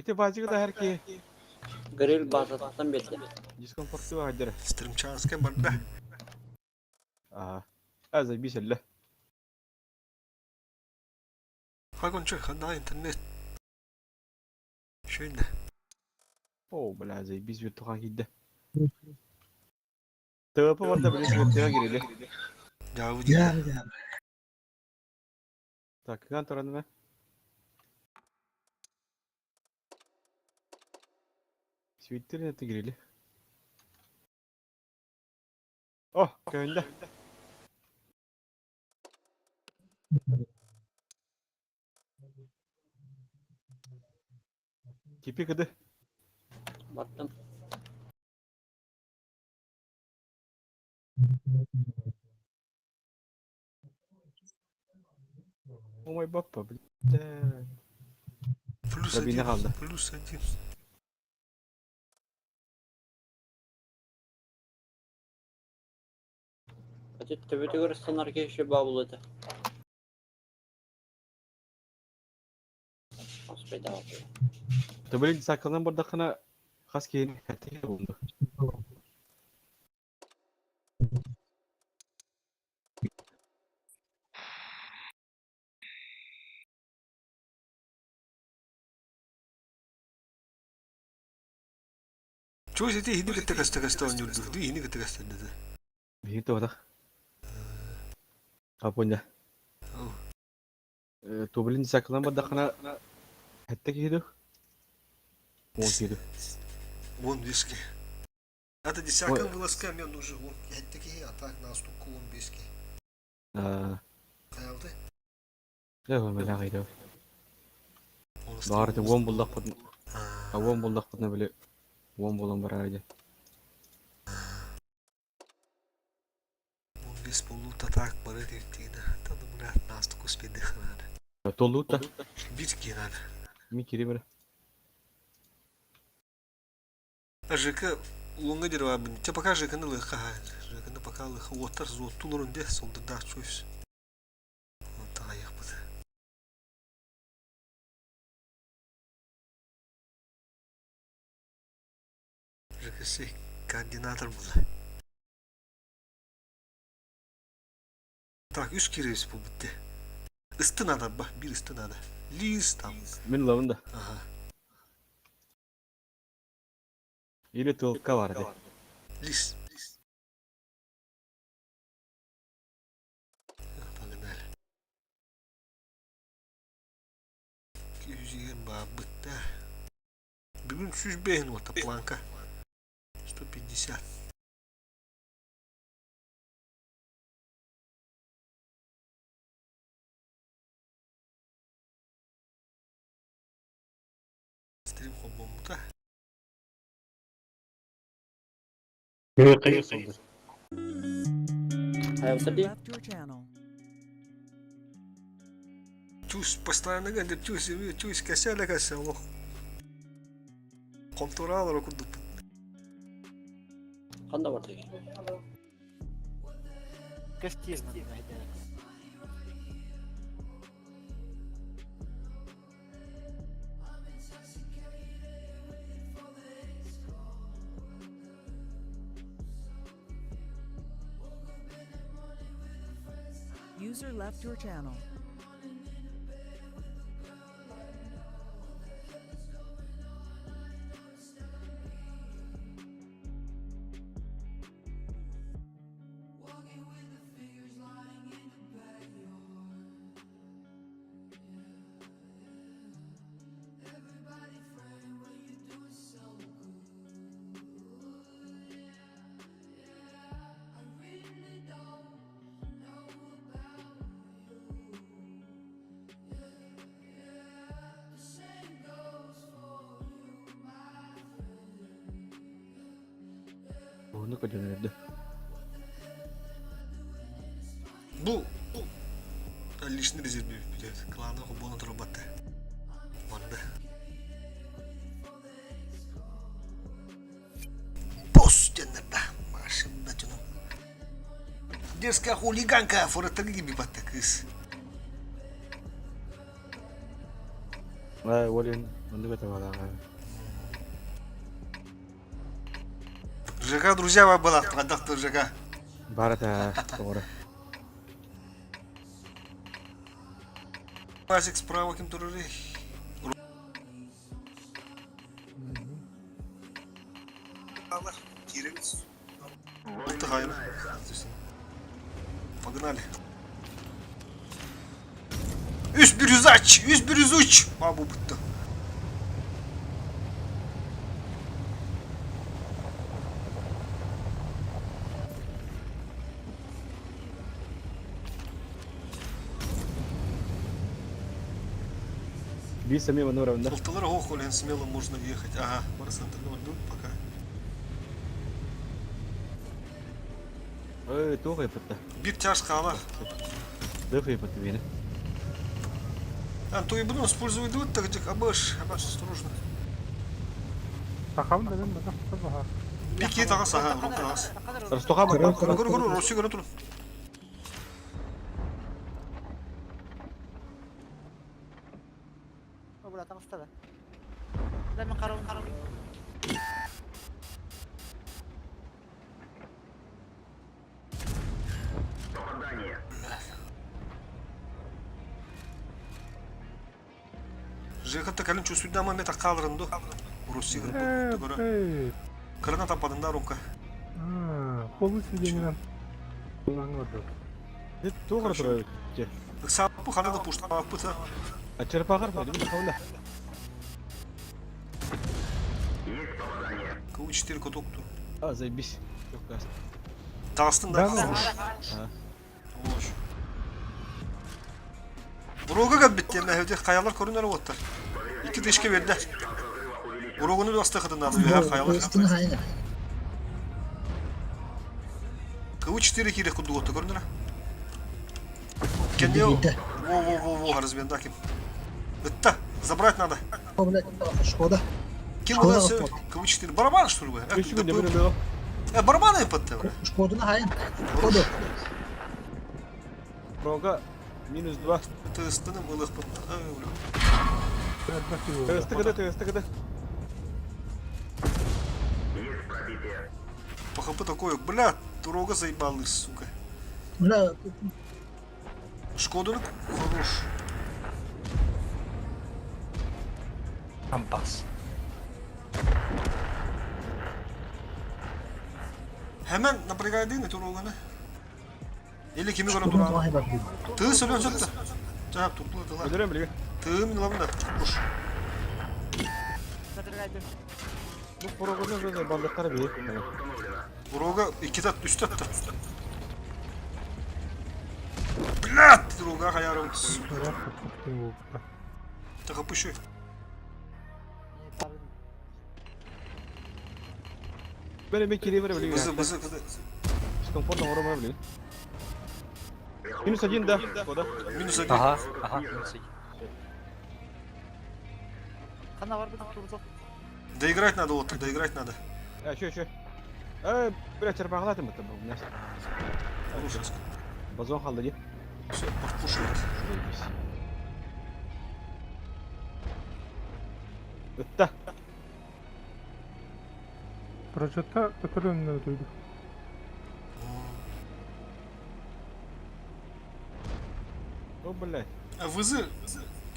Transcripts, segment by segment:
Ити баачыгы да ки. Гриль базатыттан биэрдэ. Дискомфорту аһаддара. Стримчанскай барда. Аа. А заебись эллэ. Хагончу ханна интернет. Шөйнө. О, бля, заебись виртухан киирдэ. ТВП барда билис виртуга киирили. Дьаабы диэн. Так, кыган туран эмэ. Свиттер это киирили. О, көһүндэ. Типи кыды. Бардым. О мой баппа, бля. Плюс Кабина один. қалды. Плюс один. Ати төбөтүгэр ыстанар киһи баабыл этэ. Ты, блин, сакалын бардахына хас киһини хәтте булду. Чугас ити иһини кытта көстө-көстө оонньуурдуу. Дуу иһини кытта көстөрдө. Биһиги туотах. Апоня. Тублин сакалан бардахына хәтте киһи дуу? Уон киһи дуу? Уон виски. Это десятка вылазка мен уже уон хәтте киһи, а так нас тукку уон бес киһи. Хайалды? Баҕар ити уон буллахпытына, уон буллахпытына били уон буолан барара дии. Уон бес болуута так бары тиртиинэ. Таны мурат наастык успедыха надо. Толлуута? Бир киһи надо. Ми кири бара. ЖК уоҥҥа диэри баарбын. Чэ пока ЖК-ны лыхха ЖК-ны пока лыхха уоттар зуоттулурун де солдурдаах чуйс. Таҕайыахпыт. ЖКС координатор буолла. Так, үс кииребис бу битте. Ысты надо ба, бир ысты надо. Лиз там. Мин ылабын да. Ага. Или тылка бар ди. Лиз. Погнали. Күүзигэн баабыт да. Бүгүн сүүс бэһин уота планка. 150. Стрим холбоммута. Хайабыта Чус постоянно гэнде чус чус кэсэлэ кэсэ олох. Контуралар курдук. Ханна бардыгы? Кэстиир User left your channel. Уһуннук өйдөнөрдө. Бу личный резерв билет. Клана хобуона турбатта. Барда. Босс диэннэр да. Маша бэтину. Дерзкая хулиганка фораттагы бипатта кыыс. Ай, олин. Оннук этэ балаҕа. ЖК друзья была, продавцы ЖК. Баар этэ тоҕо. Пасик справа ким турары. Погнали. Үс бирюзач! Үс бирюзуч! Бабу бутта. Биир сэмиэ манна барабын да. Полтора охули, смело можно ехать. Ага, Барсантер ну пока. Ой, туох ыйыппытта. Биир чаас хаалар. Туох ыйыппытта биэни. А, то и буду использовать вот так, абаш, абаш, осторожно. Сахам дедим бата баха. Бики таҕыс, ага, рука таҕыс. Ростуха Көрө, бар. көрө. Көрө, көрө, Россия көрө турun. ЖК калин чувствует момент акалрынду. Россия көрө. Эй, Кырына таппадында рука. Полусиденинен. Улаңырды. Туох турар. Саппы хана да пушта пыта. А черпагар бар, дим хавла. КУ-4 каток тур. А, заебись. Çok классно. Таҕыстын да. Да, да. Хорош. А. Хорош. Урога кэлбит диэн хайалар көрүнэр уоттар. Икки тышка берді. Урогуну бастахытын надо бэһэ хайалар. Ыстын хайна. КУ-4 киирэх курдук уотта көрүнэрэ. Кеннео. Биирдэ. Во-во-во-во, разбендаким. Ытта, забрать надо. О, блядь, Шкода. Ким Шкода у нас вот. КУ-4? Барабан, что ли, вы? Үч күн дебин өлө. Барабаны подтевре. Шкоданы хайын. Шкода. Рога минус 2. Тыстыным ылых Тысты кыды, тысты кыды. По хп такое, бля, Рога заебал, сука. Бля, Шкода ну, хорош. Ампас. Hemen напрягай это Роганы. Или kimi көрөн Шкоданы туран. туохай бар. Тыы сөлөн сөттө. Жаап туртула тыла. Өлөрөм билге. Тыы мин ламда. Хорош. Бу прогоны өзө балдыктар бир. Рога iki tat üç tat. Блядь, Рога хаярым. Так опущу. Бери мен кире бере билге. Бызы бызы кыды. С комфортно ором билге. Минус один, да. Куда? Минус один. Ага, ага, минус один. Доиграть надо вот, доиграть надо. А, еще, еще. Э, бля, черпагалатым это был. Хорош. Базон халды ди. Все, подпушивает. Заебись. Ытта. Прожекта өтөр önüne duydu. О, блядь. А вызы,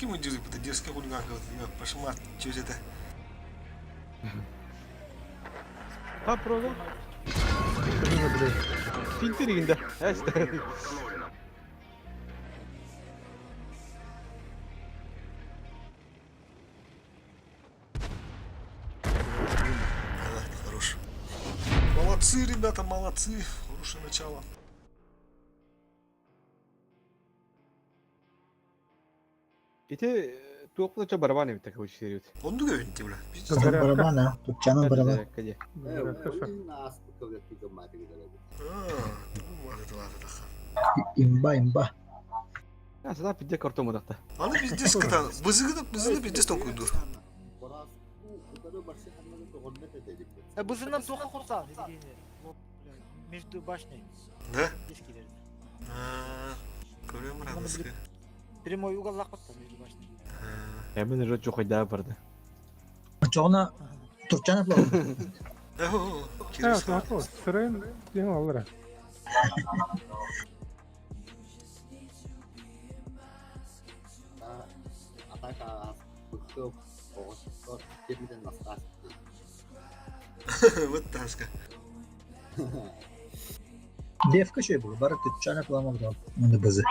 кем идет, это дерзкая хулиганка, вот, я пошла, что это? Та прога. Фильтр игинде. Эс. Да, хорош. Молодцы, ребята, молодцы. Хорошее начало. Ити туохпута барабан эбит такой сериют. Он дуга винти, бля. Пиздец. Барабан, а. Тут чанын барабан. Каде. А, ну, ладно, ладно, ладно. Имба, имба. А, сюда пизде картому дакта. Аны пиздец кыта. Бызыгы бызыны пиздец токуйду. Бызынан тоқа құрсан, между башней. Да? Дискилерде. А, Көрөм радостка. Прямой угол лақпатта между башней. Я мен уже чухайда барды. Очоҕуна Турчаны булаллар. Evet, haklı. Sırayın yeni alır. Вот таска. Девка şey bu. Бары Турчаны буламак Оны бызы.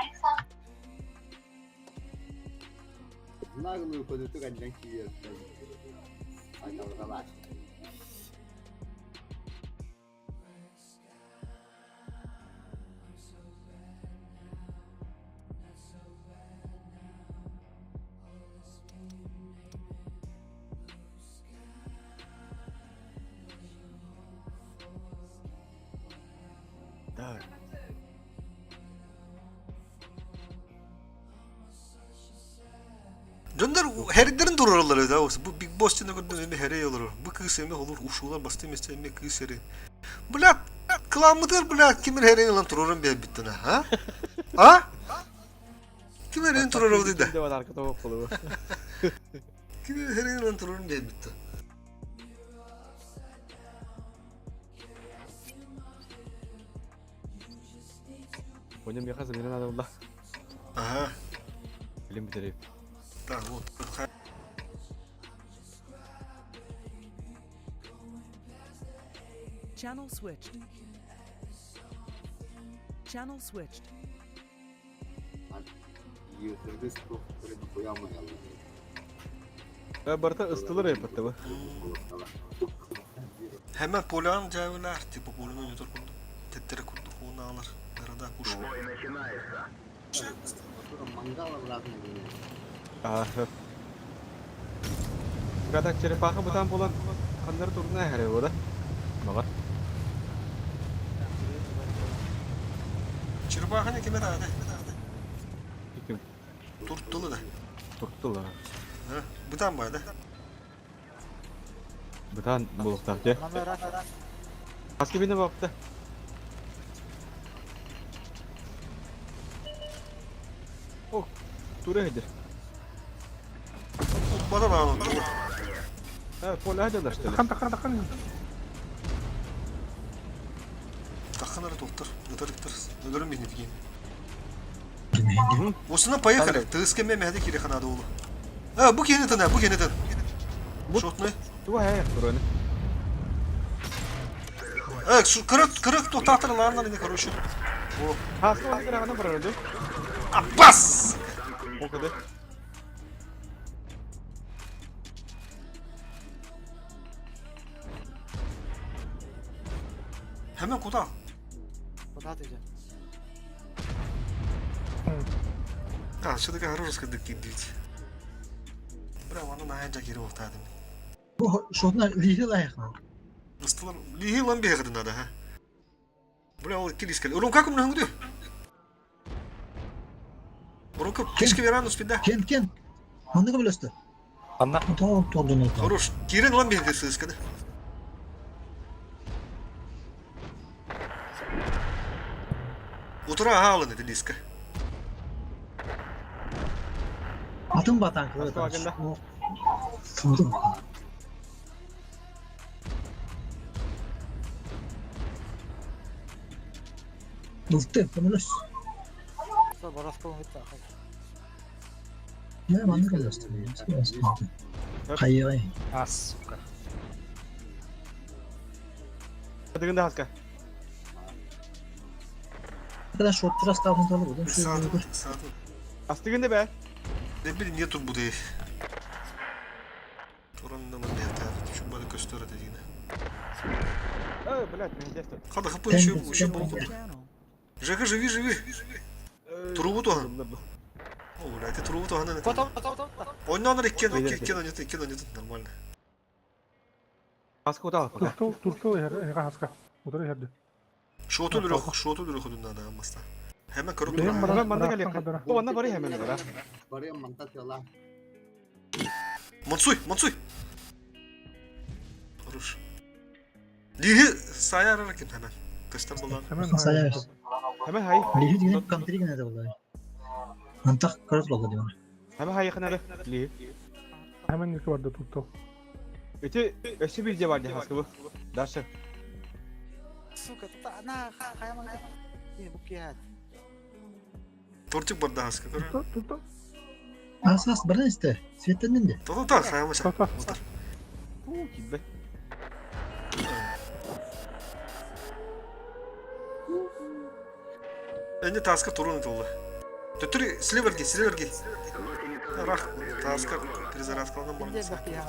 Так. Дьоннор herдерин турараллар да bu Big Boss диэн көрдүм эми herey olur. Bu кыыс эми olur ушулар басты эмес эми кыыс эри. Блядь, кыламмытыр блядь кимир herey ылан турарын биэрбиттен а? А? Ким hereyин турар дейdi. Кимде бар арка тоғып қолы. Ким hereyин ылан турарын биэрбиттен. Ойнам яхасы менен адамла. Ага. Билим битерип. Так, вот. Channel switched. Channel switched. Барта ыстылыр эпетте бу. Hemen Polan cevler типа Polan oynuyor kurdu. Tettere kurdu. Onu alır. Arada kuş. Аа. Ката черепаха бутан болан кандар турна хәре бу да. Багар. Черепаха не кеме тағады? Ким Турттулы да. турттулар. Ha, Бутан бар да. Бутан булуктак же. Мана раш. Аски бине бапты. О, тура хедер. Бадан аны. Ha, поля хедер что ли? Тахан тахан тахан. Таханары тоқтар. Гытарыктар. Өлөрүм бини деген. Осына поехали. Тыскеме мәді керек анады олы. А, бу кенетен, бу кенетен. Бу- Шотны. Туга хәе тураны. Э, шу кырык кырык тоқтатыр ларнар не короче. О, Хаска оны кырагына барады. Аббас! Окуды. Hemen kuda. Куда ты идешь? А, что такое хорошая дикки дить. Бра, аны наянжа кире оқтадым. Бу шотна лиһи лайык. Ыстылар, лихи лан бегадын ада, ха. Бля, ол килискел. Урун как умны хыңды? Урун как кишки веран успеда. Кен кен. Манны кем Анна. Тоқ тоқ Хорош. Кирен лан бегадын сыскады. Утура хаалын эти лиска. Атын батан кылы. Аска багында. Тудum. Булты, көмөлөс. Сол барас болын кетті. Я манны кемөлөс. Хайы. А, сука. Дегенде хаска. Когда шоттура ставын толы будем. Саатын, саатын. Астыгынды бә. Ne bileyim niye tur bu değil. Turanın da ne Şu bana göster dediğine. Эй, блядь, мен десте. Хада хапы еще еще Channel. болду. Жека живи живи. Трубу то. О, блядь, ты трубу то она. Потом, потом, потом. Ойнаныр иккен, иккен ойнады, иккен ойнады, нормально. Хаска утал пока. Туртул туртул хаска. Удары херди. Шоту дүрөх, шоту дүрөх дүннада амаста. Hemen көрүп Бэйэм тура. баран- Манда баран калек. кадара. Бу анда бары hemen бара. Мансуй, мансуй. Хорош. Лиги саяр ким hemen. Көстөр болан. Hemen Sayar. Hemen хай. Лиһи деген контри генә дә булай. Антах көрөт булды дигән. Hemen хай ханары. Ли. Hemen ilki vardı туртул. Ити өссө биир дьиэ баар дии хаскы бу. Даша. Сука, на, хайа Не, букет. Тортик барда хаска көрө. Тут, тут, тут. Ас ас баран исте. Светтеннин де. Тоҕо так хайамаша. Тота. Утар. Уу киирбэт. Энне таска турун толла. Төттүрү сливерги, сливерги. Рах, таска перезарядкаланан Инде баран. бак я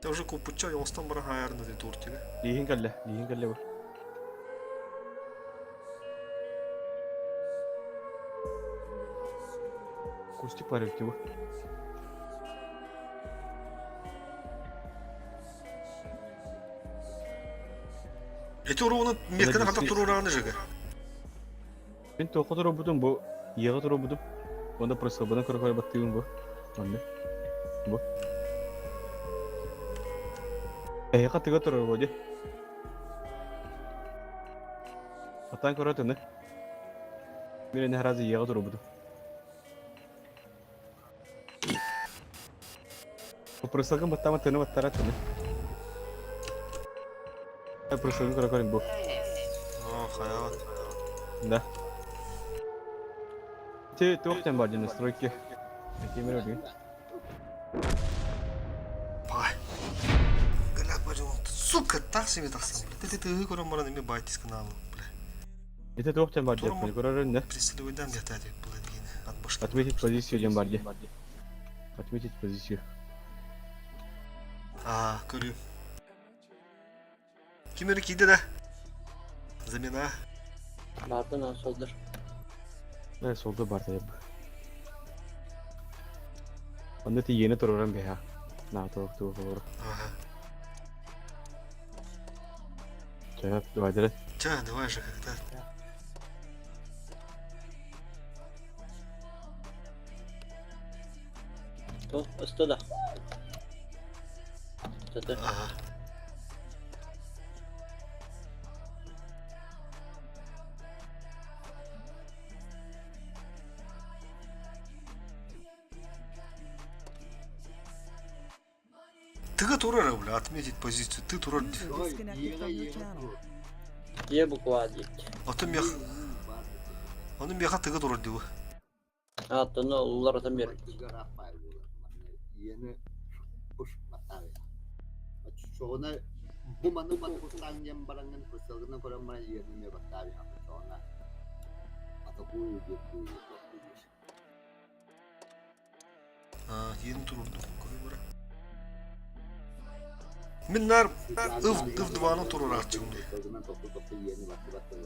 Те уже купуча йоңстан баран хаярында ди тортига. Лиһин кэллэ, лиһин кэллэ бу. Кустик бар эбит бу. Эти уругуна меккene хата турурааны жыгы. Мин тоққа турбутум бу, иэҕэ турбутум. Онда просылбынан көрө-көрө баттыыбын бу. Онно. Бу. Эһиэхэ тыга турар буо дии. Хатаан көрө тыны. Мин эмиэ сразу иэҕэ турбутум. Просылгын баттаама тыны баттара тыны. Просылгын көрө-көрө бу. О, хаяват. Да. Ти туох диэн баар дии настройки. Кимир өлүгүн. Пай. Галяк бажы. Сука, так себе тахсан. Ты ты ты көрөн баран эме байтис каналы, бля. Ити туох диэн баар Турма. диэн көрөрөн да. Преследуйдан где-то было дигене. От башки. Отметить позицию диэн баар дии. Отметить позицию. А, көрүм. Ким эрэ киирдэ да? Замена. Бардын он солдыр. Э, солду бар да. Онно ти иэни туруран бэһэ. Наа туох туох олору. Ага. Чэ, давай дэрэ. Ча, давай же когда. Тол, ысты да. Тата. Ага. Тыга турар, бля, отметить позицию. Ты турар. User disconnected from your channel. Дьиэ буква диэт. Аты мех. Оны меха тыга турар диу. Аттыны уллар бер. Бу маны кустаан баранган кусталгынан көрөн баран иерниме баттааби чоона атакую деп. А, ен турурду. Көрө бара. Мин нар ыв ыв дваны турар ачым. Кусталгынан токту токту иерни батты батты.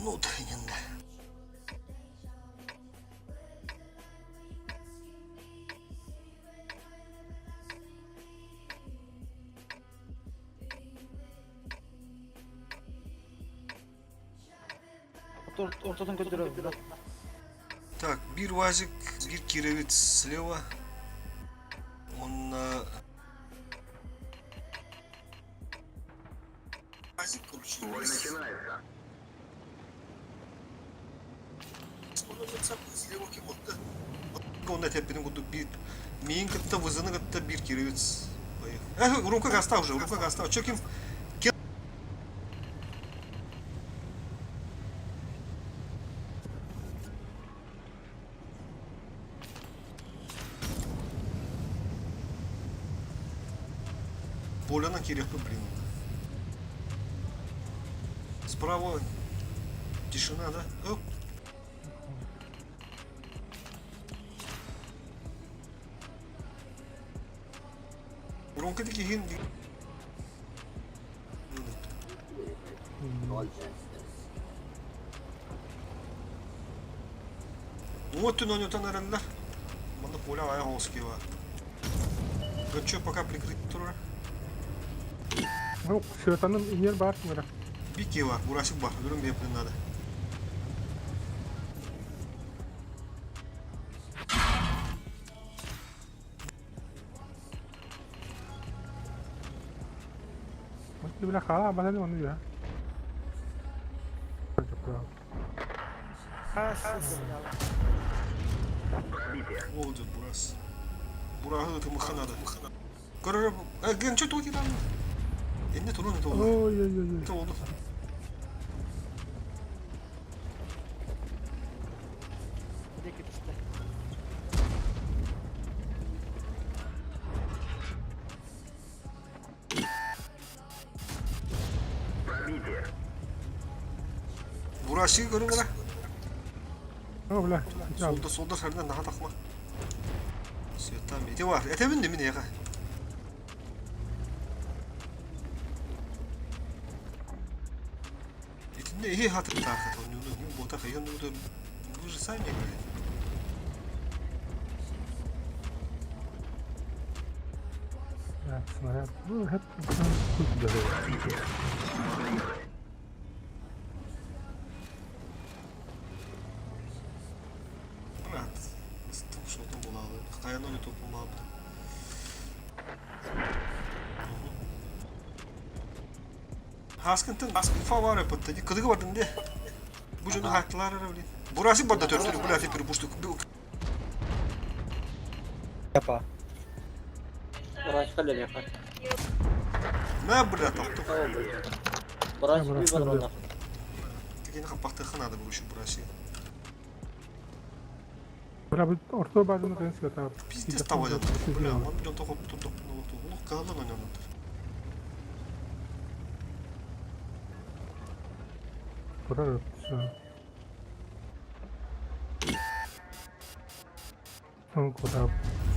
Ну, да. Ортотун көтөрөр. Так, биир УАЗик, биир кировец слева. Он УАЗик, короче. Слева кем Он это курдук биир миин кытта вызыны кытта биир кировец. Эх, рука гаста уже, рука гаста. Чё ким? Поляна кириэхпит, блин. Справа тишина, да? Оп. Громко такие. Вот ты, но не эрэллэр. Манна поля ая хоскива. Гачо пока прикрыть тура. Ну, светанын инер бар мыра. Бикева, бурасик бар, берем бе надо. Вот бля хала базаны оны я. Oldu burası. Burası da надо. Көрөр, гэн чё токи там? Энне турун это oldu. Ой ой ой. Это oldu. Burası görün О, бля. Solda solda сардан наха тахма. Светам. Эте бар. Эте бин неме яга. Итинне ихи хатыр тахат. Он ну бота хайын ну вы же сами играете. Да, снаряд. Ну, это даже. Брат, шотун булалы. Каян оны топулмабы. Хаскынтын уфа бар эпатта. Кыдыгы бардын де. Бу жөндө хаттылар ара блин. Бурасы барда төртүрү бля теперь буштук. Япа. Врач халили. На бля токту. Врач bir бар Текени капактыхы надо было еще бурасы. Бля, бу орто базаны тен света. Пиздец табадат. Бля, ман жон токоп туп Улук калдан ойнонот. Куда все. Ну, куда?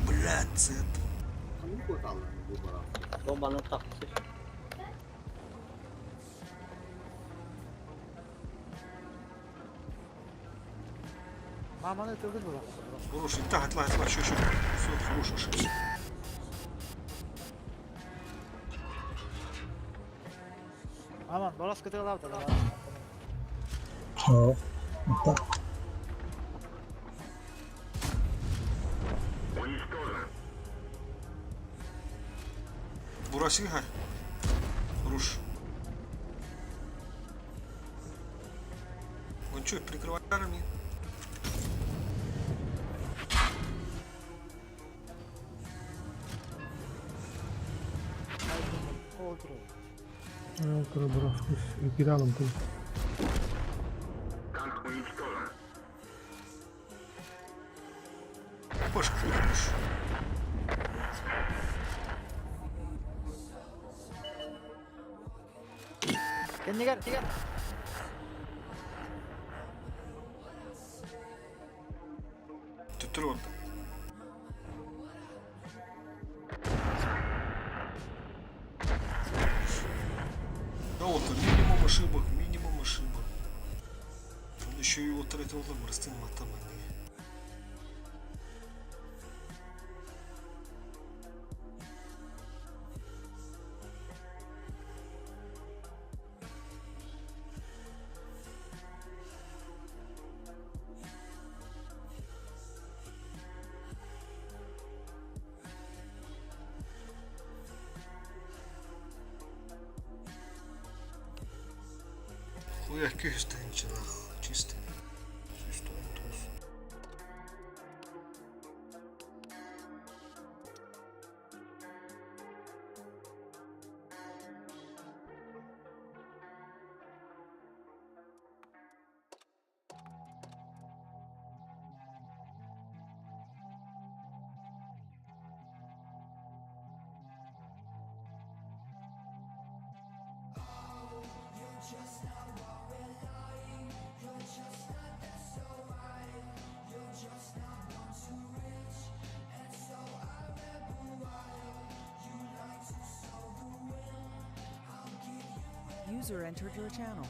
Бля, цет. Bombanın taktısı. Маманы төгүл була. Хороший, так, отла, отла, еще, еще. Все, хороший, ошибся. Аман, балас көтө алабы да. О, так. Бурасик, ха. Хорош. Он что, прикрывает армию? Кидалом тут. Пашка, хорош. Кеннигер, тигер. Түттүр барда. Да вот, минимум ошибок, минимум ошибок. Үчүгэй уолаттар этэ буоллар бырастыы гымматтар манныгы. Хуя күүстэнчилэх чистый. 119. User entered your channel.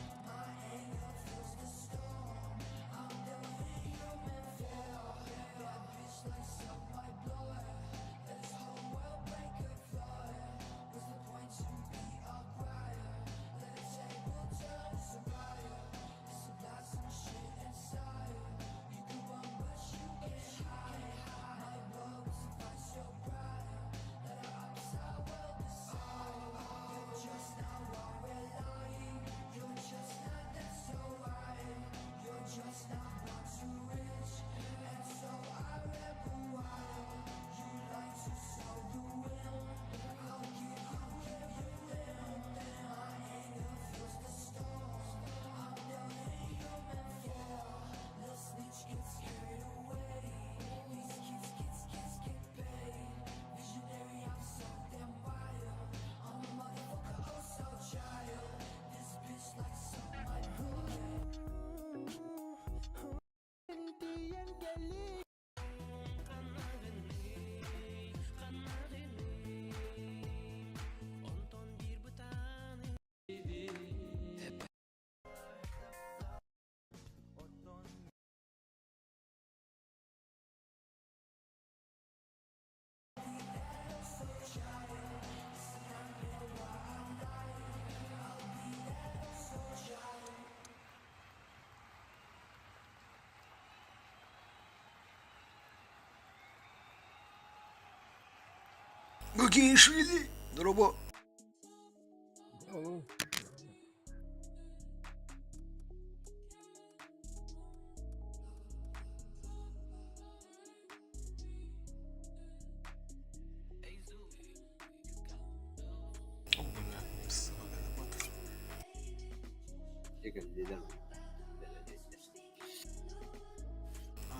Гогишвили! Дорообо!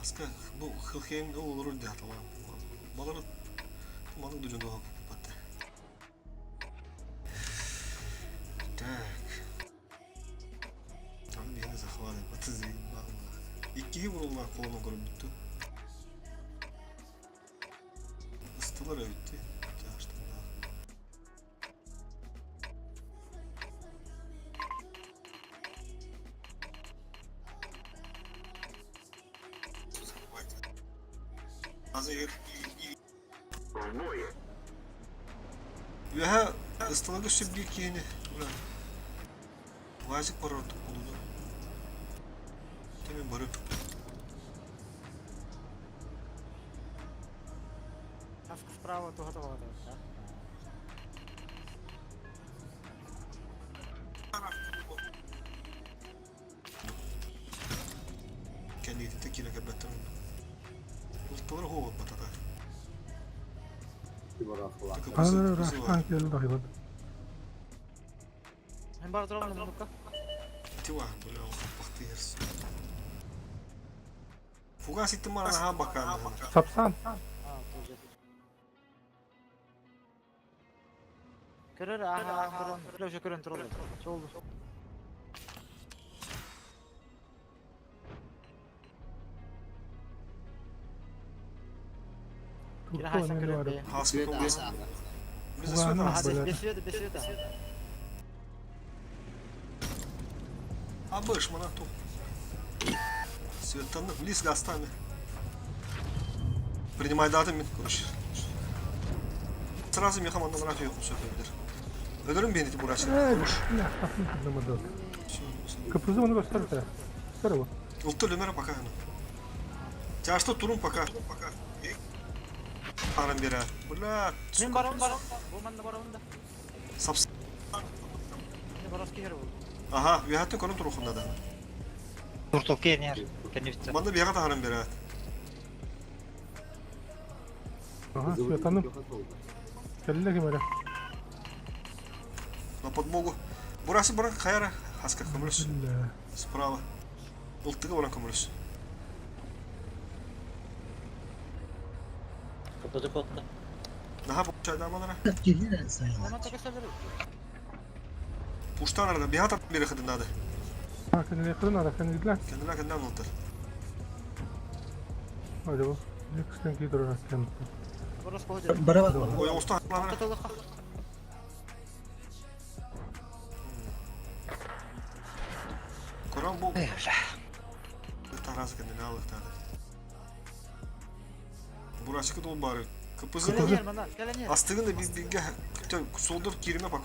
Аска бу Хилхейм олорор диаталаан. Балар маннык дьон куппатта. Так. Там мені захватить, а ти заїбав. Иккиһи буруллаах холоно көрбүттү. Ыстылар эбитти. Чаштандаах. Үөһэ ысталарга сөп биир киһини Уазик барар ордук буолуо. Тэмин бары. Справа справа туха туха да. Кэлиитэ киирэ кэлбэттэр. Ылтылар хоһуоппатата. Ана рашпан келді дайбат. Мен бар турам муннукка. Тива, бля, хаппахтыйыр. Фугас иттим мана хаан бакаан. Сапсан. А, тоже. Көрөр, аха, көрөн, көрөн, көрөн турар. Чолду. Кира хайсан көрөн бе. Хаска көмөс. Биз Угааны свет бөлөр. Бесвет, бесвет. Абыш мана тух. Светтанным. Лис гастами. Принимайдаатым мин, короче. Сразу меха манна баран yok сөпөбүлер. Өлөрүм бени бурачы. Бля, тахын кырдамады. Кыпызы оны göster bir Göster bu. Улту лүмер пока. Тяжто турум пока. Пока. Арам бера. Бля. Мен барам барам. Бу манна барам да. Сапс. Мен барас кихер бу. Ага, вихаттын көрүн турухунда да. Манна бияга тахарам бера. Aha, Svetanım. Кэллэ ким эрэ. На подмогу. Бурасы баран каяра. Хаска көмөлөс. Бля. Справа. Ултыга баран көмөлөс. Капызы котта. Наха чайдамалара. Киһи сайылар. Мана такасалар. Пуштан арада бияга бери хыдынады. Ha, kendine yakın ara, kendine gidiler. Kendiler kendinden oldular. Hadi bu. Ne kısmen ki durar kendine. Барас коходер. Бара бар. Ой, оста ханара. Таталыка. Коран бу. Таразы kendini alır tadı. Burası dol bari. Kıpızını Кэлэнер мана, кэлэнер. Астыгын da bir bilge soldur kirime bak.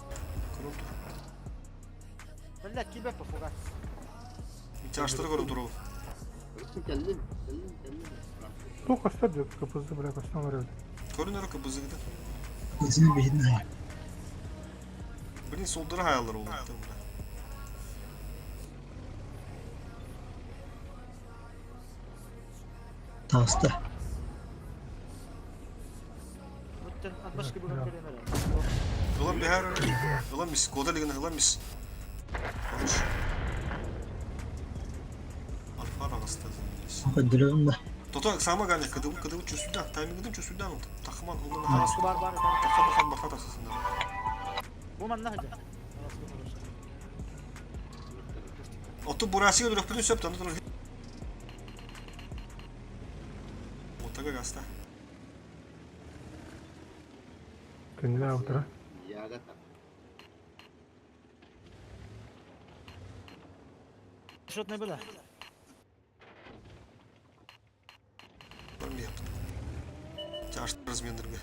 Korun dur. Бля, кибе пофуга. Çarşıları korun dur oğlum. Кэллим, кэллим, кэллим. Çok göster diyor. Kıpızı bırak göster var öyle. Korun ora kıpızı gidin. Kızını bihin hayır. Bilin soldura hayallar oğlum. Таста. Буттен атбашкы бүгін кэлэнер. Ulan bir her Ulan mis. Koda ligine ulan mis. Konuş. Alfa arası da. Көдүрөм да. Toto sama gane kıdımı kıdımı çösüden. Timingini çösüden oldu. Takıman ondan harası. Бар бар. Taka bakan baka tasasında. Бу манна хадя. Барас коходер. Otu burası öldürüp bütün söp tanıtılır. Otaga gasta. Kendine avtıra. Яга так. Шотный было. Var mı yaptın? Çarşı razmendirge.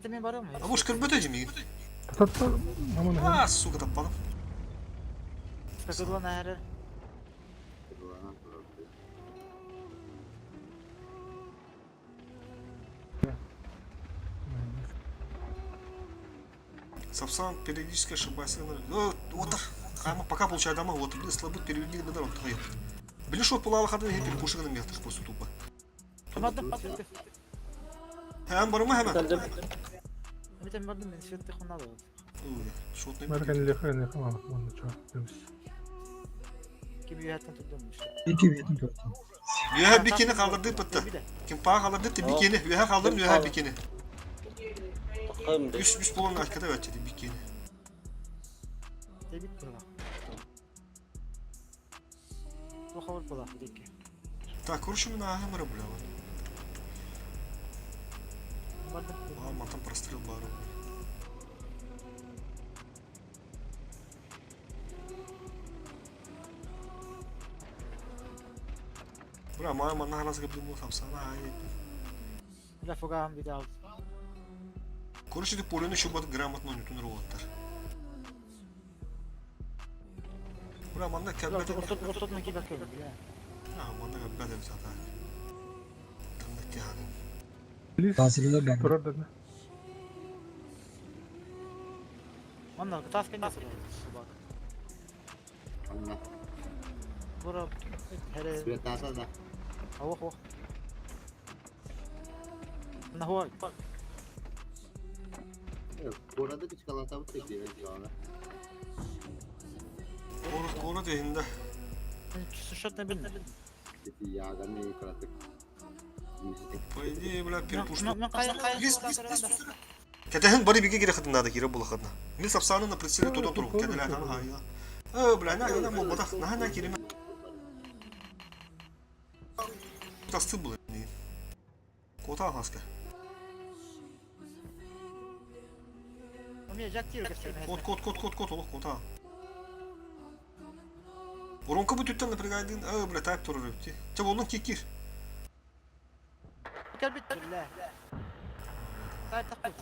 Ты мен барам. А bu şkır böteci mi? Tatlı. Aman ha. А, сука таппадым. Скакыдлан әрі. Турана турар. Сапсан периодически ошибается. Отыр. Хайма пока получай дома, вот, блин, слабы перевели на дорогу. Блин, шот пулала хады, я перекушен на метрах просто тупо. Бардым. Hemen barıma hemen. Geldim. Мен бардым, мен светті хунады. Шот Бары kendine yakın yakın ama. Onu çok. Demiş. Ким үйәттен тұрдым. Ики бетин көрдүм. Üye bikini kaldırdı pıttı. Kim paha kaldırdı bikini. Üye kaldırdım üye bikini. Takım de. Üst üst bulun arkada veçedi bikini. Тебит бұла. Бұл хабар бұла, деке. Так, короче, на хамера бля. Бардым. Мама там прострел бару. Бра, мама на раз гоблю там сана. Бля, фугам видал. Короче, ты поле еще бат грамотно не тунроваттар. Бра, манна кәббәт. Ортотна кибе көрдüm, бля. А, манна кәббәт эбит ата. Тыннык тиһанын. Lis. Василий ben. Turar dedi. Манна, таска не собак. Анна. Бұра, хәрі, Светата да. ауық, ауық. Нахуай. Курада кычкалата бу текти жана. Город, город ehinde. Шотный білді. Ити яганы кратык. По идее, бля, перепушту. Мен қай қай Лис, лис, лис. Кәтәһен бары биге кире хытыннады, кире була хытна. Мин сапсаны на прицеле тотон туру. Кәтәлә хан ха. Э, бля, на на бу бата, на на кире. Тасты була не. Кота хаска. Мен жак тир кепсер. Кот, кот, кот, кот, кот, олох кота. Воронка бу түттэн напрягайдыын, аа, бля, тайп турар эбит. Чэ, боллун кикир. Кэлбит. Тай тахпыт.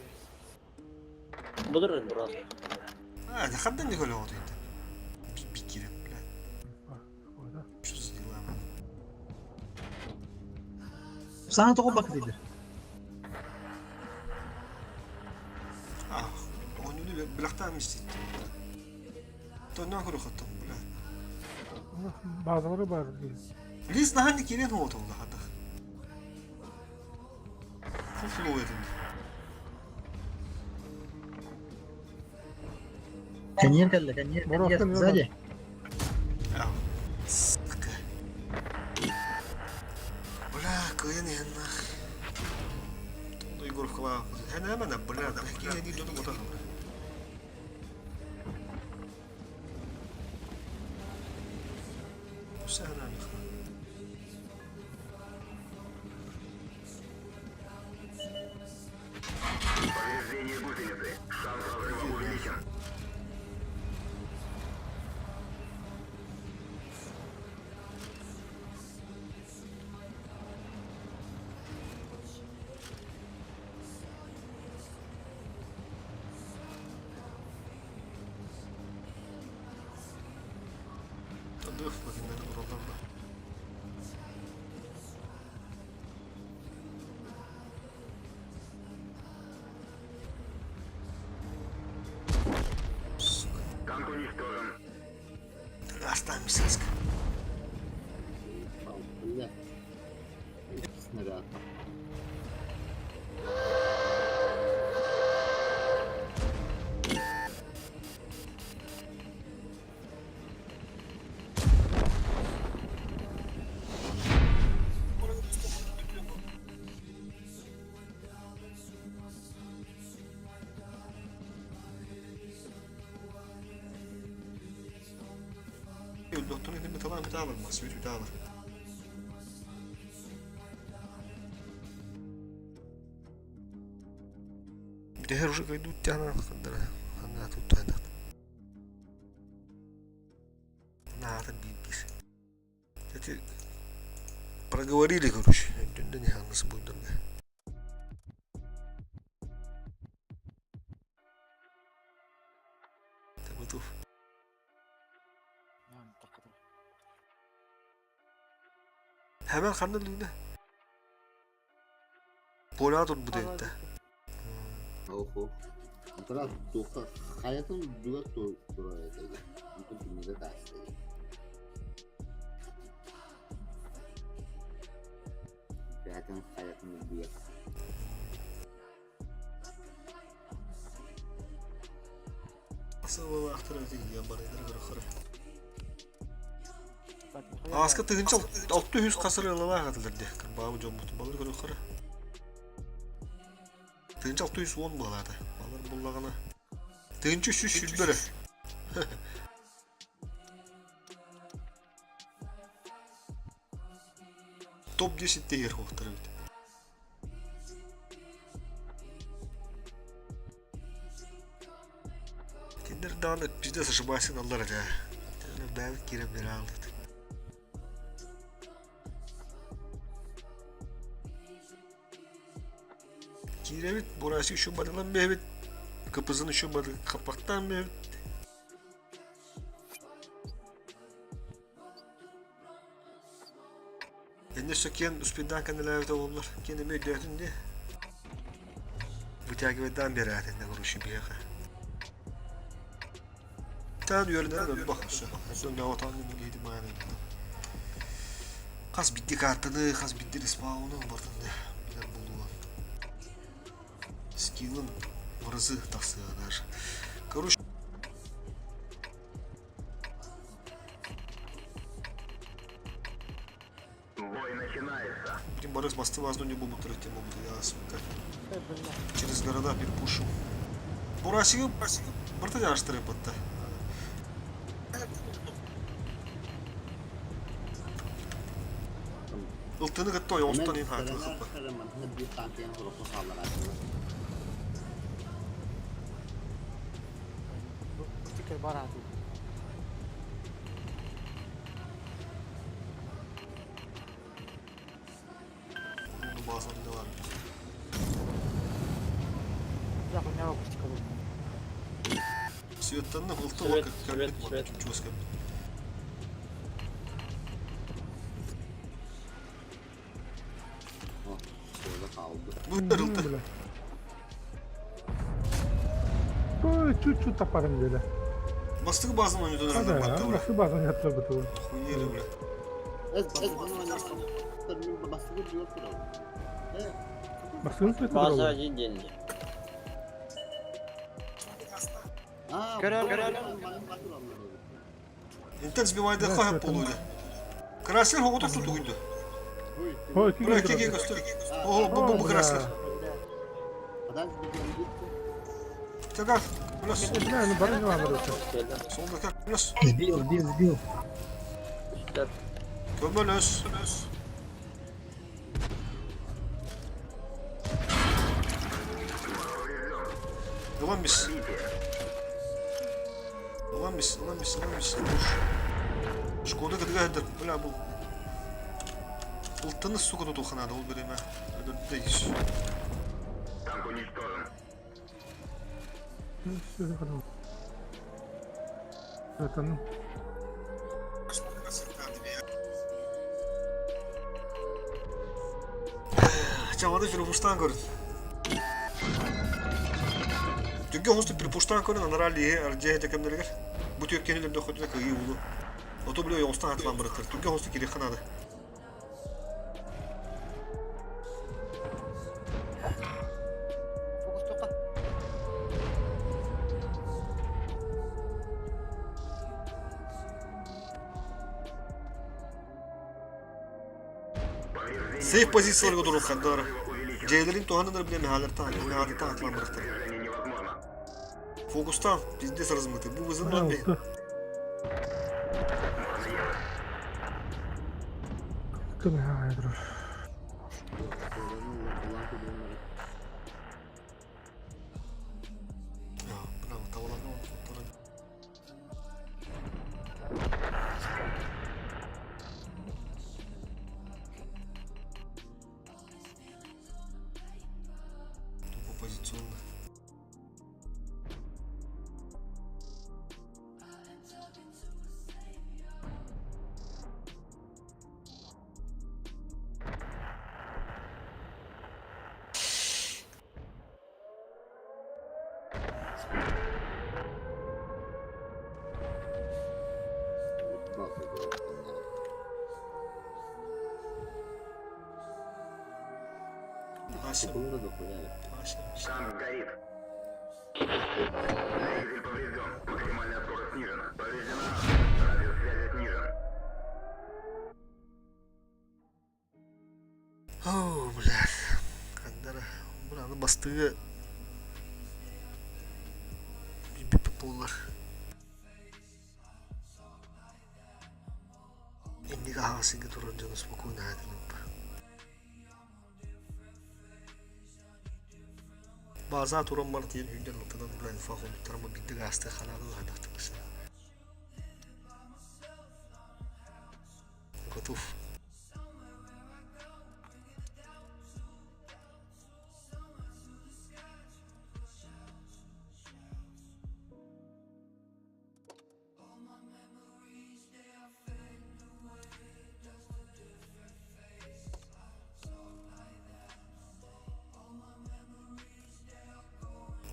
Бұдыр брат. А, да хандан не көрө отуйда. Бикирен, бля. Что за дела? Сана тоҕо бак диде. А, оонньууну билэхтээн мистит. Тоннан көрө хоттон, бля. Bazıları var değil. Лис наһаа не кирен хуотолла хадах. Фуфло этим. Каньер кэллэ, каньер, каньер, Морозко не сзади. А, сука. Бля, кыйын иһин нах. Тону Егоров кылаа. Хэнэ бля, да киһи не дьону бота. Сәһәнә Dur bakayım beni buralarda. Сука. Оставим саска. Бля. Снаряд. Doktorun elinde talan bir daha var. Masvi bir daha var. Битәһер уже кайдут тяна хандара. Ханна тут тана. Надо бибис. Эти проговорили, короче. Да не ханнас будет да. Ты готов? Hemen ханна лүнэ. Полятор будет да. Охо. Антара туха хаятын дуга тура этеге. Антон түнүгө таастеге. Бәтин хаятын дуга. Асыл ахтар өтеге барыдыр көрөхөр. Аска тыгынча 600 касыр ылалаа катылыр де. Бабы жомбут балыр көрөхөр. Тыгынча 610 балады. Балар буллагана. Тыгынча 300 сүлбөрө. Топ 10 тегер хоқтар бит. Киндер дааны пиздец ошибайсың аллар да. Бәбит киреп бере алды. Киребит бурасы еще бадылан бебит. Кыпызын еще бады капактан бебит. Энне сөкен успедан каналавит олар. Кене мөйдөтүн де. Вытягивать берет энне короче беха. Тан yörden bak şu. Son ne otan ne giydi bana. Kas bitti kartını, kas bitti respawn'u бардын да. Билер булуан. Скиллын мырзы тасы даже. Короче, Блин, Борис мосты возну не буду тратить, могут я, сука. Через города перепушу. Бурасигы, барта аштыры батта. Ылтыны кытты оңстан ин хакы хаппа. Bir tanken хуруку халлар. Sticker бар аты. Базаны var. Да, хуйня акустика была. Светтанны ылты Свет, лака свет, кәлбит бар. свет. Чугас кәлбит. Orada kaldı. Бу ылты. Бля. Ой, чуть-чуть тапарым деди. Бастығы базаны ойнатып Да, öğrendim batta bura. nasıl bazen yaptı bu? Хуйнели бля. Ez ez bunu oynasın. Benim basılı diyor kral. He. Басын сөйтіп База один день. Ha. Görer, görer. Интен сбивайды хахап полуйды. Краслер хоғыта тут уйды. Ой, Бля, кеге көстөр. О, бу бу краслер. Adam bir gitti. Тагар, плюс. Бля, ну бары не var Солда как плюс. Сбил, сбил, сбил. Үстер. Көмөлөс. Ulan biz. Ulan biz, ulan biz, ulan biz. Уж. Шкода кыдыга хәдер. Бля, бу. Ылтыны сука тутулханады ул биреме. Өдөрдө иш. Это ну. Чамады фирпуштан көрін. Түгге хосту пирпуштан көрін анарали арже текемдергер. Бу түркенилер дөкөтүнө кыйы улу. Ото биле оңстан атлан бырыктыр. Түгге хосту кири ханады. Фокус тока. Сейф позицияларга туруп хандар. Жейлерин тухандар биле мехалер та, мехалер та атлан бырыктыр. Фокустан пиздец размыты. Бу вызыван бе. Браво, таваланды Тупо позиционно. Ася, Okulda da koyar. Ася. О, блядь. Кандара. Бураны бастыгы bir болар. Иннига хасыгы туран жана спокойно айтылып. База туран бар тиен үйден алтынан булан фахун тарма биддиг асты ханалы ханахтыбыз. Готов.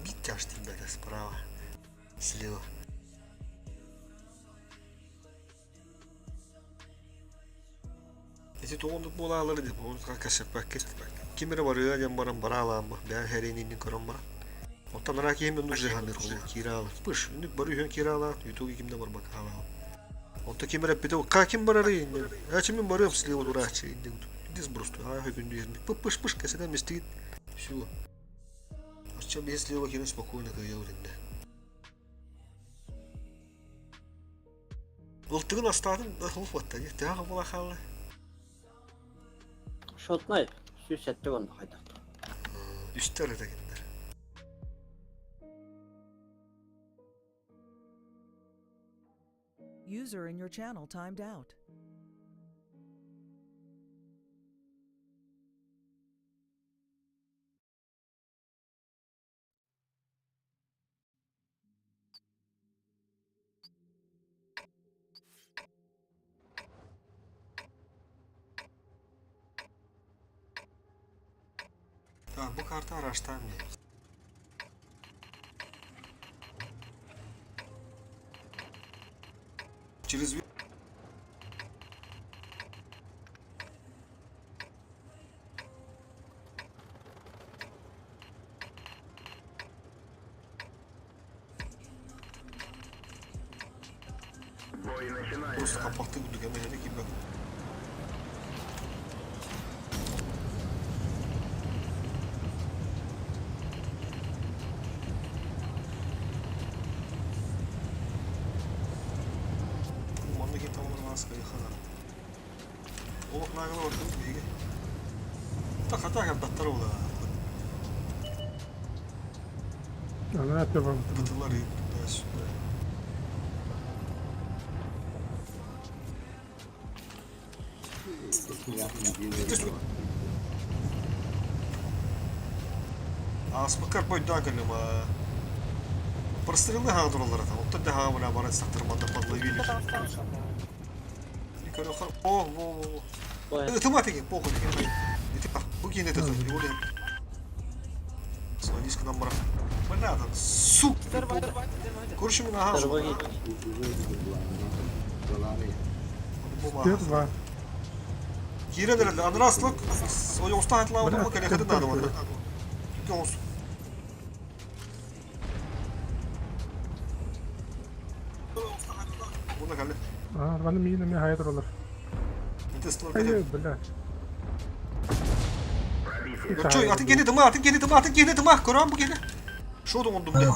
Бить ребята, справа, слева. Эти тоғындық болалар деп, оны кәсіп Кимере барыга дем барам баралам, бән хәренин көрөм бара. Оттан ра кийим ну жихамир хулу кирала. Пыш, үндүк бары үйөн кирала, ютуги кимде бар бакала. Онта кимере пите, ка ким барары инде. Ачым мен барым слева дурачы инде. Дис просто, а күндү ерми. Пыш пыш кәседен местит. Всё. Ача без слева кирен спокойно кыйыр инде. Ылтыгын астадын, хулф атта. Тяга була халы. Шотнай. Сүз сәтте онда хайда. Үстер дегендер. User in your channel timed out. Так, bu kartı araçtan bir. Через Просто хаппахтыы курдук эмэһэни киирбэт. Манна киһи таҥнарыҥаас хайыхана. Олох наагала бардыбыт биһиги. Та хата кардаттар була. Она это вам. Бытылар туда-сюда. Ааспыккар бойдоон кэллим аа. Прострелы хаҕа тураллар ата. Оттон да хаҕа бля баран сахтарманда подловили. О, во, во, во. Ытыма тиги, похуй, Ити бу киинэ тахы, Сводись к нам, брат. Бля, там, сука. Короче, мы на газу. Первая. Киирэн эрэллэр. Анараа слог ойоҕостон хатылаабытым кэлиэхэтин наада буолла. Тоҕус. Буна кэлли. А, рваны миин эмиэ хайа тураллар. Ити слог Ай, блядь. Чой, атын киһини тыма, атын киһини тыма, атын киһини тыма, көрөм бу киһини. Шо оҥордум де?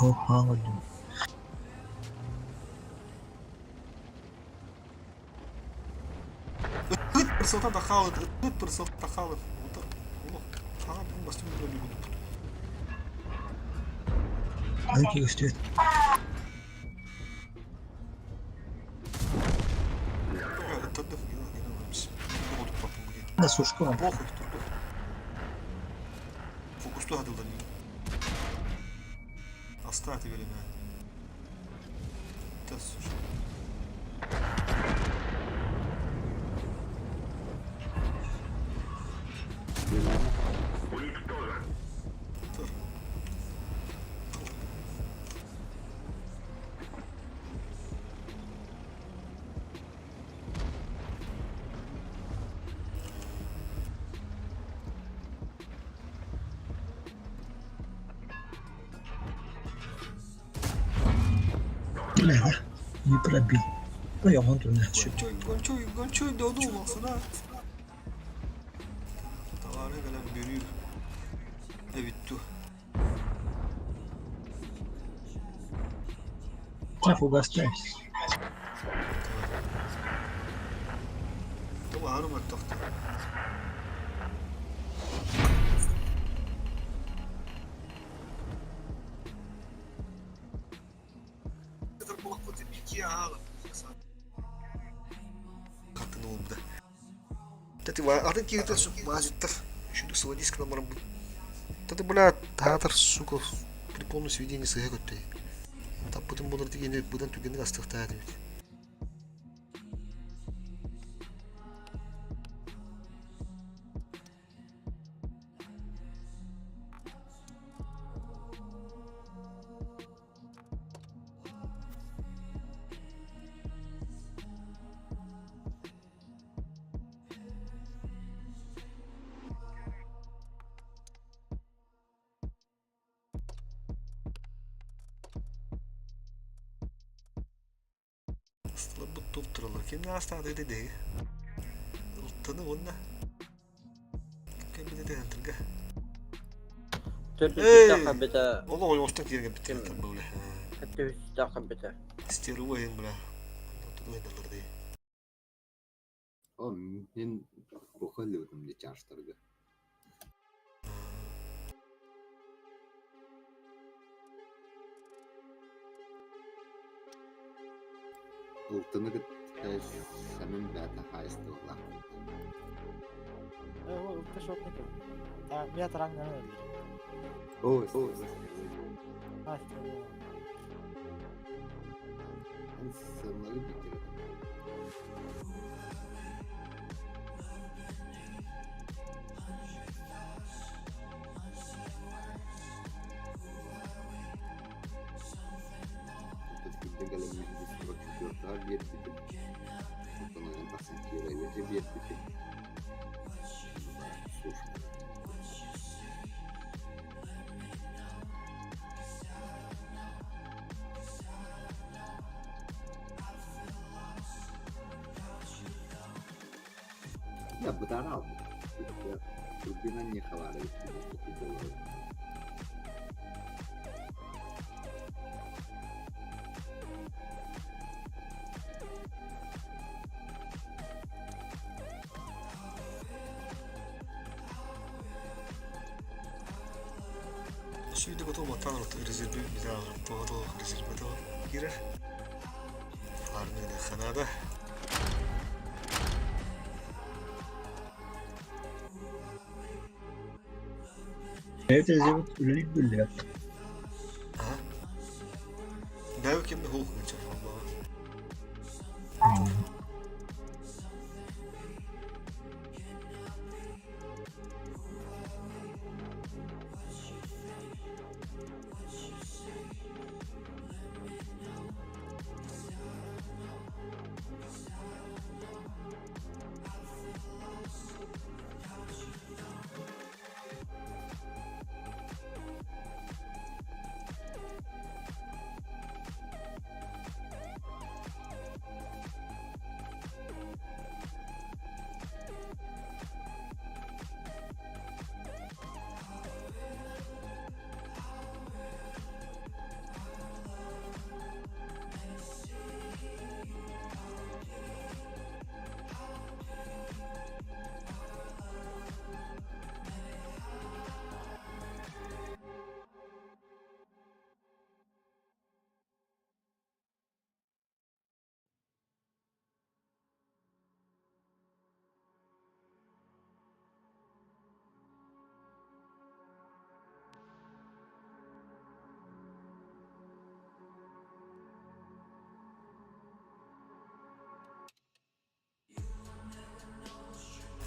Ыт пырсылта да хаалыт, ыт пырсылта хаалыт. Хаҕа бүгүн бастым өлүгүн. Похуй, турду. Фокусту хадылдан. Оставьте время. Да, слушай. Тур. Не пробил. Да я вон туда. Гончой, гончой, гончой додумался, да? Товары кэлэн бүрүүр эбит дуу. Фугас часть. Товары мөлтөхтөр. Хатын уолбута. Тати атын киһитэ маазиттар. Шүндүк сыла диск намарам бу. Тати бля таатар сука при полном сведении сыһа көттөй. Таппытын болар дигени быдан түгенник астыктаа дебит. Астылар бут туптуралар. Кимне астаады деди. Ултаны онна. Кем биле тырга. Төрт хабыта. Оло ойоостан киирген биттер бу. Төрт хабыта. Стеруа ен бля. Тудуйналар ди. О, мен бухалыбытым де чаштарга. Ылтыны кытта сэмэн бээтэ хаайыстыбалаах. Ылты шотник. Я таранган өлдүр. О, А, Эн сымнары биттер. биэрбитим. Сушка. Я бытаарал. Турбина не хавара. Сүйдік оту матан резерві тоғыды резерві кирер. Армияда ханада. Evet rezervi үлэлиир биллибэт. Бәу кемді хоқ гынча.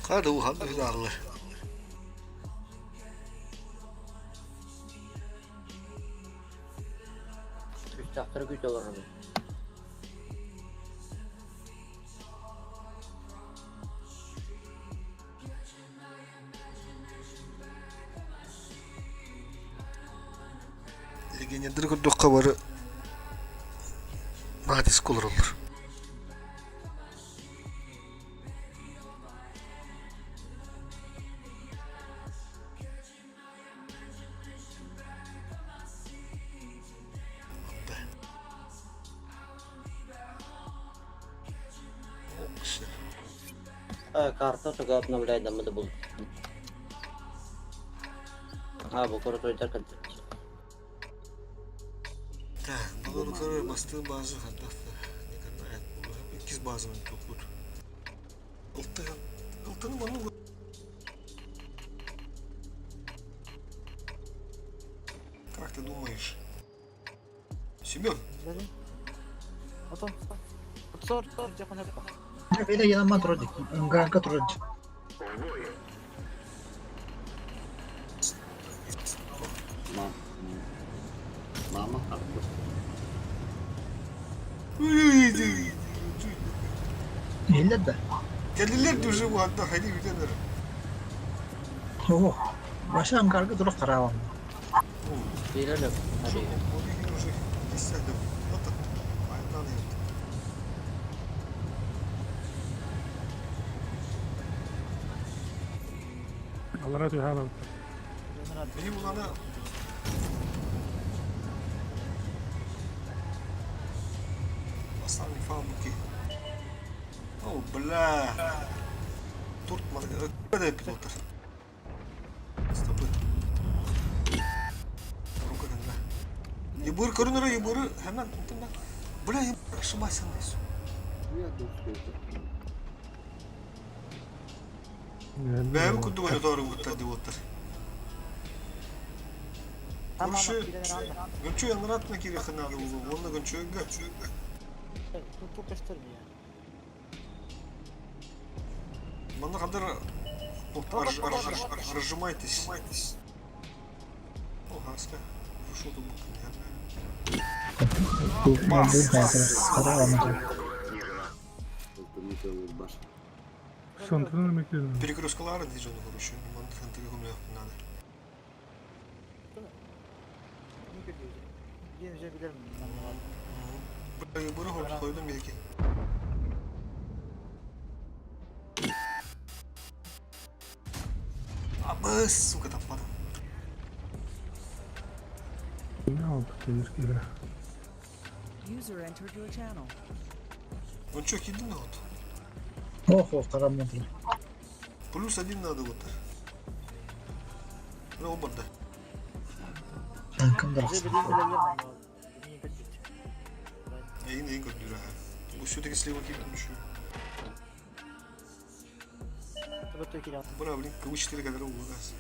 Қады ухан үдарлы. Үстахтар күт олорор. Легионердер көрдөхкө бары Матис колор olur. Карта туга обновляй дамы был. А, бу крутой так. Так, балалар басты базы хаттафта. Никогда İkiz bazı toplut. Iltı, ıltını bana. Как ты думаешь? Семен, Отон. Сор, сор, дьэ Бэйдэ янаман турар дии. Ынгаанка турар дии. Мама харбы. Иһиллэр да. Gelirler уже bu hatta haydi gidenler. Оо. Баша ангарга турар хараабам. Биирэлэп. Уже десятый. Вот так. Айдан ет. Аллара түһэ Benim ulana Aslan фабрики. О, бля. Турт мана пилоттар. Стопы. Рука канда. Ебыр көрүнөр ебыры hemen unuttum. Бля, ебыр ошибайся несу. Бэби кудуга doğru gutta divottар. Көршү Гүнчү янратна кире ханады улу. Онна гүнчүгө. Туту көстөрмө. Манна кадар разжимайтесь. О, хаска. Что тут Хараабам. Ылтыны тылыр баш. Сонтунан эмэ киирэн. Перекресткалаары дии дьону короче, манна хантыга көмөлөөхпүн наада. Быры хойдум биһики. Абыс, сука, таппадым. Не алып келер кире. User entered your channel. Он что, кидин вот? Ох, ох, караман тур. Плюс один надо вот. Ну, оба, да. Танкым барахсан. Эйин эйин көрдүүр аха. Бу все-таки слева киирдим еще. Бра, блин, КВ-4 kadar oldu gaz.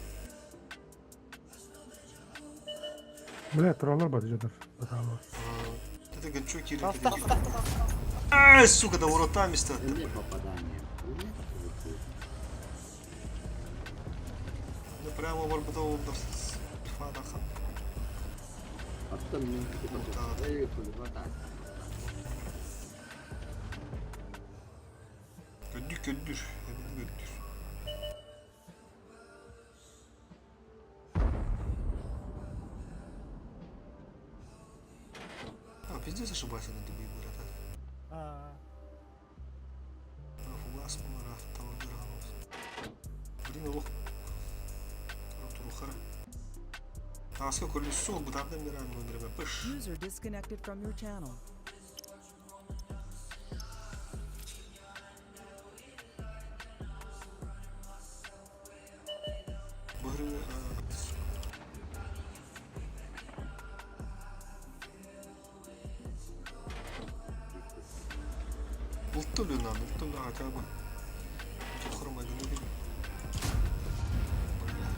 Бля, туралар бар жатыр. Братан. Это гончо киирдим. Ай, сука, да воротами стоят. Эмиэ попадание. Ну, прямо барбата олдар. Фадахан. Оттон мин Да. Көндүр, көндүр. Эбини көндүр. А, пиздец ошибайся на дубы, братан. А, фугас, раф, Блин, олох. Турухара. Таска колесо, бутардан мирам номерме пыш. User disconnected from your channel. Быры. Ултты надо, ултты хотя бы. Тухарма гнуби. Бля.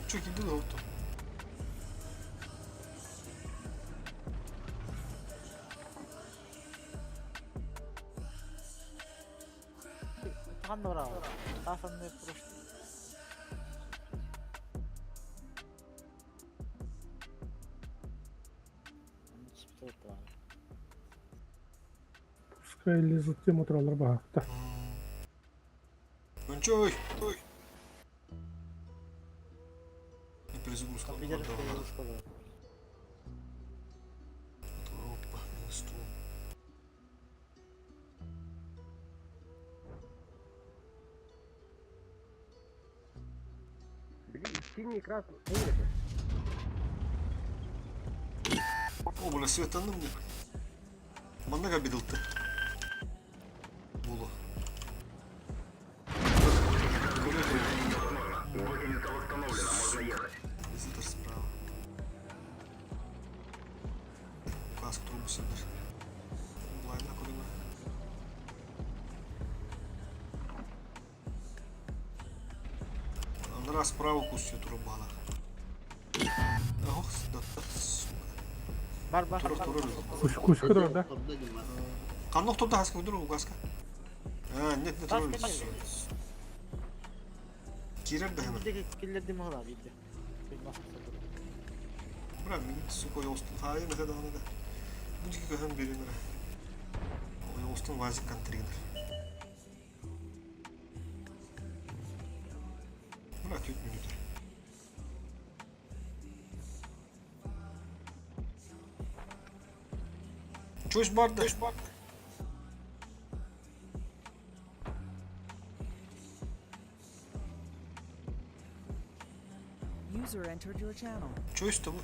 Чё кидin oldu? Пускай лезут тем туралар бахта. Ой, ой. Перезагрузка. Опа, минус стул. О, бля, светанным мне. Маннага обидел ты. Було. Визитор справа. Каск трубу сидер. Блайна куди ми. Анра справа кусю трубала. Ох, да, сука. Тур тур. Куш куш турар да. Канок турда хаска тур угаска. А, нет, нет, тур. Кирер да hemen. Бра, мин сука yolstun. Hayır, ne kadar onu da. Bu iki köhen birinler. O yolstun vazik kantrigner. Бра, 4 минуты. Чось бар да. User entered your channel. Чось тобу.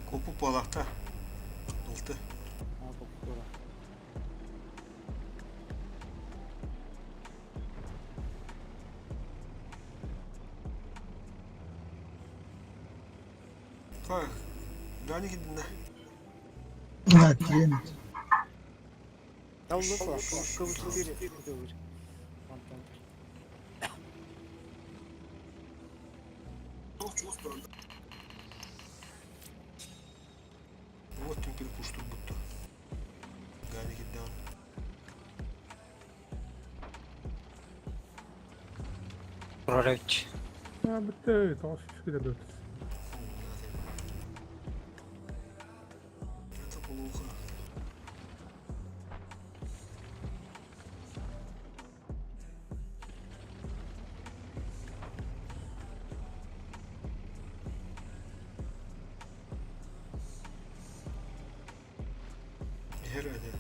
Копу палахта. Алты. Так, Дани кидинде. Ha, киин. Вот түмпүр куштурбутту. Гали киддан. Прорывч. Ha bitti. Tamam şu gidelim. Это плохо. Herhalde.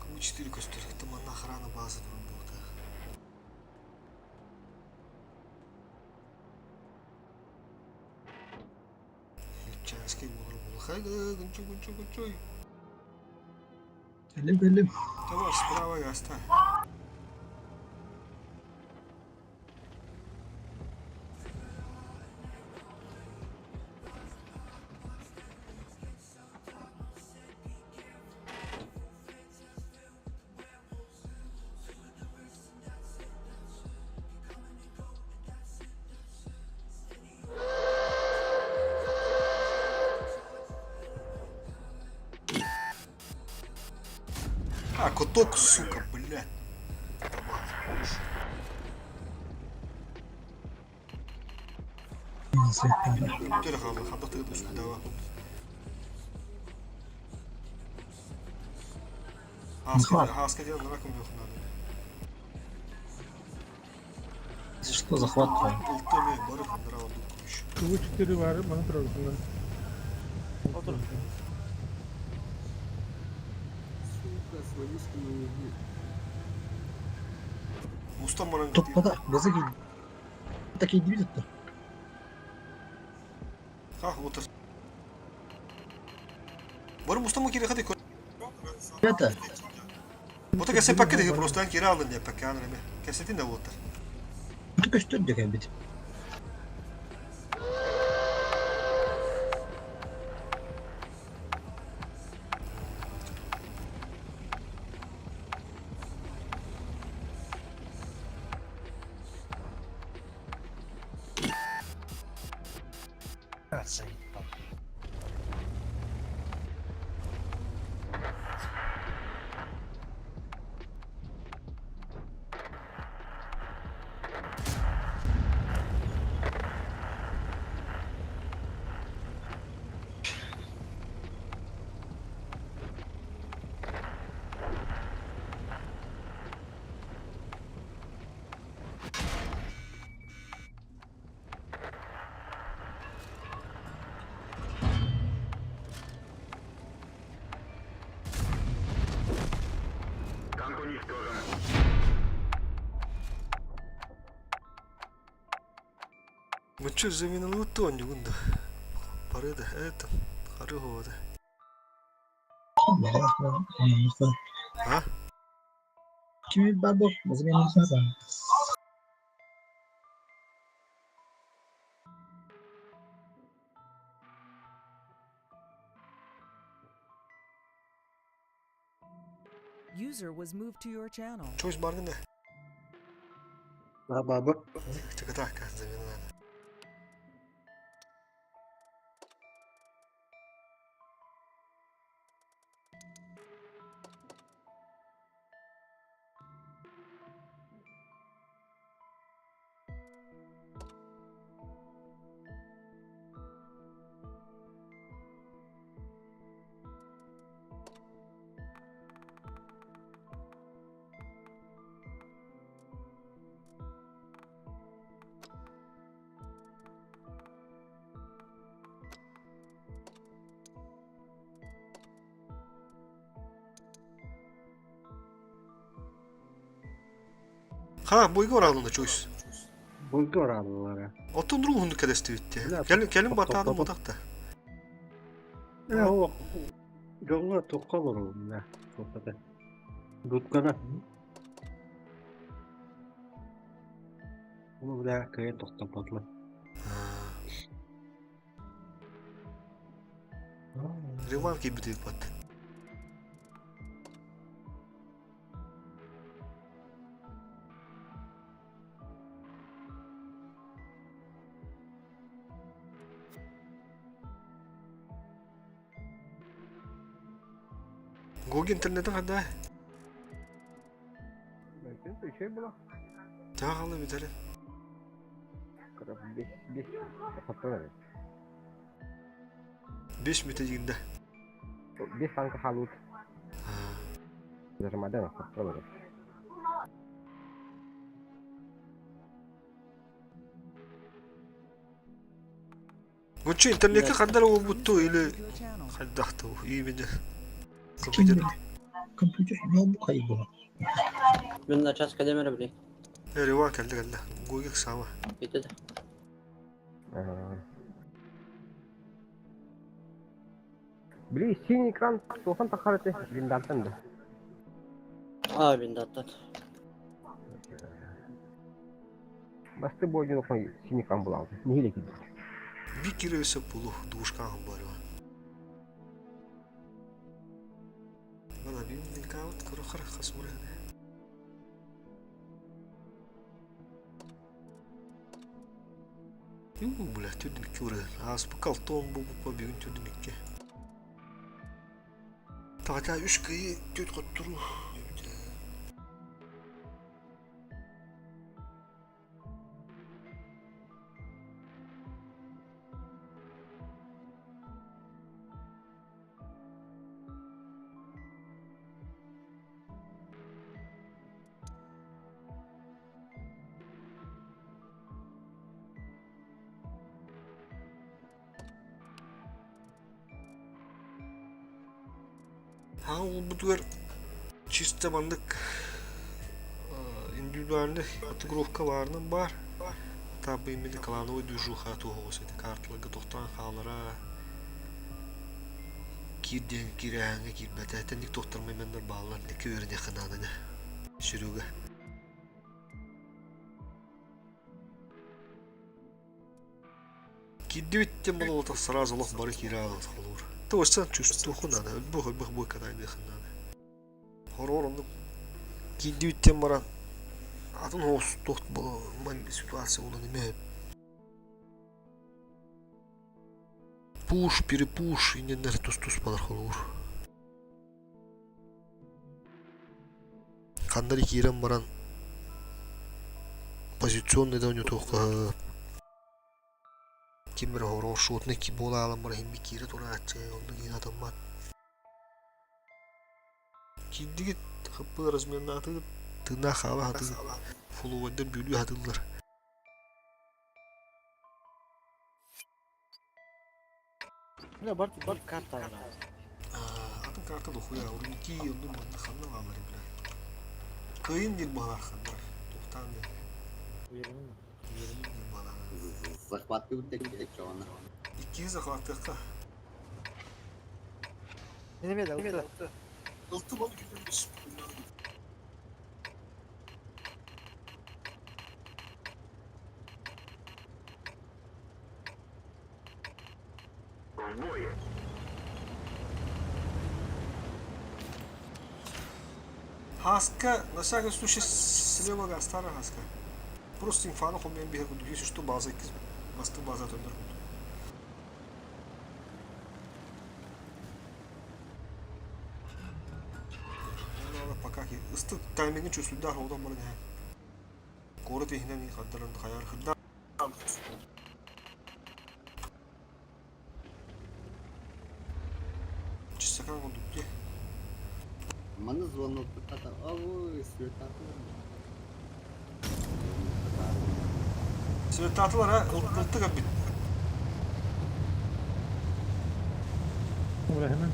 Кому 4 көстөр, это манна охрана база буолта. Чанский буолар буолла. Хайга, гынчу, гынчу, гынчу. Кэллим кэллим. Товар справа гаста. А, каток, сука, блядь. Төр хаалла, хабах тыгыт устудава. Хаска, хаска делал раком надо. Что захват твой? Полтоме барып нрава дукку еще. Kıvı 4 var bana tarafından. Otur. Сука, свою не Мустан баран Туппата. Базы такие видят-то. Ха, вот это. Бар мустан кире хати. Это. Вот так се пакет просто кире алдын деп пакет аны. Кесетин да болот. Көстөр деген бит. Мучу заминалу тоню гунда. Парыда это харыгода. А? Kimi бар бол? Базы мен инсан. User was moved to your channel. Чойс баргында. Баба. Чакатака заминала. Ха, бойга оралында чойс. Бойга оралылара. Отон руһунду кедестибитти. Келин келин батадым отакта. Э, о. Жоңга тоққа бару, мына. Тоқта. Дуткана. Оны бля кая тоқтапатла. Реван киирбит ыыппат. Гоги интернетин ханна? Үчүгэй була. Таах алы бүтэрин. Бес хотон Бес мүтэ дигинде. Бес танка халут. Зажимадан хотон. Гуччу интернетке хандар уолбутту или хайдахту именно компьютер. Компьютер ноутбук хайбы. Мин начаас кэлэмэрэ били. Реван кэллэ кэллэ. Гогик сама. Ити да. Били синий экран тохан тахараты виндантан да. Аа виндаттан. Басты бойдун охон синий экран булалды. Нихиле кидит. Би киресе пулу двушка барва. Мана бим динкаут курохар хасмура. Ю, бля, түрдүн икки уры. Аас бу калтон бу бу бүгүн түрдүн икки. Тағата үш кыйы төт коттуру. Ha ол бутугар чисто маннык индивидуальный отыгровка баарынан бар. Табы именно клановый движуха туһугус эти карталарга тохтоон хаалара киирден кирээҥҥэ киирбэтэ тэнник тохтормайменнар бааллар никки үөрэниэххэ нааданы Серега. Киирдибит тем болото сразу лох бары киирэ холуур. Тоостан чувствуйху надо, өлбөх өлбөх бой катайдыхын надо. Хороор оннук киирдибит тем баран атын хоос тохт ситуация улан эме пуш, перепуш, инненнер тус-тус балар холуур. Ханнары киирэн баран позиционный да унютуохха ким эрэ хороор шотный буола аалан баран иһин киирэ турааччы онно киин атаммат. Киирдигит хаппы разменнаатыгыт тыыннаах хаала хатыгыт фулугайдар бүлүү хатыыллар. Бля, бар бар карта бар. Атын карта дохуя, урники онну манна ханна баалар бля. Кыйын диир баалар ханнар. Тухтаан диир. Уйрын. Уйрын диир баалар. Захватты бит чоғана. Иккиһи захваттыахха. Не неме да, алты. Ылты бал күтүрбүс. Хаска, на всякий случай, слева старая хаска. Просто инфаны хомуйан биһэр курдук, если что база иккис басты база төннөр курдук. Пока ыстык таймингин чувствуйдаах оҕотон баран иһэн. Куорат иһинэн хаддаран хайар хырда. Чиссакан курдук дии. Маны звонок тата. Ой, светаты. Светатылар ha, ылтык эбит. Buraya hemen.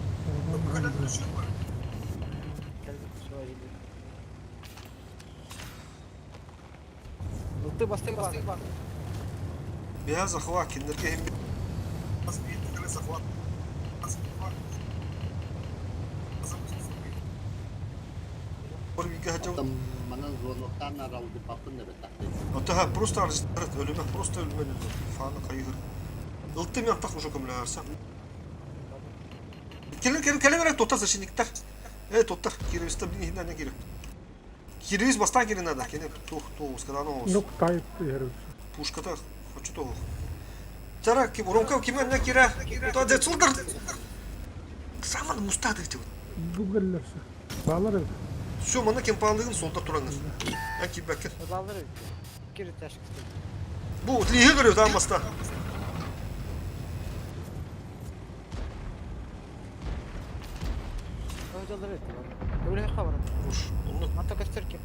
Алты басты басты. Бэйэ захват, кинилэргэ иһин Там манан звоноктан аралды папын да бет. Ота просто аржытарат өлүмэ, просто өлүмэ өлүмэ. Фаны кайгыр. Ылты мен тах уже көмлөөрсө. Кэлин, кэлин, кэлин эрэ туттар защитниктар. Э, туттар. Кирилиста иһинэн кирip. Кирилис бастаан кирин надо. Кини тух тух сказал оҕус. Ну, тайп иһэр. Пушката хочу тух. Чара ким уромка ким анна кира. То де сулдар. Саман мустады эти. Бу кэллэрсе. Баалар эбит. Все, мана кем паалыгын солда тураңыз. Ан кибәккин. Баллар кири ташкы. Бу лиһи көрү там баста. Ödülleri Öyle хабар. Уш, онну. Мата көстөр ким.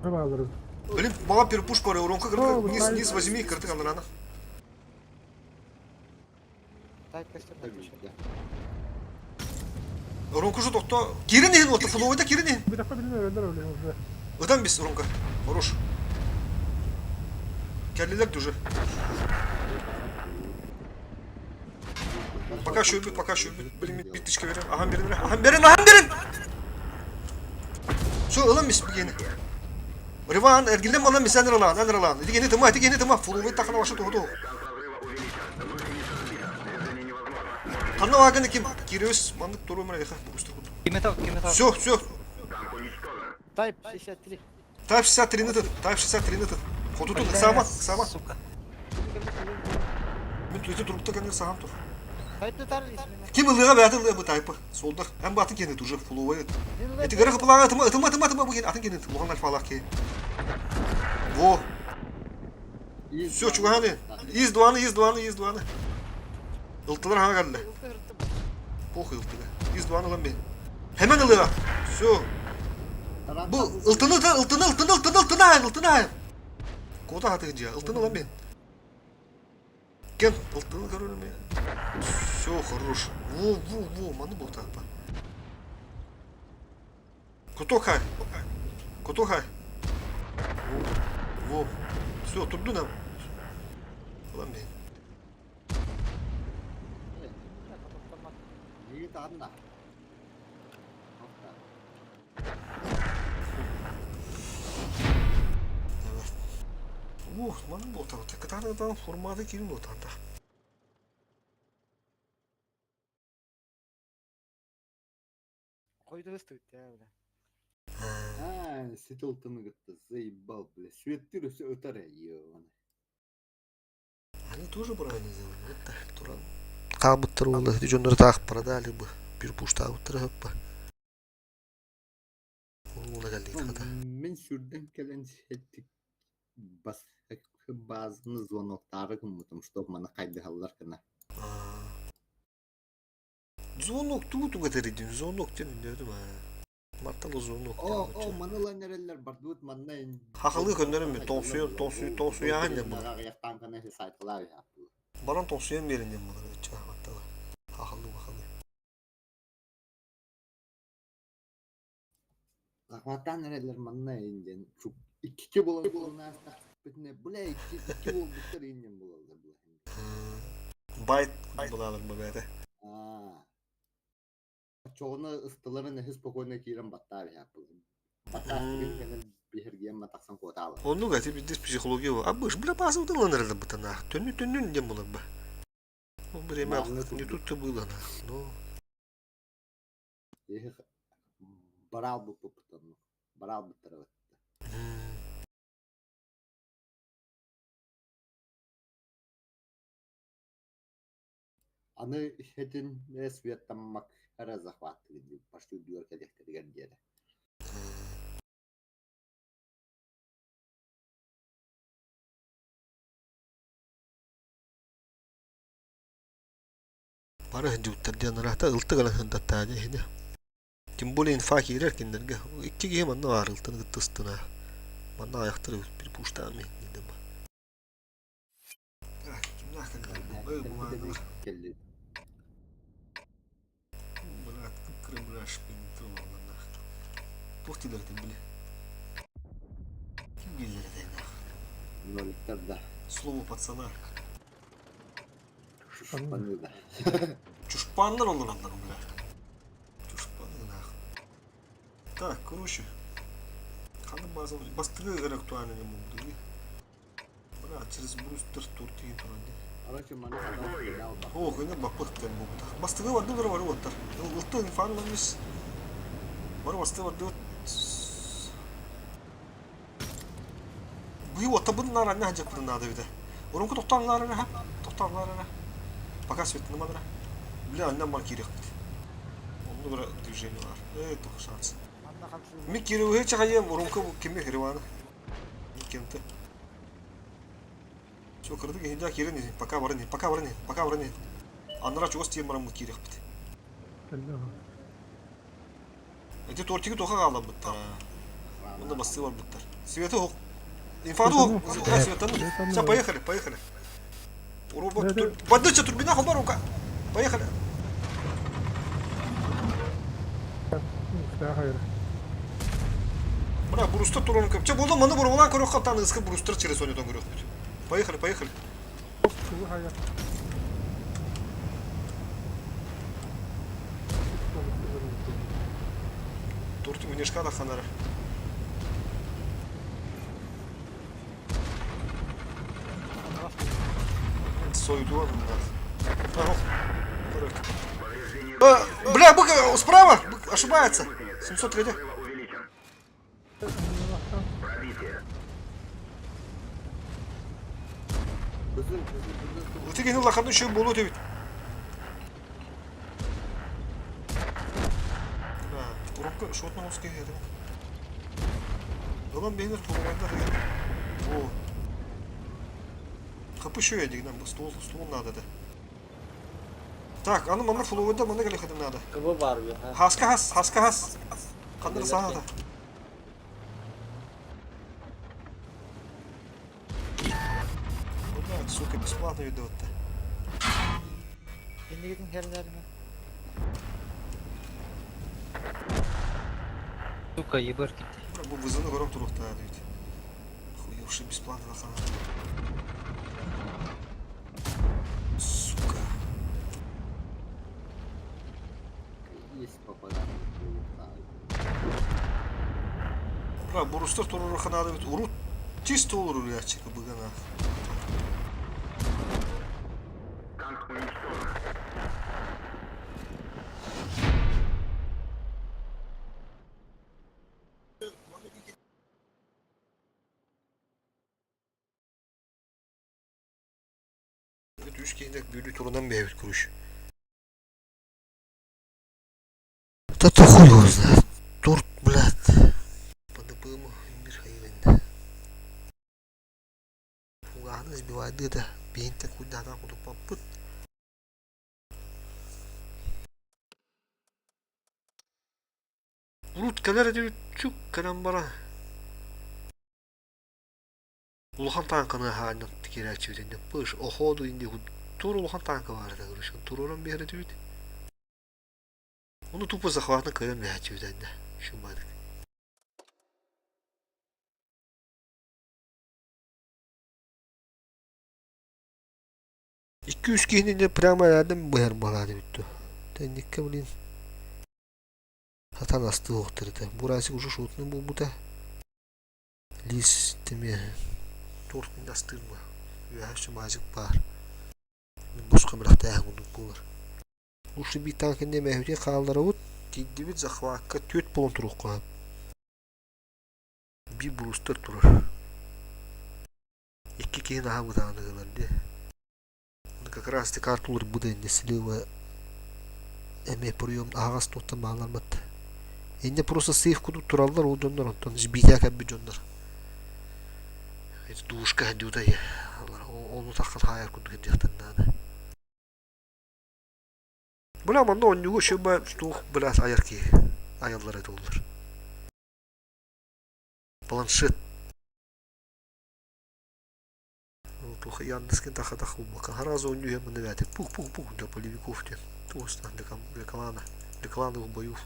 Баалар эбит. Блин, мага бир пушка бар, уромка кыртык. Низ, низ возьми, кыртык анрана. Тай көстөр. Уромка же тохто. Кирин иһин ота флоуда кирин иһин. Bir dakika bilmiyorum öldüler öyle уже. Ыдан бис уромка. Хорош. Кәллелер уже. Пока şu пока şu Блин, bir тычка берем. Ахам берин, ахам берин, ахам берин. Şu ылан бис бигени. Риван, эргилден балан бис әнер алан, әнер алан. Дигени тыма, дигени тыма. Флоуды тахана башы туху. Канна ваганы ким? Кириус, мандык туру мына яха, бустыр куту. Все, все. Тайп 63. Type 63 ны Type 63 ны Хоту сама, сама. Мен туйты турукта кәнер сахам тур. Тайпты тар исмени. Ким ылыга бәті ылыга бу тайпы. Солдар. Әм батын кенет уже фуловай. Эти гары кыпылага тыма тыма тыма тыма буген атын кенет. Луган альфалах ке. Во. Все, чуганы. Из дуаны, из дуаны, из дуаны. Ылтылар хага келді. Похуй ылтыга. Из дуаны лан бен. Hemen ылыга. Все. Bu ıltını ıltını ıltını ıltını ıltını ayın ıltını ayın. Кота хаты где? Ылтыны лан бен. Кен ылтыны көрөлүм я. Все, хорош. Во, во, во, маны был так. Кутохай. Кутохай. Во, во. Все, турду нам. Лан бен. Evet. Ух, маны был так. Кытаны форматы кирин был так. Койду өстү бля. А, ситилтыны гытты, заебал, бля. Светтир все өтөр, ебаный. Они тоже правильно сделали. Вот так, туран. Кабыттыр олы, дижоннор так продали бы. Bir пушта уттыр хөппа. Уна geldi хата. Мен сүрден келен сеттик бас базаны звоноктары кыммытым, чтоб мана кайдыһаллар кына. Звонок туу кетеридин, звонок ден дедим ha. Марталы звонок. О, о, маны лан эреллер бардыбыт манна. Хахалы көннөрүм би, тоңсуя, тоңсуя, тоңсуя анне була. Таңкана сайтылар я. Баран тоңсуя берин дем була. Ча марталы. Хахалы бахалы. Захваттан эреллер манна инден. Чук икки болан болан битне. Бля, икки икки болбуттар инден болалар була. Байт булалар бу бәте. А. Чоғына ыстыларын эһи спокойно киирен баттаар я. Баттаар кенен биһиргиэн матаксан куотаала. Онну гати биздес психология бар. Абыш, бля, базы удаланыр бутана. Төннү төннүн дем булар ба. Ну, время не тут-то было, нах. Но Эһи барал бу пуптан. Барал буттара. Аны хетин светтаммак ара захват дип баштуу дүөр келектеригер диэре. Бары хинжуттар диэн рахта ылты гала хындаттааны хине. Тем более инфа киирер киндерге. Икки киһи манна баар ылтын кыттыстына. Манна аяктары bir пуштаами дедим. Келли. Туох тилер били. Ким билер Ноликтер да. Слово пацана. Шпаны да. Чушпаннар олар алар бля. Чушпаны нах. Так, короче. Қаны база бастығы актуальный не мог. Бля, через брустер тур деген туран. Короче, маны хатан стрелял О, кыны баппыт тем буолбута. Бастыгы бардылар бары уоттар. Ылты инфан мис. Бары басты барды. Быйыл оттабын нар анна хаджаппытын наада бите. Урунку тохтоон эрэ, тохтоон эрэ. Пока светны манара. Бля, анна мар киирехпит. Онну бара движение бар. Э, тух шанс. Манна хамсыыр. Ми кириуhe чахайым урунку кими хриваны. Кемте. Все, кырдык иһинжа киирэн иһин. Пока баран иһин, пока баран иһин, пока баран иһин. Аннара чугас тиийэн бараммыт киириэхпит. Эти тортики тоха хаалларбыттар. Онно бастыы барбыттар. Светы хук. Инфаду хук. Светаны. Все, поехали, поехали. Поддача турбина хобар рука. Поехали. Бра, бурустар туран көп. Че болды, маны бурулан көрөк қаптан ысқы бурустар через ойнатан көрөк. Поехали, поехали. Тортик внешка да ханара. Сойду Бля, бык справа! Бык ошибается! 703. Бызыл, бызыл, бызыл. Ытык ини лаханы еще болу дебит. Да, урокка шотно узкий это. Ылан бейнер фуловайда. О. Хапы еще я дигнам, стол, стол надо да. Так, аны мана фуловайда мана келе надо. КБ бар bir. Хаска хас, хаска хас. Кандыр саада. Блядь, сука, бесплатно ведут-то. Иннигитин херлерine. Сука, ебар gitti. Бу вызыны көрөм туруктаа дейт. Хуевший бесплатно лахана. Сука. Есть попадание. Бра, бурустар турурухана дейт. Урут чисто olur ячык быгана. Үс киһинек бүлүү турунан бэйбит куруш. Да то хуй его знает. Торт, блядь. По ДПМу Михаилин. Фуганы сбивает это. Бейнте куда там куду попыт. Урут кэлэр диэбит чук кэлэн баран улахан тааҥканы аһаанньан киирээччибит пыш оходу инди тур улахан тааҥка баар этэ короче туруоран биэрэтибит ону тупо захватны кыайан биһээччибит эннэ шумадык Икки-үс киһини прямо рядом быһар буолаат эбит дуо. Тэнниккэ блин сатаан астыы уохтар этэ. Бурасик уже шутный буолбута. Лис тэмиэ торт астыыр ма үөһэ өссө мазик баар. Босхо бэлэхтээһин курдук буолар. Лучше биир таҥ кэннэ мэһүтэ хаалларабыт. Тиийдибит захвакка түөрт буолан туруохха. Биир брустер турар. Икки киһи наһаа бытааны гынар дии. Как раз таки карталар быда инде слива эмиэ прием аһаҕас туохтан бааларбат. Инде просто сейф курдук тураллар ол дьоннор онтон сбития кэлбит дьоннор. Душка дюдай ону таххан хаайар курдук диэхтэн наада. Бля манна онньугу шыба туох блядь айар киһи айаллар это оллар. Планшет Туох Яндекскин тахатах буолбакка сразу онньуйа мында бээтэ пух-пух-пух для полевиков диэн туостаан для клана для клановых боев.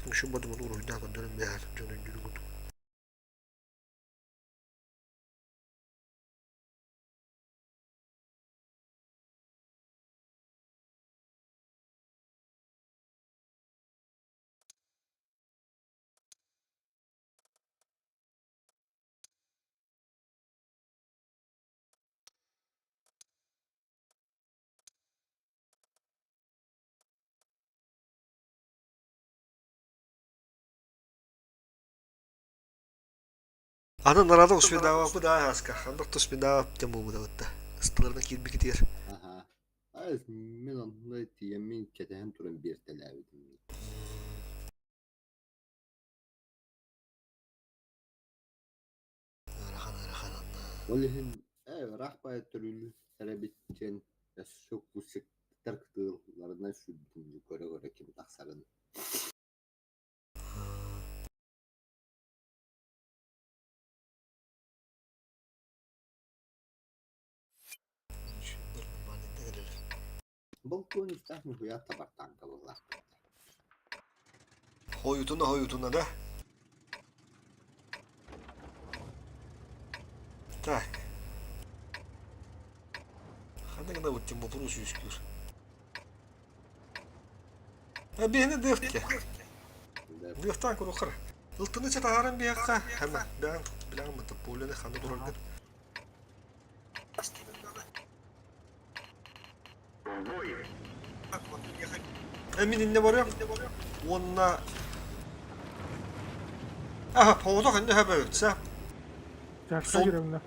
Еще бодуман уруһуйдаан көрдөрөн биэһэр дьон өйдүүр курдук. Аны нарада успедаабаппыт аа аска. Ханнык туспедаабап диэн буолбута бытта. Ыстыларына киирбикитигэр. Аха. Ай, мин онно тиийэммин кэтэһэн туран биэртэлээбитим. Ыарахан, ыарахан анна. Ол иһин ээ ыраах баайа төрүүлү эрэбит диэн өссө кусиктар кытыыларынан сүүрдүм көрө-көрө ким тахсарын. Балкон истээх нихуя табартаан кабыллаахпыт. Хойутуна хойутуна да. Так. Ханна гына бут вопрос үскүр. А биһини дыахте. Дыахтаан курухар. Ылтыны чатаһаран биһэххэ хана бээн билэҕин мытта полены ханна тураргын. Мин инне барыам уонна Аха, поводок инне хөбөбүт, Чашка киремне.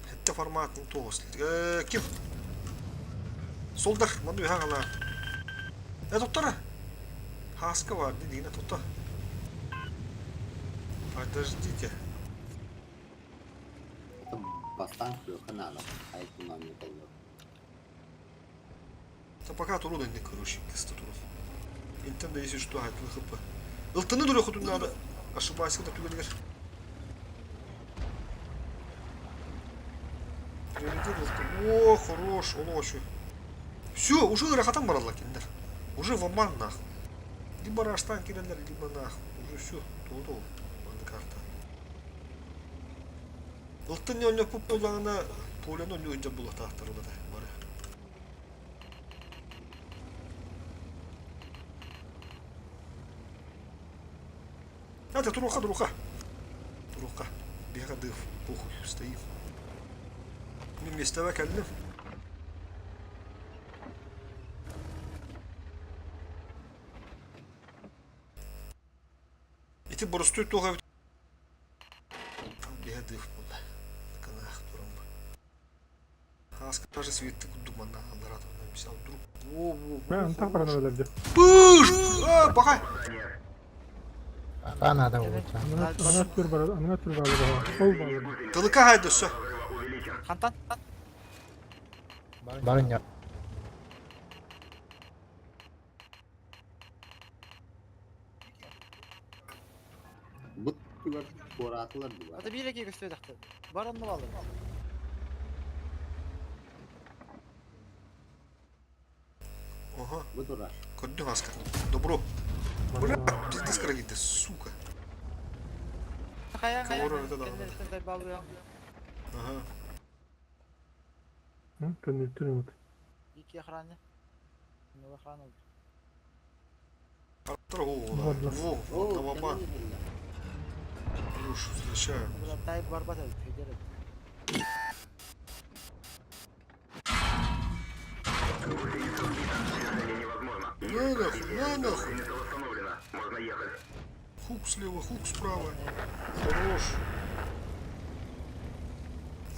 Хэтте форматын тоҕус. Ким? Солдар, манна үһэ аҕалаан. Э, туттара. Хааска бар, дигинэ тутта. Подождите. Бастаан күөххэ наада, айкунан металлар. Да пока турун инник, короче, кыста турун. Интен да если что, айтылы хп. Ылтыны дура хотун надо. Ошибайся да түгенигер. О, хорош, олочу. Все, уже ырахатан баралла киндер. Уже в обман нах. Либо раштан кирелер, либо нах. Уже все, то-то, карта. Ылтын ньонньо пуппулаҕына Поляны онньу ыдьа булатаахтар улата бары. Это туруха, туруха. Туруха. Биһиэхэ дыв, похуй, стоим. Мин миэстэбэ кэллим. Ити боростуой туох эбит Биһэ дыв буолла. Кынаах туран бу. Хааска даже светти курдук манна аллара туран мисал вдруг. Во во Бә, во. антах баран өлөрдө. Пыш! А, бахай. Та надо будет. Ана түр бар, ана түр бар. Ол бар. Тылыка хайды все. Хантан? Барыня. Бу түгэр куораатылар дуо? Ата биир эки көстүбэтэхтэр. Бар онно баалар. Ага, Бу турар. көрдүм аска. Добро. Бля, пиздец кырагиды, сука. Хайа хайа. Кого это да? Ага. Көннүттүн ут. Ики охрана. Ну охрана. Во, во, на вабан. Плюш, встречаю. Тайп барбат федерат. На нахуй, на нахуй. Хук слева, хук справа. Хорош.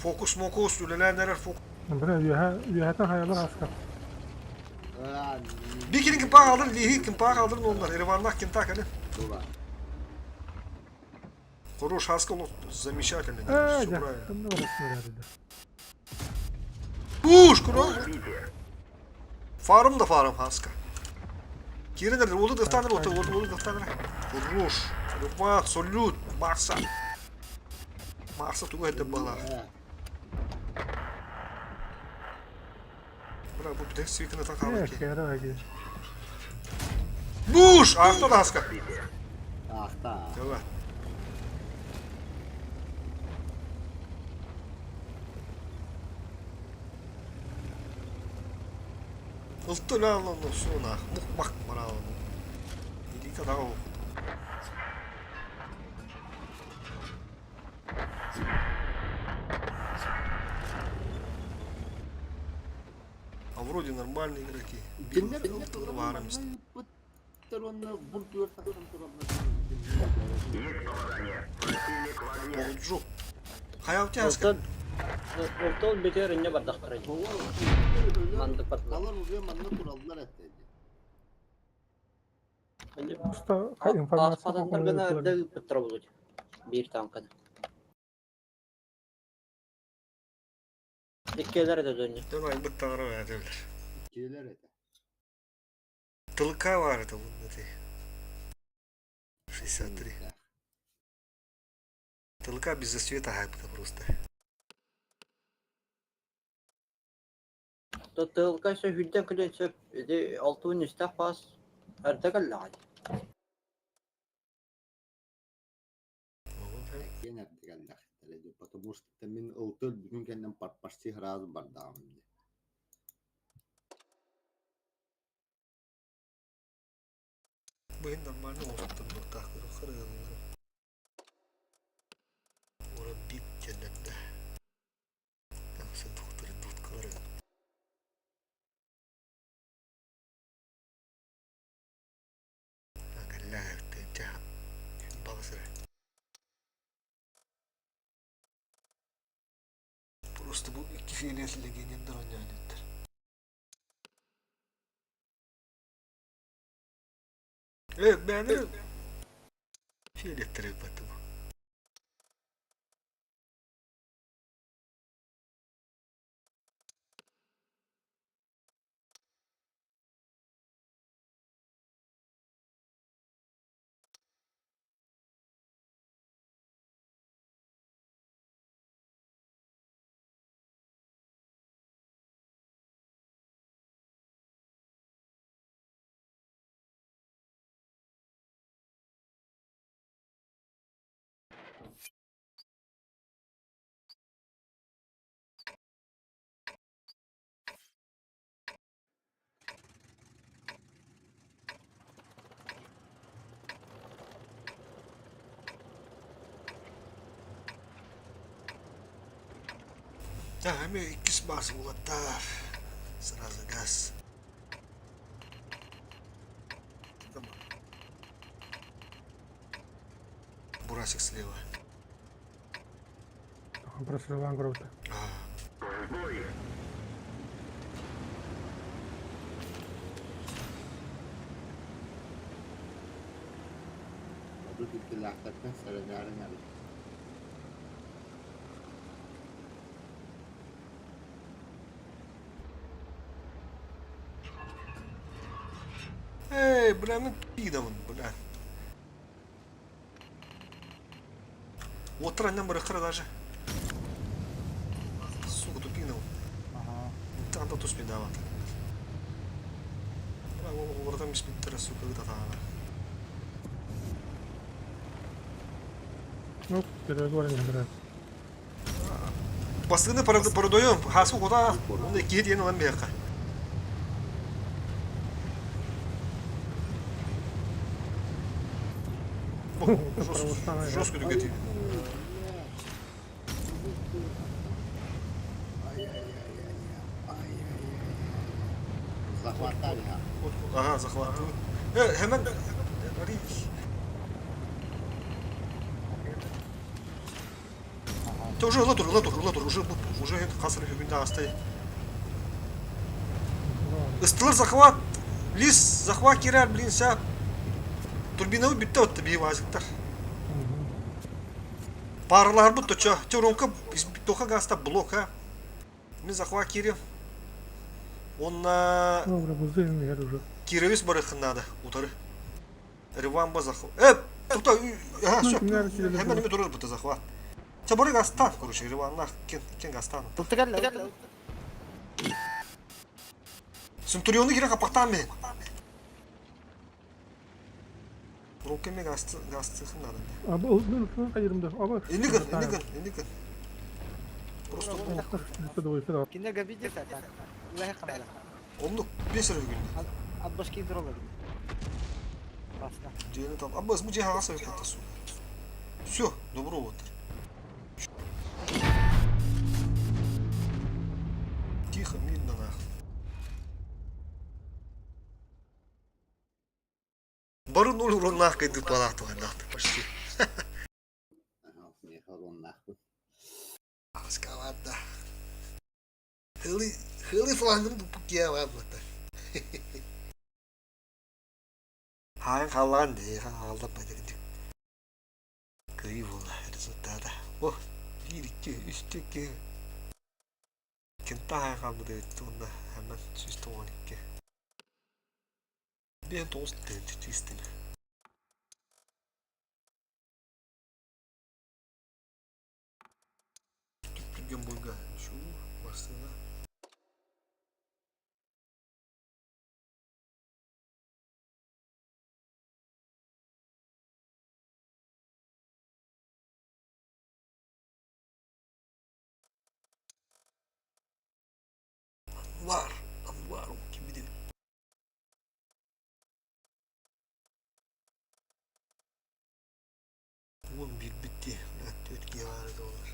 Фокус мокус, үлэлээн эрэр фокус. Бля, үөһэтэн хайалар аска. Бикини кимпаа қалдыр, лиһи кимпаа қалдыр олар. Ереваннах кимта кэлин. Дура. Хорош, хаска замечательный. Э, Все правильно. Кымны барасың өрөдө. Пуш, кура. Фарым да фарым хаска. Киренер, олы дыхтаныр, оты, олы, олы дыхтаныр. Хорош. Рыбак, салют, Марса. Марса тугу это была. Бра, бу битек свитini Э, такалы ки. кere аги. Буш, ахта да хаска. Ахта. Давай. Ылты лаланы суна, мук-мак мараланы. Илика дагы А вроде нормальные игроки. Кинилэр Ылтылар баарымыз. Өлбүттэр уонна бурдугар тахсан тураллар. Болжу. Хайа у тебя Онтон онтон бүтэр инньэ бардахтара. Маннык бардылар. Алар уже манна тураллар этэ. Просто информация Ааспатаннар гына эрдэ ыыппыттара буолуо. Биир тааҥканы. Иккиэлэр этэ дөнньө. Давай быттаҕара бээтэлэр. Иккиэлэр этэ. Тылка бар это ты. 63. Тылка без засвета хайпта просто. Тылка өссө сүүрдэн кэлиэн сөп. Ити 63 паас эрдэ кэллэҕэ дии. Киэн эрдэ кэллэхтэрэ дии, потому что мин ылты өлбүтүн кэннэ почти сразу бардаҕым дии. Быһын нормально оҥостон туохтаах харыаллар. Урабит диэннэрдэ. Просто бу икки филиал легионердар оонньоон Э, бэйэни фиолеттэр ыыппаттым. Да, эми иккис баас уолаттар. Сразу газ. Бурасик слева. Просрываем круто. Оду иккилээхтэртэн сэрэнээрин эбит. Эй, бля, ну пидовын, бля. Отыр аннан быраххара даже. Сука, тупинов. Анда туспидава. Олордан биспиттер, сука, ытатаана. Ну, переговоры не играет. Бастыгыны продаем, хасу куда? Он икки диэн ылан биһиэхэ. Жестко түгэтии. Захваттали, а? Ага, захватывают. Hemen Те уже ыла тур, ыла тур, ыла тур, уже уже хасыр хүгүндэ астай. Ыстылар захват, лис захват кирер, блин, ся. Турбинабы бүттэ отты бии вазиктар. Паралар бут точо. Те ромка тоха гаста блок, а. Мен захват кирев. Он на Добре, бузин я уже. Кировис барыхын надо, утары. Ревамба захват. Тут, ага, все. Hemen hemen durur bu захват. Те бары гастан, короче, Реваннах, кен, кен гастан. Центурионы кирен капактан мен. Руками гасты, гастыхын надо. А бұл мен қайырымды. Аба. Инигин, инигин, инигин. Просто Кине габидеса так. Улаха канала. онну бес күн. От башки дорога. Баста. Дьиэни там. Аббас, бу дьиэ хаҕас эбит сука. Все, добро вот. Тихо, мирно нахуй. Бары ноль уроннаах кыйдык балаах туһаннаахтык почти. Миэхэ уроннаахпын. Аскаларда. Хылы хылы флангын туппут киһи бар буолта. Хаайын халлаан дии хаалла бадырдык. Кыайыы буолла результата. О, биир, икки, үс, икки. Кента хаайын хаалбыт эбит уонна ханна 192. 59 тыһыынча чиистэнэ. Түптүргэн буйга шу массыына. Анвар, Анвар, ким билэр. Уон биирбит дии, түөрт киһи баара буоллар.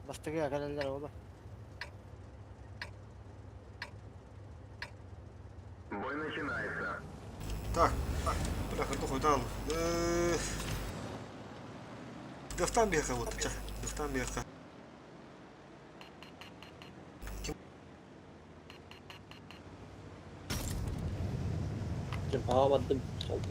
Бастакы кэлэллэр оҕолор. Так, бляха, дохуй дал. Дефтан биэхэ вот, ча, дефтан биэхэ. Ким Aa бардым. Oldu.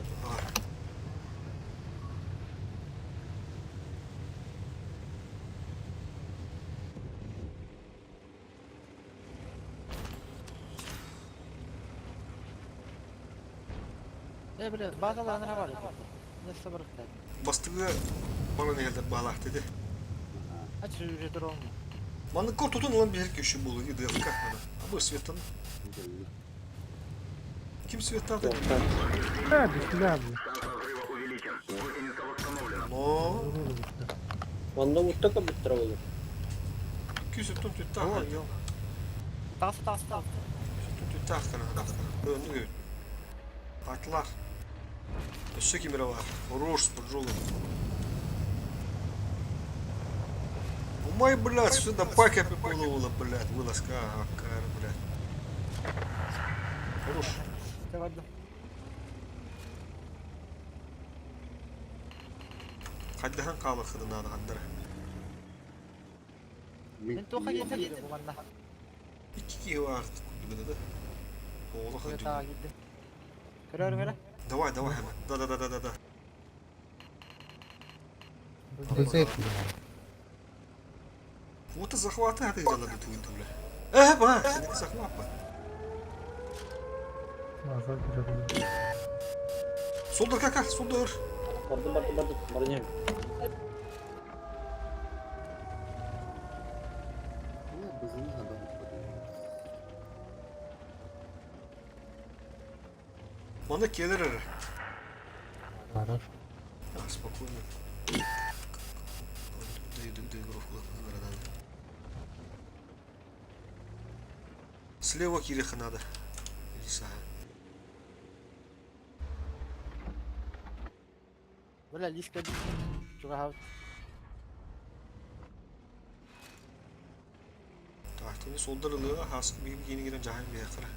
Э бile базаларына бар. Несе барыктар. Бастыгы баран иһэллэр баалаах деді. Ач жүре olmuyor. Маннык тутун ылан биһэр киши буолу ДФК. Абы светтан. Ким светтаата? Ha düştüler abi. Но Манна муттака бүттүрэ болur. күүсүттэн түттаах. Тас тас тас. Түттаах kana. Önlü Atlar. Өссө кимере бар. Хорош, пожалуй. Умай, блядь, сюда пака приколовала, блядь, вылазка, ага, блядь. Хорош. Барда. Хайдахан хаалар хыдынаада хандара. Мен тоха кетти бу манна. Икки киһи бар курдук да. Оҕоло Таа хадьы. кидди. Көрөр мөрө. Давай, давай, hemen. Да, да, да, да, да, да. Вот и захваты это делали твою бля. Э, ба, это захват. Nazar güzel. Soldur kaka, soldur. Бардым бардым бардым. Барın Бызыны надо Мана келер эрэ. А, спокойно. Слева Кириха надо. Лиса. Бля лиска. Чуга Так, тени солдар ылыга хаскы биги кини кирен жаһан биэхара.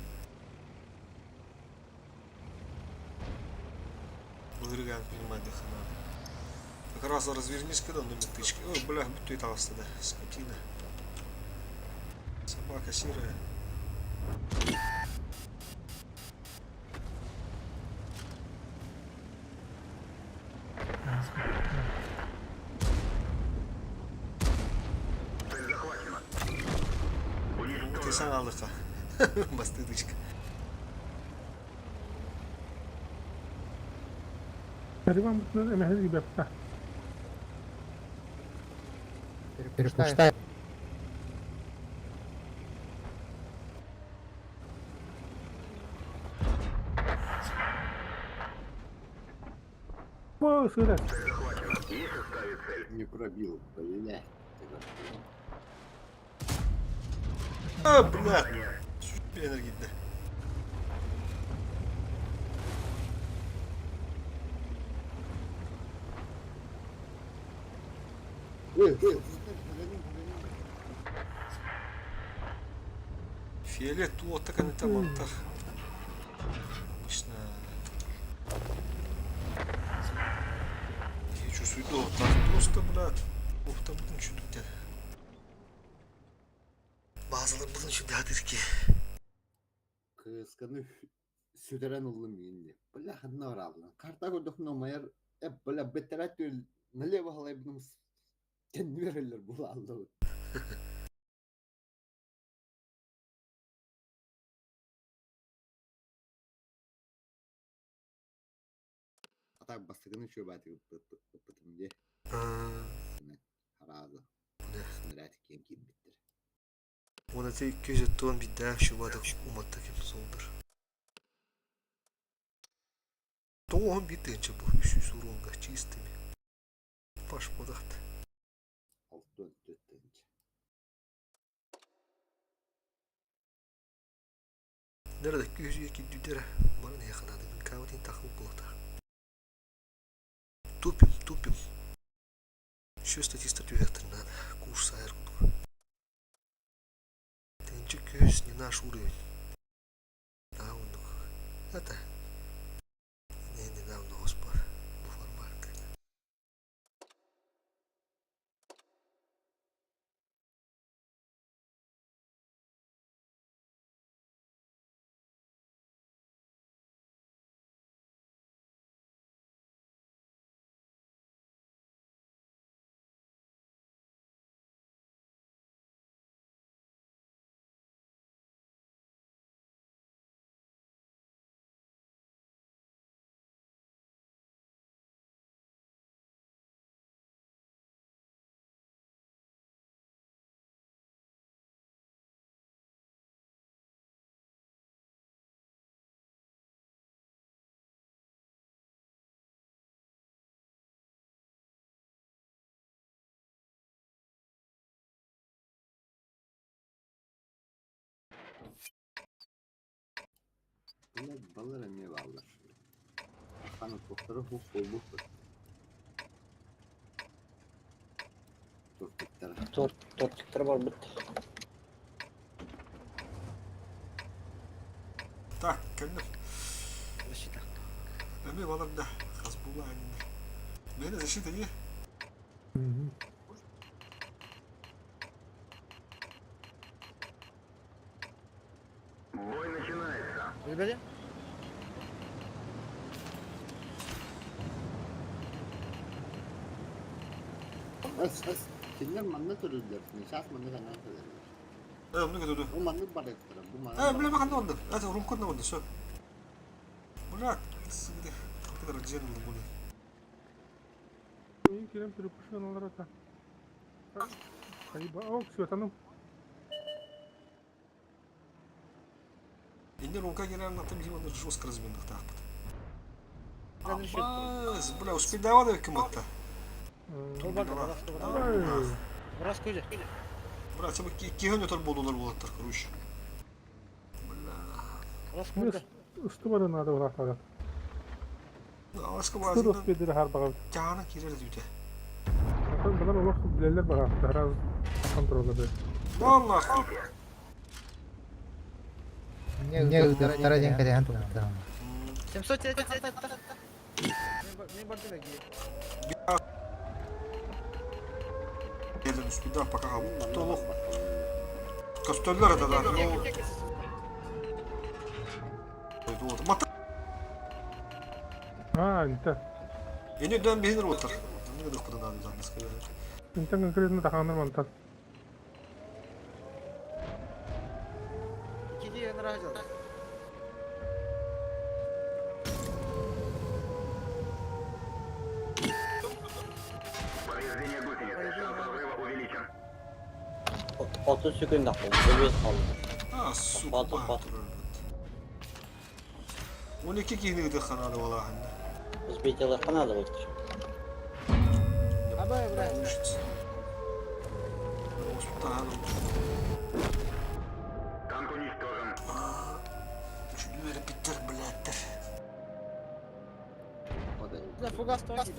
Былырыган принимать надо. Как раз развернись, когда он номер тычки. Ой, бля, будто и да, скотина. Собака серая. Ты саҥалыха. Бастыдычка. Нариман бутунан эмэһин ребята. Перепускай. О, сыра. Не пробил, блядь. А, бля. Энергия. Фиолет уота каната мантах. Обычно. Я чувствую, да, так просто, брат. Ух, там что тут Базаларбытын сүрдээх ки. Кыысканы сүтэрэн ыллым иинни. Бля, ханна барааллан. Карта көрдөхүнэ умайар, э, бля, бэтэрээ түөл налево халайбыным кэннибэр өллөр булааллыбыт. А так бастакыны үчүгэй ыппытым дии. Харааза. Снаряд киэн киирбиттэр. Уонна ити 200 биирдээх шубада уматта ким солдор. 91 тыһыынча бу 300 уруонга чистыми. Паш бодахт. 64 тыһыынча. Nerede 202 дүдere. Bana ne yakın Каватин тахыл болота. Тупим, тупим. Еще статиста түһэхтэр надо. Курс айар курдук. Тыһыынча көс не наш уровень. Да, оннук. Это не недавно оспор. Бу формалька. Блядь, баллар эмиэ бааллар. Ханы туохтара суох буолбуппут. Тортиктара. Торт, тортиктар барбыт. Так, кэллим. Защита. Эмиэ баларда хас була аннар. Бэйэ защита не? Выбрали? Эс, эс. Кинилэр манна төрүүллэр. Сейчас манна канал төрүүллэр. Э, много туду. Бу маннык барыктара. Бу манна. Э, бля, маханна онда. Это румкон на онда, все. Бля, сыгды. Кытар джен були. Мин кирем перепушен алар Хайба, ок, светаным. Инде румка герен на там диван жестко разменных так. Да, ну что? Абас, бля, успедавал кем это. Толбар, раз, раз, раз, көже. Бля, тебе киһен өтөр болулар болаттар, короче. Бля. Раз, көже. Устубары надо улахтара. Аласка Стур базында успедир харбага. тяна кирер дүтэ. Булар олох билелер бага. Раз контролы. Аллах. Не ыдыртара диэн кэтэһэн турбуттар. 700 Мен бардым әге. Yerden üstünden пока Толох. Костеллер это да. Вот. Мата. А, инте. Эни дөн бихинер отыр. Не дök куда надо да сказать. Инте конкретно таханыр мантан. Тура 30 секунда қалды, 5 қалды. А, сука, Тоқта, тоқта. 12 киһини ыытыахха наада буолааһынна. Сбейтелерха надо будет. Абай, брат. Получится. Госпиталь. Чүлүөрэ биттер, блядтер. Да, фугас тоже.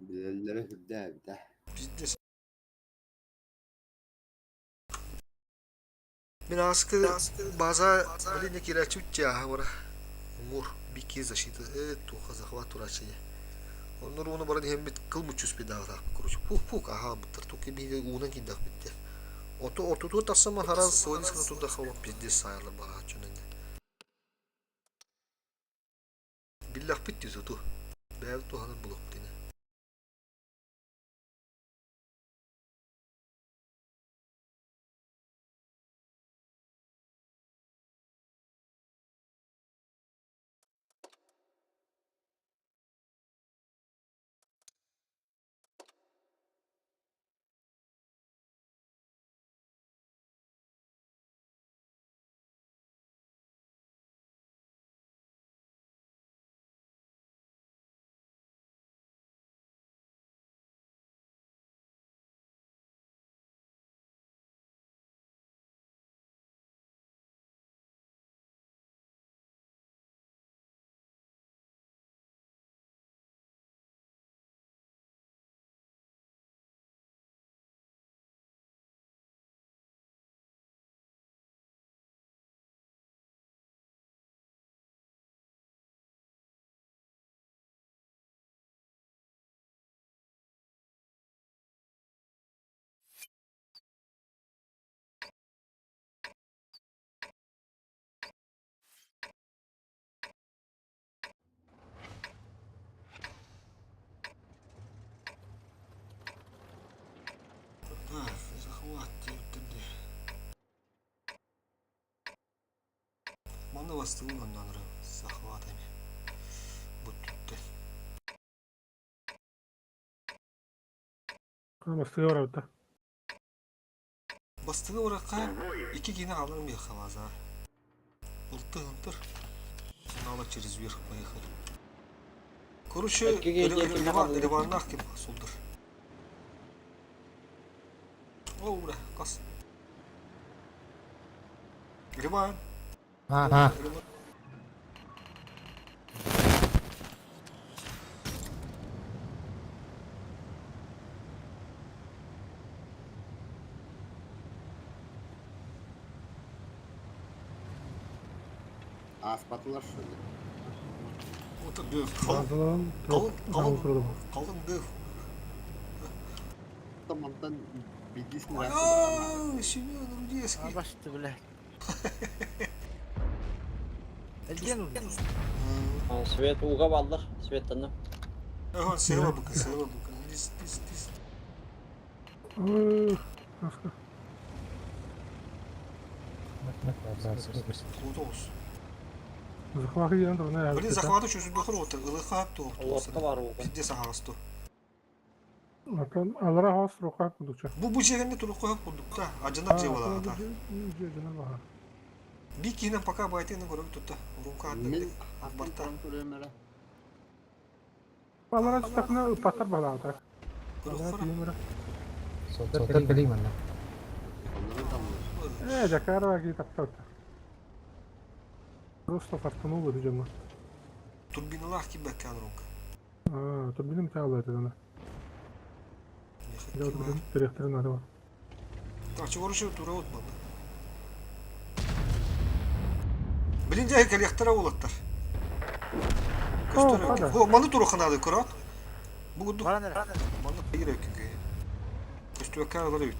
Билэллэрэ үрдээбитэ. Пиздец. Мин ааскы база блин киирээччи үттээһэ бара. Уҥур бики защита э туха захват турааччы Оннор ууну баран иһэммит кыл муччус бедаҕытаахпыт короче пух-пух аһаабыттар тук биһиги уунан киирдэхпит дии. Ото ортотугар тахсан харан сылын гына турдахха олох пиздец саайалар баҕааччы онон Биллэхпит дии соту. Бэйэбит туһанан булуохпут ини. Захват диэбиттэр дии. Манна бастыгын оннонору захват эми. Буттуттан. Бастыга барабыта. Бастыгы уракка икки киһини хаалларан биэххэ база. Ылты-ынтыр. Сначала через верх поехали. Короче, Икки киһи диэки хаалларан. Ливаннаах ким сулдыр. О, ура, кас. Ливан. А. Ливан. Ааспатылар что ли? Вот дыв. Қалың, Базаларын қалың, қалың, тұрды. қалың дыв. Мантан билдисин А, Семен Рудецкий. Абашты, блядь. Элген Свет уға балдыр, светтаны. Ага, села бука, села бука. Дис, дис, дис. Аска. Кутоус. Захваты диэн турна Блин, захваты чуть бахыр вот, ылыха то. Лотка бар уға. Пиздец ағасты. Атын алара хос рука кудуча. Бу бу жерінде турук қойып курдук та. Ажынап жеп алады та. Би киинен пока байтыны көрөк тутта. Урунка Мин барта. көрөмөрө. Алара стакна патар балаата. Көрөк кора. Сотор кэлиҥ манна. Оннору там Э, Жакарова ки тапталта. Просто фартануло дижема. Турбиналар ки бәккән рунка. А, турбинам таалла это. Я вот директор надо. Так, чего решил тура вот манда. Блин, жай коллектора олаттар. О, хада. О, маны тура ханады көрөт. Бу гуду. Баран эрэ. Маны кыйыр өкүгө. Көстүөккә алар бит.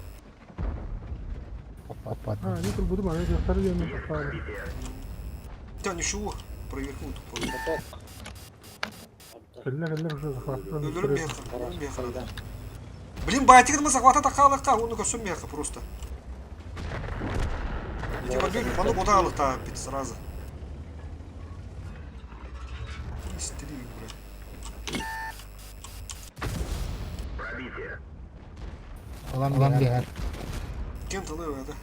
А, не турбутум, аны дьахтары диэммин тохтообут. Тя, ничего, проверку тупо. Кэллэ кэллэ уже захваттан Өлөрүм миэхэ, өлөрүм миэхэ надо. Блин, баайтыгын захвата такаалыкка, оны көрсөм миэхэ просто. Ити көрдүн, маны бота алыктаа бит сразу. Истери, блядь. Olan bir Кем тылы это?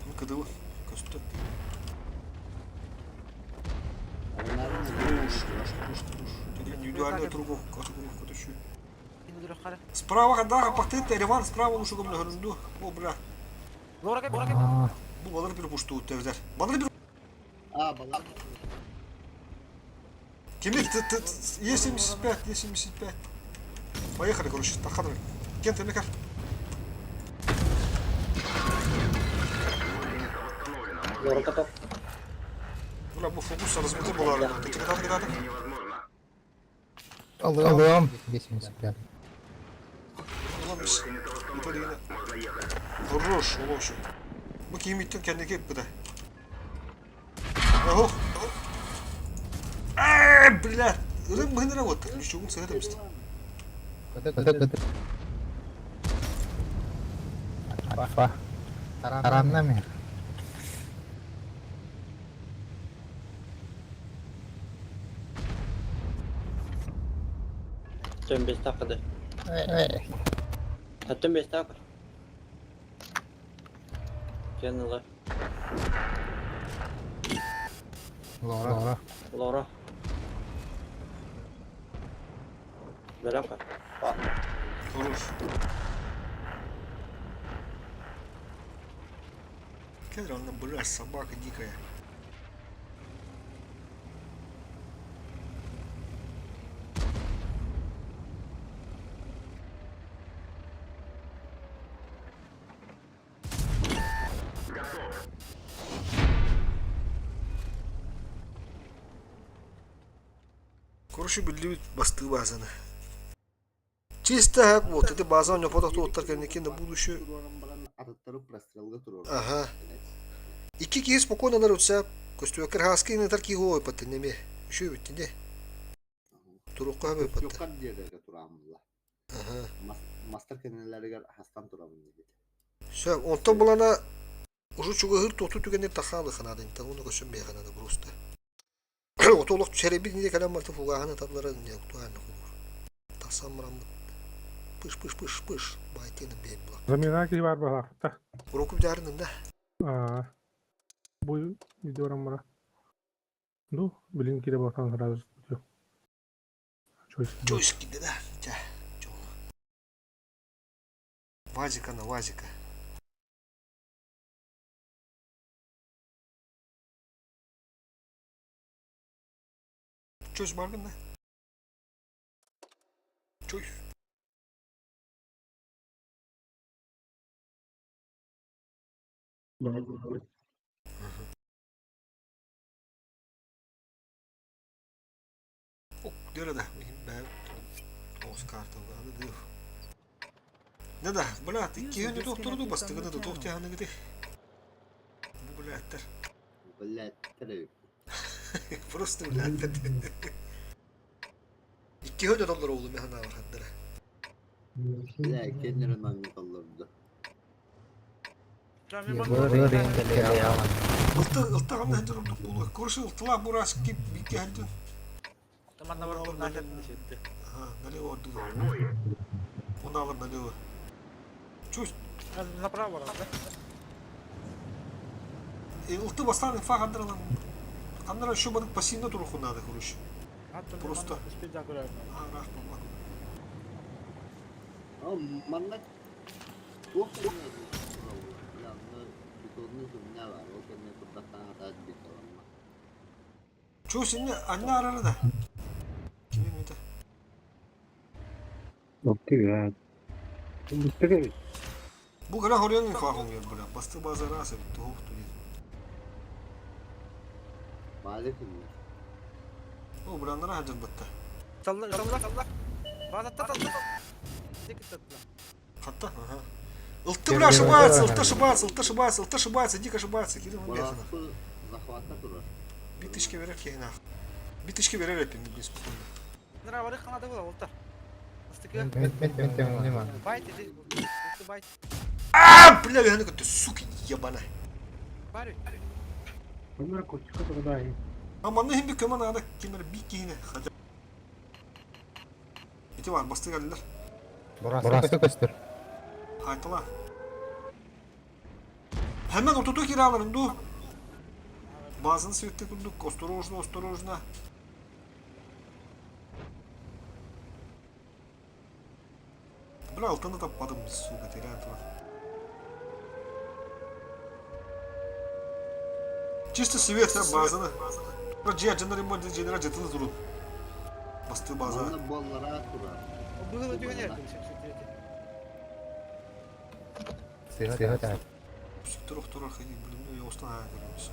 Ну, КДУ, көстө. Хорош, хорош, хорош, хорош. Индивидуальную трубу, тащу. Справа когда пахтыт, Ереван справа лучше гомно горунду. О, бля. Бу балар bir пушту тевзер. Балар bir А, балар. Кемир, Е75, Е75. Поехали, короче, тахадр. Кент, Мекар. Бля, бу фокус размыты булар. Китат, китат. Alıyorum. 75. Ulan Италияны. Хорош, олошу. Бу кийимиттен кэнники ыппыта. Ох. Э, бля. Ырым быһынара вот. Үшүгүн сыгата бистэ. Кıdı kıdı. Afa. Taranlamıyor. Tüm 5 takı. Кеннела. Лора. Лора. Бәрәпа. Хорош. Кедр, она, бля, собака дикая. Короче, билли басты базаны. Чисто как вот, это база у него потом кто-то на будущее. Ага. Икки киһи спокойно олорутса, көстүөккэр хаска инэтэр киһи уойпаттын эмиэ. Үчүгэй бүттүн дии. Турукка хөбөппөттө. Юкар диэдэргэ турааммыла. Аха. Мастер кэннилэригэр хастан турамын диэбит. Все, онтон булана уже чугаһыр туохту түгэннэр тахаалы ханаадын, ону көсөн бэйэ ханаада просто. Ото олох сэрэбит инде кэлэн барта фугаһын аталлара не туаан кулур. Тахсан бараммыт. Пыш пыш пыш пыш байтыны бэйэ була. Замена киһи баар баһаахта. Уроку бүтээрин да. Аа. Бу видеорам бара. Ну, блин, кире бахан сразу. Чойс. Чойски да. Ча. Чола. Вазика на вазика. Чойс баргын да? Чойс. Ок, дөрө да. Бә Оскар тылганы дыр. Не да, бля, икки доктор ду бастыгы да доктор тяны гыды. Бу блядтер. Блядь, Просто блядтер. Икки хөнө доллар oldu механа бар хаттара. Бля, кеннерин аңыталларды. Ылты ылты гамна хәдер булу. Коршы ылтыла бурас кип бикке хәдер. Ага, налево отду. Он алып налево. Чусь. Направо, да? Ылты бастан инфа хандыралан. Хандыра еще банк пассивно туруху надо, короче. Просто. Ага, рах, бабак. А, манна туох Бля, бетонный земля бар, ол кэннэ турдахтан атаат бетонма. Чё, сенне анна арара да? Кимин это? Бу гана хорьон инфа хонгер, бля. Басты база раса, туху туди. Баале күннэр. О, бля, нара хаджан батта. Салла, салла, салла. Хатта, ага. Ылты, бля, ошибается, ылты ошибается, ылты ошибается, ылты ошибается, дико ошибается, Кирилл Мамбетов. Захватта турар. Битышки берер кейин ах. Битышки берер эпин, блин, спокойно. Нравы ханада була, олтар. Байт, байт. А, бля, я ты сука, ебаная. А манна хим көмө наада кимер би киһини хотя Ити бар бастык әллер. Бурасы көстөр. Хайтала. Hemen ototu kiraların dur. Bazını svetте kurduk. Осторожно, осторожно. Бля, алтыны таппадым, сука, терян турар. Чисто свет, базаны. Дьиэ дьоннор дьиэлэрэ дьытыны турун. Бастыы база. Манна буоллара турар. Быһылы түгэнэр Сыһа Сүктөр охторор хайы блин, ну я устан аа көрөбүз.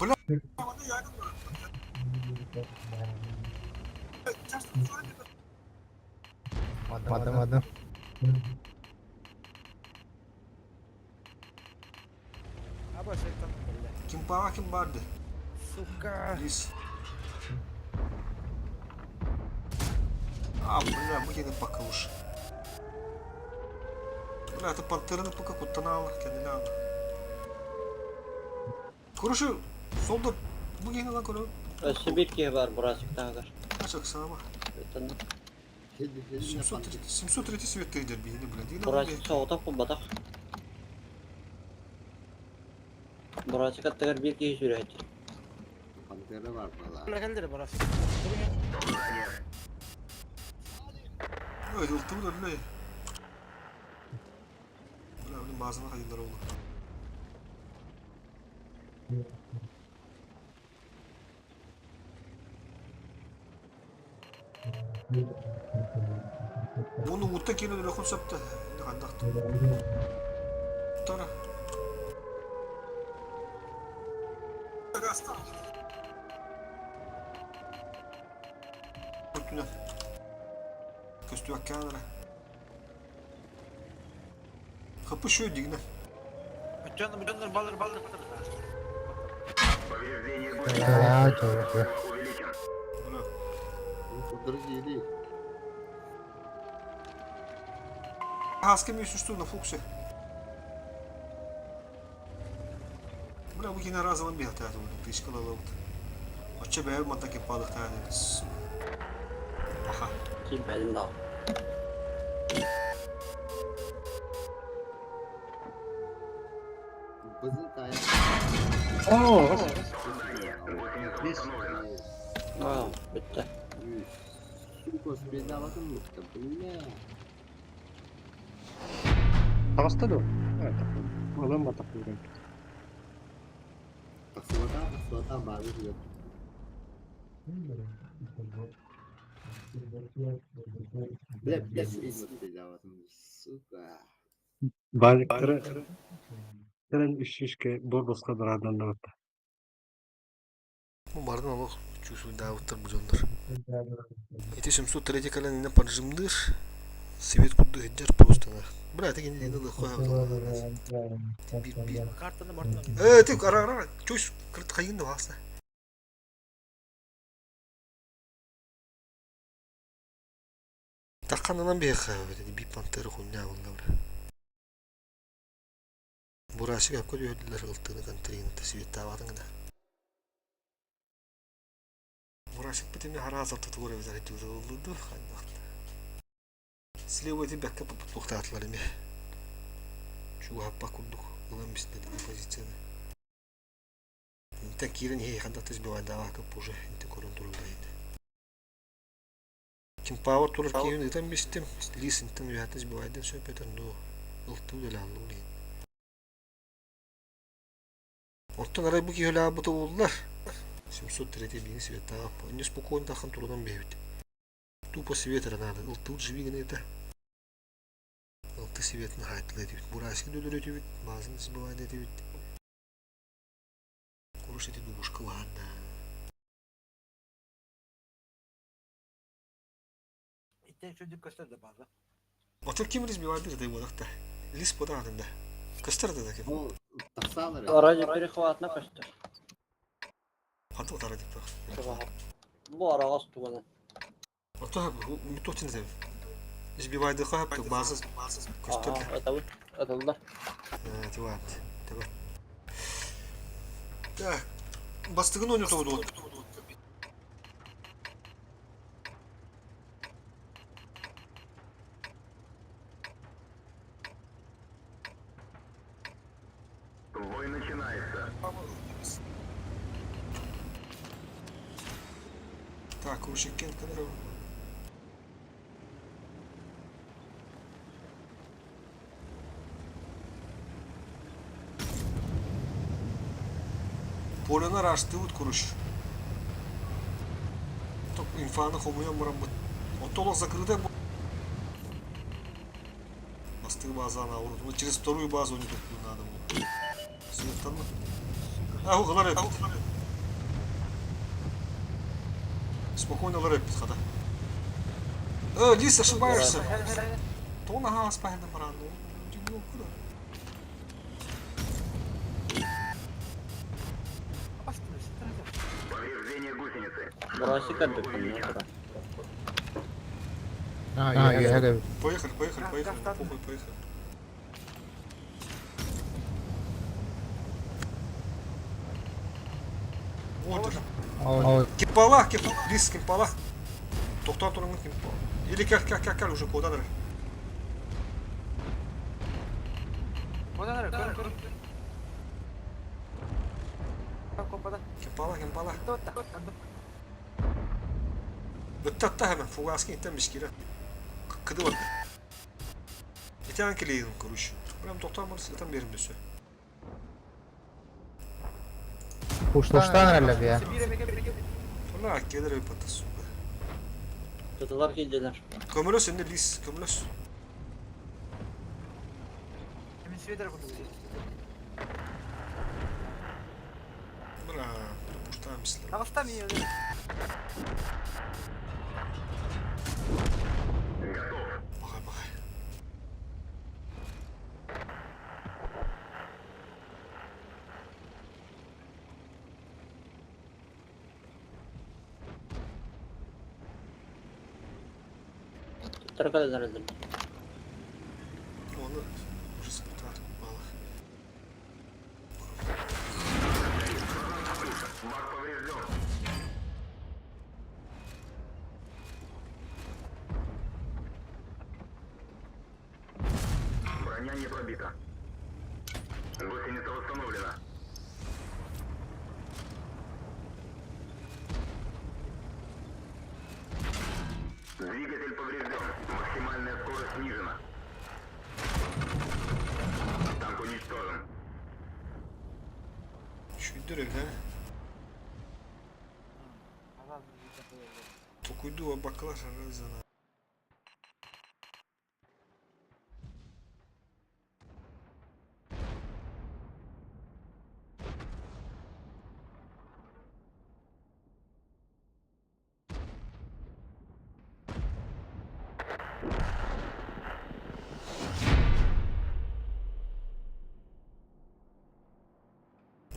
Бля, Мадам, мадам. Ким баа ким барды? Сука. Лис. А, бля, мы едем пока уж. Бля, это пантераны пока куттаналар, кенделер. Короче, солда бу киһини ылан көрөбүт. Өссө биир киһи баар бурасиктааҕар. Ачыксаама. Итиннэ. 730 светтейдер биһини, бля. Дина Бурасик соҕотох булбатах. Бурасик аттыгар биир киһи сүүрээччи. Пантера бар бала. Ой, ылтыбыт өллөй. Бля, блин, базаны хайылар oldu. Bunu utta киирэн өлөхүн сөптө. Хандах. Тара. Үртүнэн. Көстүөккэ Хапы шөй дигнэ. Балыр балыр. Аа, жоо. Бля. Подожди, Хаска ми существует на фуксе. Бля, бу кини разован бихата это тышкала лабут. Очча бэйр мата кеппалык тааны. Аха. Киирбэтим даҕаны. Бызыл тая. Оо, Аа, бүттэ. Сука, спиздаватын мыкты, бля. Таҕыста дуо? Ылан батах буолан. Тахсыбата, тахсыбата, баабыр yok. Бля, бля, спиздаватын, сука. Баалыктары кэлэн үс-үскэ буор-босхо барааннанныбыта. Бу бардын олох чувствуйдаабыттар бу дьоннор. Ити 703 кэлэн иннэ поджимныыр свет курдук иһдэр просто Бля, это кини дин лыххо Бир бир. Картаны бартын. Э, ты ара ара, чусь кырт хайын да васта. Тарханынан биэхэ би пантера хуння болла бля. Бурасик апка түһэрдилэр ылтыны контринта светтаабатын гына. Бурасик битими хараазал тутугур эбитэр дьулулуду ханнах. Слева эти бэккэ туохтаатылар эми. Чугаһаппа курдук ылан биснэ позицияны. Интэн киирэн иһи хандах сбивайдаабакка уже инте көрөн тураллар ини. Ким пауэр турар киирин ытан бистим. Лис интэн үһэтэ сбивайдан сөп этэн ну ылтыы үлэлээн иһин. Оттон арай бу киһи өлаабыта буоллар 703 биини светтаах не спокойно тахан турунан биэбит. Тупо свет эрэ наада. Ылтыбыт живи гына этэ. Карты светын хаайтылы этибит. Бурасики да өлөр этибит, базын сбывает этибит. Куруш эти дубушка ладно. Итен шүндүк көстөр да база. Отыр ким разбивает да его да. Лис подан да. Көстөр да ким. Ол тахсаалар. Ради перехватна көстөр. Хаты отара деп. Бу араҕас тугана. Ото мутутин зев. Избивайды хап база көстөр. Атабыт. Атылдар. Тиват. Тиват. Так. Бастыгын ойнотобут. Так, Ушикен Кадров. Полена раштыбыт куруш. Топ инфаны хомуйан бараммыт. Оттолох закрытая Бастыгы базаны ауырды. Ну, через вторую базу не тут надо было. Светтан А, лар Спокойно лар хата. Лис, ошибаешься. То нога спайна баран. Ну, куда? Бурасик отдыхает. А, я говорю. Поехали, поехали, поехали. Похуй, поехали. Вот же. Кипала, кипала, лис, кипала. Тоқтан тұрыңын кимпала. Или кәл, кәл, кәл, кәл, уже кодан ір. Кодан ір, көрін, көрін. Компада. Кимпала, кимпала. Бөттатта hemen фугаски иттен бискире. Кыды бар. Итен келейін короче. Прям тоқтан бар, итен берім дөсө. Пуштан әлі я. Бля, келер өпөтө, сука. Tutulар келделер. Көмөлөс енді лис, көмөлөс. Мен сведер курдук. Бля, пуштан мислер. Агыстан мен. Бақай, бақай. Туттар калалар. Оны уже саботаж бала. Броня не пробита. Гусеница восстановлена. Двигатель поврежден. Максимальная скорость снижена. Танк уничтожен. Шүйдір да? Токуйду бакалар разана.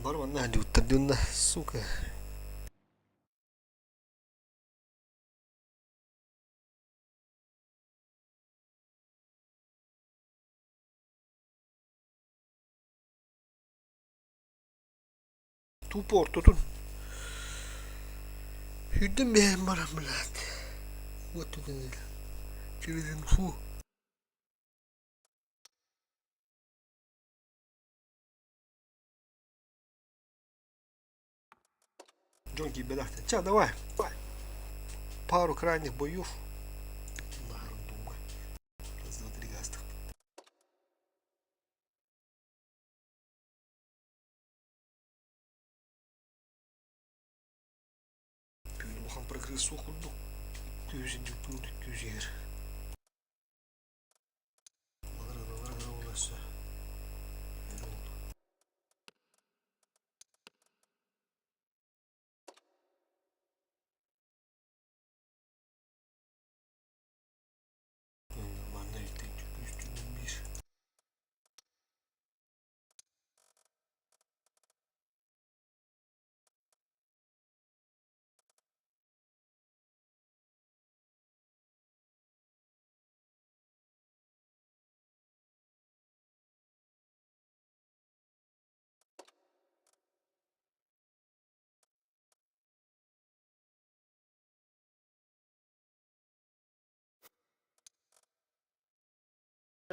Бар манна уттардыунна, сука. Тупо ортотун. Хүдэн бэм барам блядь. Вот тут через инфу. Джонки бедахты. Ча, давай. Пару крайних боев. Нахрен думаю. Раз, два, три, гаста. Улахан прогресс курдук. Көзүн жүктүү көз егер.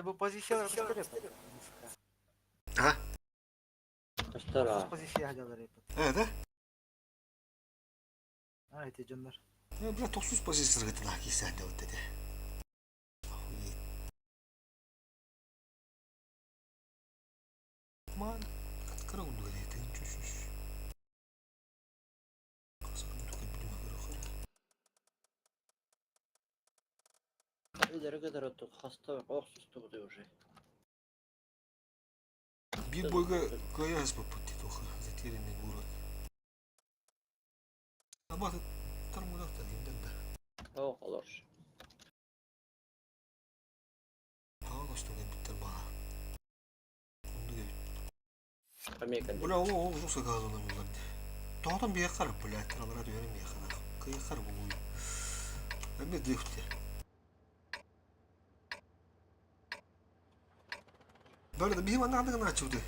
Бу позициялар көстөр А? Көстөр а. Позиция дьалар эпит. Э, да? А, эти дьоннор. Э, бля, тохсус позицияларга тылаа киирсээн дебит этэ. Охуеть. Ман, кыра курдук этэ, чү-чү-чү. Үлэри кытары хаста охсустубут уже. Биир бойга кыайа аспаппыт дии туох затерянный город. Аба тармудахтар кимден да. О, олор. Хаҕа көстөн кэлбиттэр баҕа. Оннук эбит. Америка. Бля, ол ол ужас газынан булар ди. Тоҕотон биэххэр, бля, тыралара түһэрин биэххэр. Кыйаххар булуй. Эмне дыхте. Бары да биһи манна ханнык гынааччыбытый?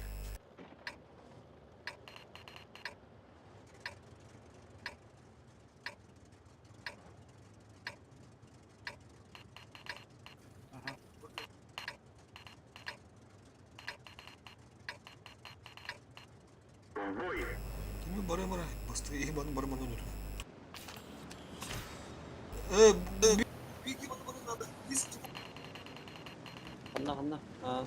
Кими бары бара басты иһи баны бары маны ойноту. Э, бики баны баны надо. Ханна ханна. А.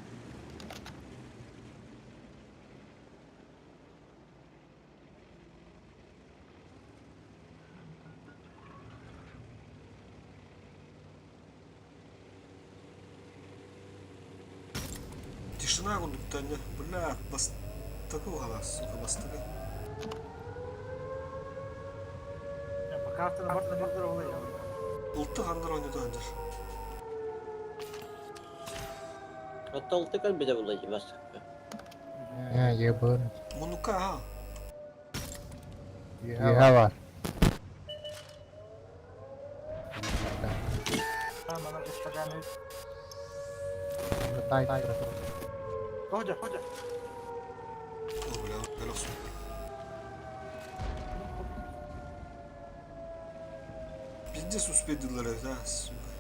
Тишина курдук Бля, бастакы уһалас, сука, бастакы. Картаны бартына бардыр олай. Улты хандар ойнату хандар. Hatta altı kalbi de bulayım бастакы. Э, ебыр. Мунука, а. Үһэ бар. Мана Инстаграм. Тай тай. Ходжа, ходжа. О, бля, өлөксүн. Пиздец успедилер это, а, сука.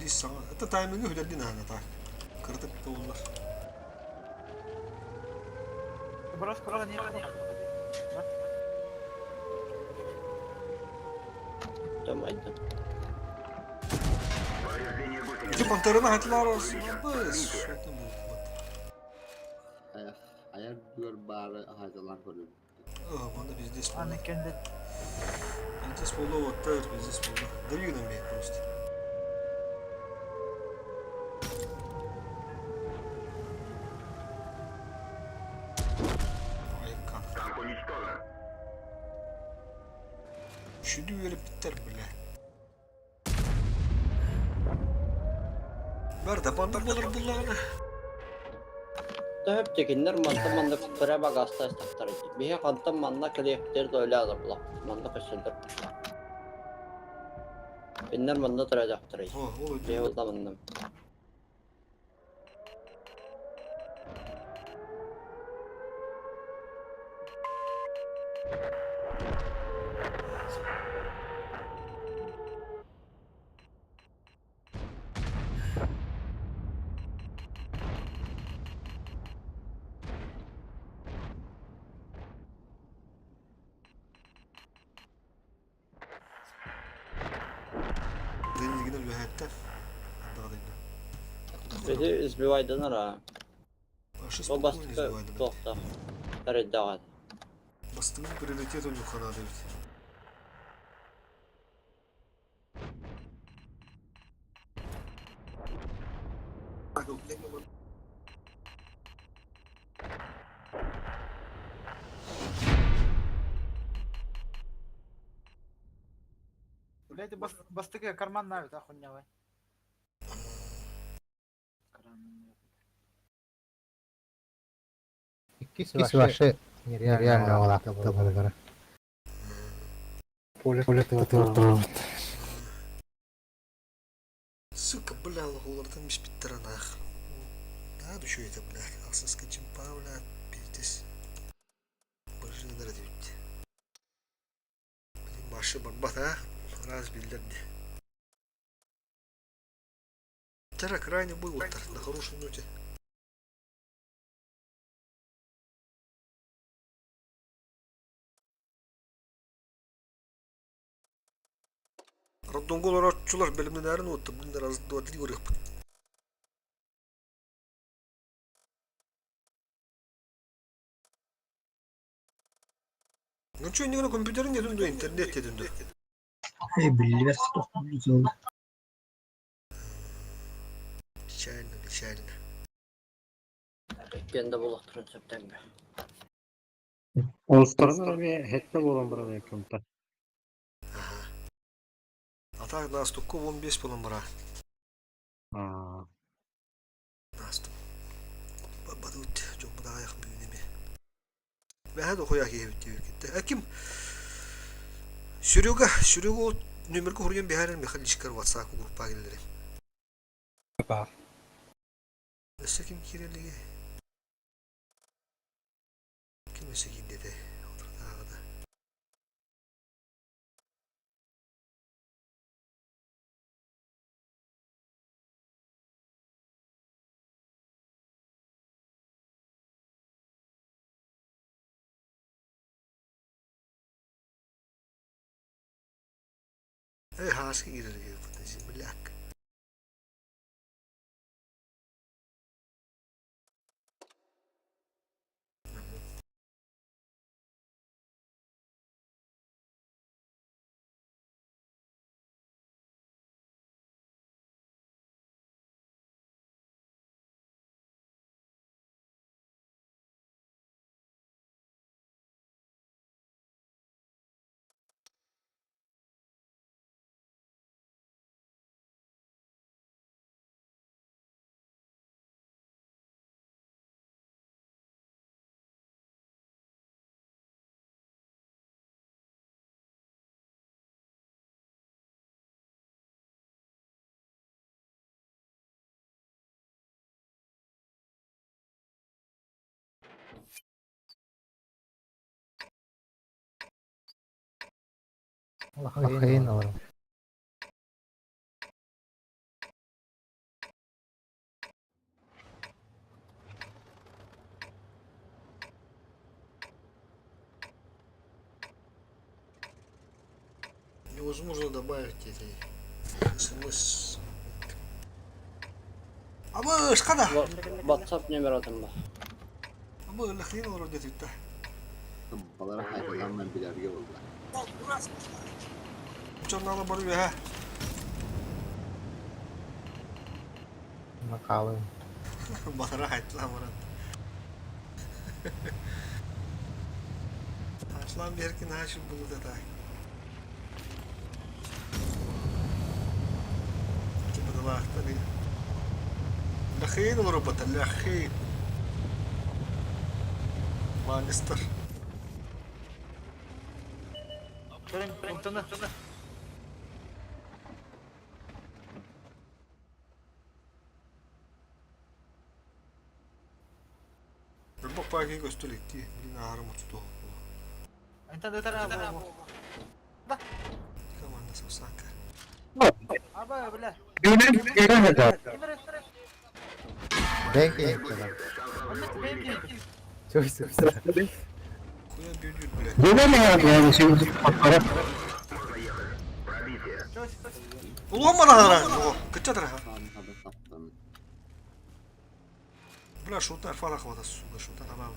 Лис саҥа. Это таймингы хүлэрдин аана так. Кырытык да олар. Брос, брос, не не. Там айда. Повреждение гусеницы. Ити пантерына хатылар olsun. Быс. Что там будет? Айар дүөр баары ахазалан көрүм. О, манда пиздец Аны болды. kendi Пиздец болды, вот так, пиздец болды. Дави на меня просто. Ай, как. Танк уничтожен. Чүдү берип биттер, бля. Бар да банда болар буллагына. Төһөп текиннер манта манна кыра багаста истактар. Биһи хантан манна кэлиэхтэр да өлө була. Манна көссөлдөр. Иннер манна турачактар. О, ол Биһи өтө. улда манна. Денигинен үөһэттэр. Андағадайда. Биһи избивайданар а. Башы Ол спокойно бастыкы избивайды. тоқта. Тарыдаган. Бастыгын приоритет у ханады ведь. Блядь, бас бастыгы карман навит, ахуйнявай. Иккис вообще нереально олақты болдыр. Поле поле Сука, бля, лохулардан миспиттер анах. Надо еще это, бля. Алсаска чимпа, бля, пиздец. Бажынар ведь. Блин, Маша барбат, а? Раз билдерди. Чара крайне бой уоттар, на хорошей ноте. Роддомго олорооччулар бэлэмнэнээрин уотта бүгүн раз, два, три көрүөхпүт. Ну что, иннигинэ компьютерин диэтин дуо, интернет диэтин дуо? Эй, биллибэт тохтуу Печально, печально. Иккиэн да булуохтарын сөптөҥҥө. Олустарынан эмиэ сэттэ буолан баран эккэмтэ. Ага. А так наступка 15 буолан бара. Аа. Наступ. Бадыт дьоммут аҕыйах бүгүн эмиэ. Бэһэ дохуя киһибит диэбиккиттэ. Э ким Серега, Серега ол нөмергэ хоруйан биһэрэр Михаличкар WhatsApp группа киллэрин. Баар. Өссө ким киирэлиги? Ким өссө киирдэ Отурдааҕыда. Эй, хааска киирэргэ земляк. Охрен олорор. Невозможно добавить эти смс. Абы, шкада! WhatsApp нөмер атын ба. Абы, лахрин олорор диэтиттэ. Балара хайдалаан билэргэ буолла. Чорнала бар үөһэ. Макалым. Батара хайтлаан баран. Аслан беркин хашып булуда так. Типа Лахин олорбата, лахин. Манистер. Бок паки көстөлүктии, билин аарым отуту. Команда Сусака. Бэнки. Чөй сөпсө. Хуя бүйдүр, блядь. Улуом барахара, кыччатара. Хааны таптан. Бля, шутар фара хвата, сука, шутар абам.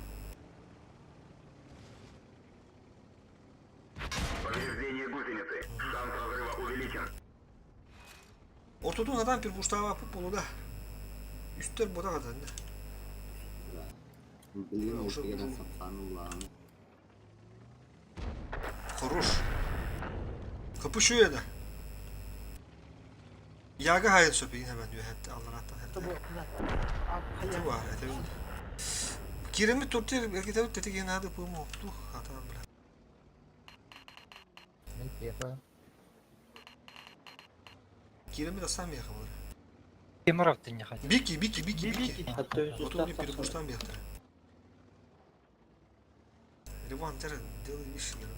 Повреждение гусеницы. Шанс разрыва увеличен. Ортотун адам пир буштава полуда. Үстер бода кадан. Билигин Уже- ортигынан сапсаан улаан. Хорош. Kapı şu yerde. Yaga hayır söpeyim hemen diyor hatta Allah hatta. Eti var, eti var. Kirimi turtir, erkete tetik yine hadi bu mu? Tuh, hatam bile. Мен телефон. Kirimi de sen mi yakamadın? Кемаров ты не хотел. Бики, бики, бики, бики. Hatta üst Otun bir bir kuştan bir yaktı. Риван, тер, делай вещи, наверное.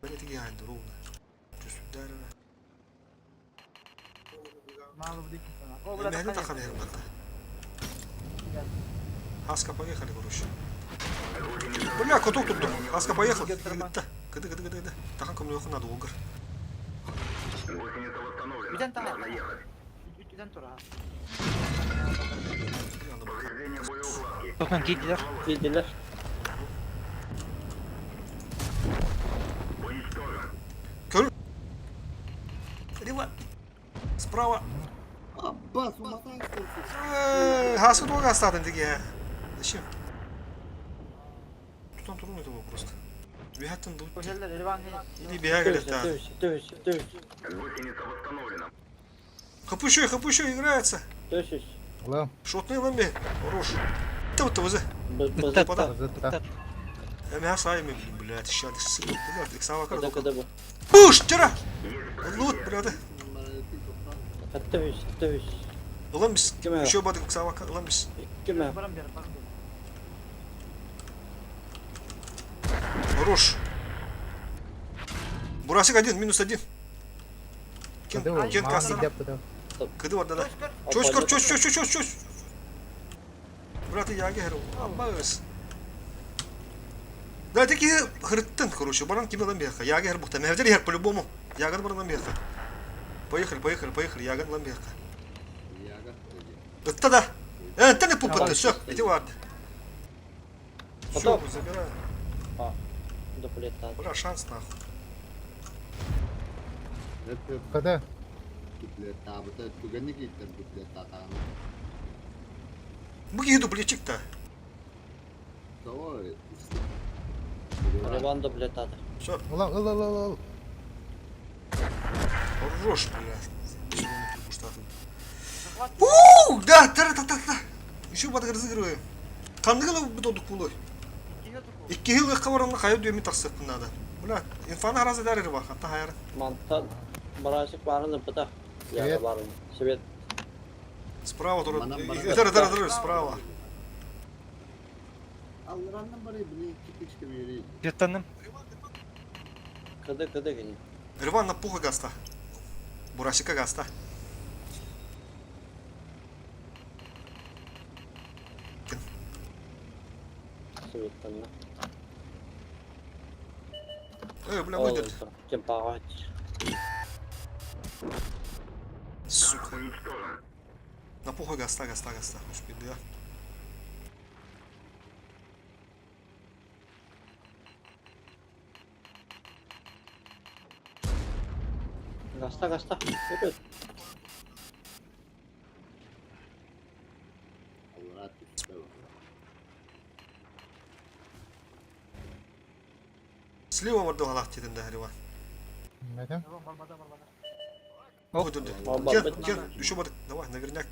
Ben eti yani ровно. Чувствую, да, да. Эмэһэни тахан иһэр барда. Хаска поехали, короче. Бля, каток турду. Хаска поехал. Кыды, кыды, кыды, кыды. Тахан көмөлөхүн надо олгар. Гусеница восстановлена. Үтэн таһа. Можно ехать. Үтэн тура. Повреждение боеукладки. Тохан киирдилэр. Киирдилэр. Уничтожен. Көрү. Лево. Справа. Аббас, уматан Хаска туга астадын диге. Зачем? Тутан турун этого просто. Бихаттын ду. Көһөллөр Иван. Или биһа Төбүс, келет. төбүс, төбүс, төбүс, Гусеница восстановлена. Хапущой, хапущой играется. төбүс. Алло. Шотный лами. Хорош. Ты вот того Бызы, Пода. Зытта. Эмэ сайми, блядь, ща, сука, блядь, иксава кыды кар. кыды бу. Пуш, тира. Лут, блядь. Төбүс, төбүс. Ламбис. Ким Еще бады иксава кар, ламбис. Ким Барам бер, барам бер. Хорош. Бурасик один, минус один. Кен, Кыды Кен кассана. Кыды бар, да, да. Чось, кор, чось, чось, чось, чось. Брат, я геру. Аббас. Да, такие хрыттын, короче, баран ким ламбеха. Я гер бухта. Мехдер гер по-любому. Яган баран ламбеха. Поехали, поехали, поехали. Яган ламбеха. Яга. Это да. Э, ты не пупаты, все, иди ладно. Все, Потом. забираю. Дуплета. Бля, шанс нахуй. Это Кыды. дуплета, вот это түгәнне киттер дуплета тагын. Бу киһи дуплетчик-то. Того. Риван дуплетады. Все, Алло, ыл, ыл, ыл, ыл. хорош, блядь. Ууу, да, та та та та. Еще бат разыгрываем. Қандығылы бұд одық бұлы. Икки жыл қабарымны қайы дүйемі тақсықпын надо. Бля, инфаны харазы дәрі бар, хатта хайыр. Мантан барасык барын быта. Яга Привет. барын. Себет. Справа тоже. Манам бара- Дәрі, дәрі, дәрі, справа. Аллараннан бары били кипичке бери. Жеттанным. Кыды кыды гини. Рван на пуха гаста. Бурасика гаста. Себеттен. Эй, бля, выйдет. Кем пагать. Сука. Уничтожен. На пуха гаста, гаста, гаста. Успели, да. Гаста, гаста. Вперед. Алларат түстә. Слева барды галак дедин да, Риван. Мәдем. Ой, дурды. Баба, Кен, бит. кен, еще барды. Давай, наверняк.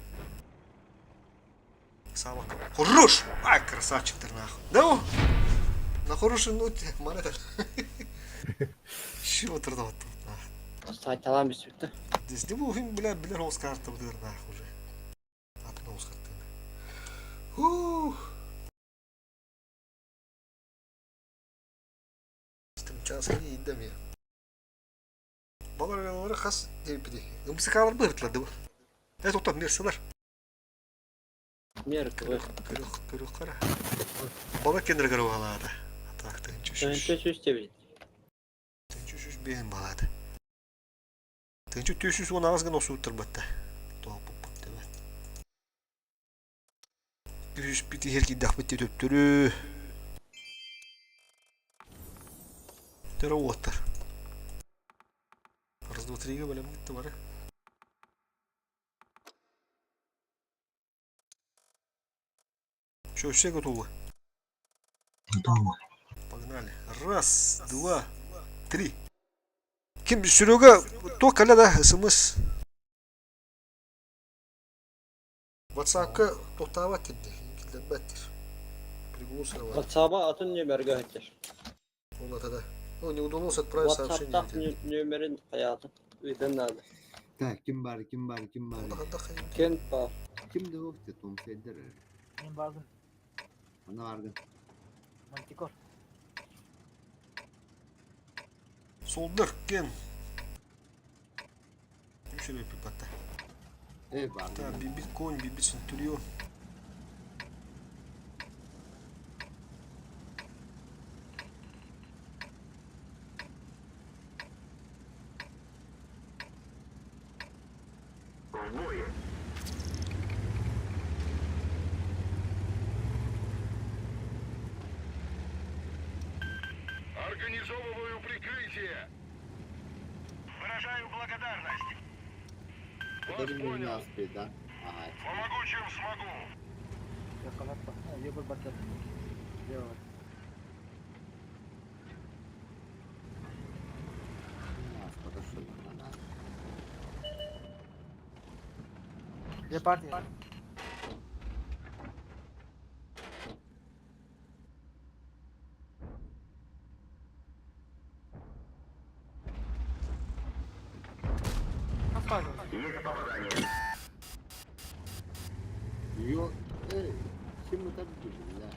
Сава. Хорош! Ай, красавчик ты нахуй. Да, о! На хорошей ноте, Марата. Чего трудно тут, нахуй. Сайталан бисүтті. Здесь не был, бля, бля, роз карта бдыр нахуй уже. Одну с карты. Ух. Час идем я. Балалары хас деп Мусикалар быртлады. Э, тоқтап, мерсилар. Мер кыбы. Көрөх, көрөх қара. Бала кендір көріп алады. Так, тынчы шүш. Төнчө сүз тебит. Тынчы шүш бейін балады. Тынчы түйсіз он ағыз осы ұттыр бітті. Тоқ бұп бұп Үш бити херки дах бітті төптірі. Түрі оттыр. Раз, два, три, бөлем кетті бары. Что, все готовы? Готовы. Погнали. Раз, два, три. Ким Серега, то коля да, смс. WhatsApp'ка тоқтава теді. Бәттір. Приглушено. WhatsApp'a атын нөмерге өтер. Он тогда. Ну, не удалось отправить сообщение. WhatsApp'та нөмерин хаятын. Үйден надо. Так, ким бар, ким бар, ким бар. Кен бар. Ким де офте том федер. Мен бардым. Ана барды. Мантикор. Солдыр, кен. Үшір өпіп батта. Э, бар. Да, бибит конь, бибит центурион. В бой! Организовываю прикрытие! Выражаю благодарность! Вас Дарим понял! нас да? Ага. Помогу, чем смогу! Нас подошел на нас. Где партия? Есть попадание! Ё, эй, kim öter бля.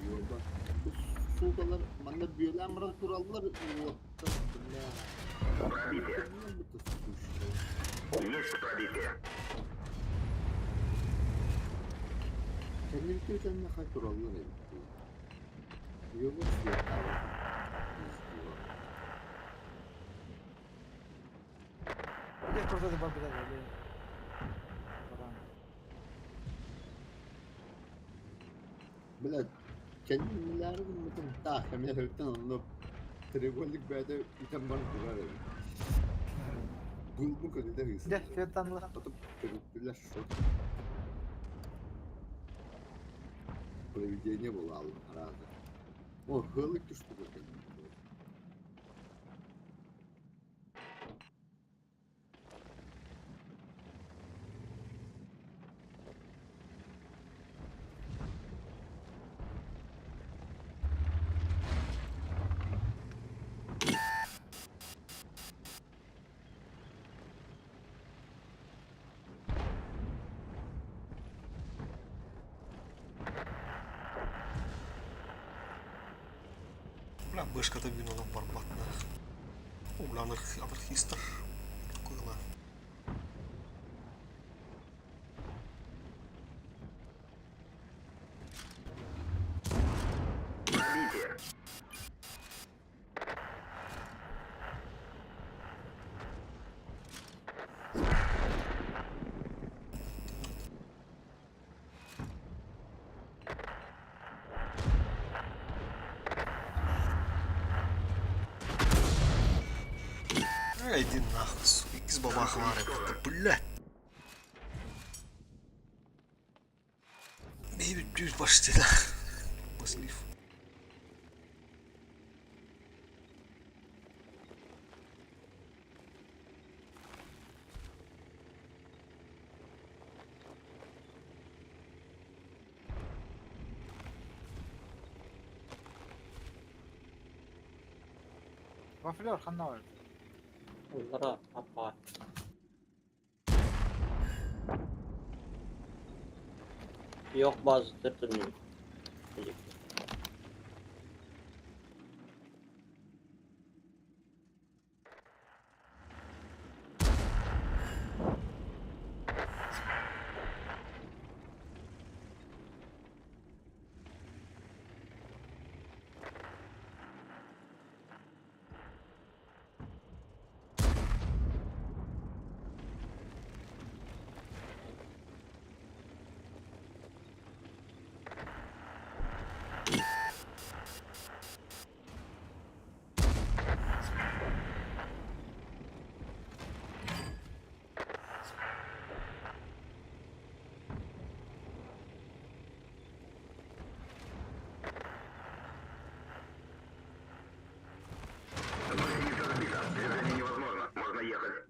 Ёба. Bu суукалар манна бүөлээн баран тураллар уоттар бля. Пробитие! Bu сушка. Есть пробитие! Kendini kendine хай тураллар эбит. Ёба сука. Где крутой бомбida? Бля, kendini гыммытын таах эмиэ өртөн онно треугольник бэйэтэ үтэн баран турар эбит. Булбун көтүтэ Где? ыысылар. Фентанлы. Потом көрүктүлэр шот. Проведение было раза. О, хылык түштү көтөн. Бля, бэшката вино барбат нах. О, бля, анархистр. Кыла. Пробитие! Эй, иди нахуй, сука, из бабаха это, блядь. Бейби, дюй, пошли, да. Послив. Вафлер, ханна бар. Onlara апа. Yok bazı tırtırmıyor. Гусеница сбита. Движение невозможно. Можно ехать.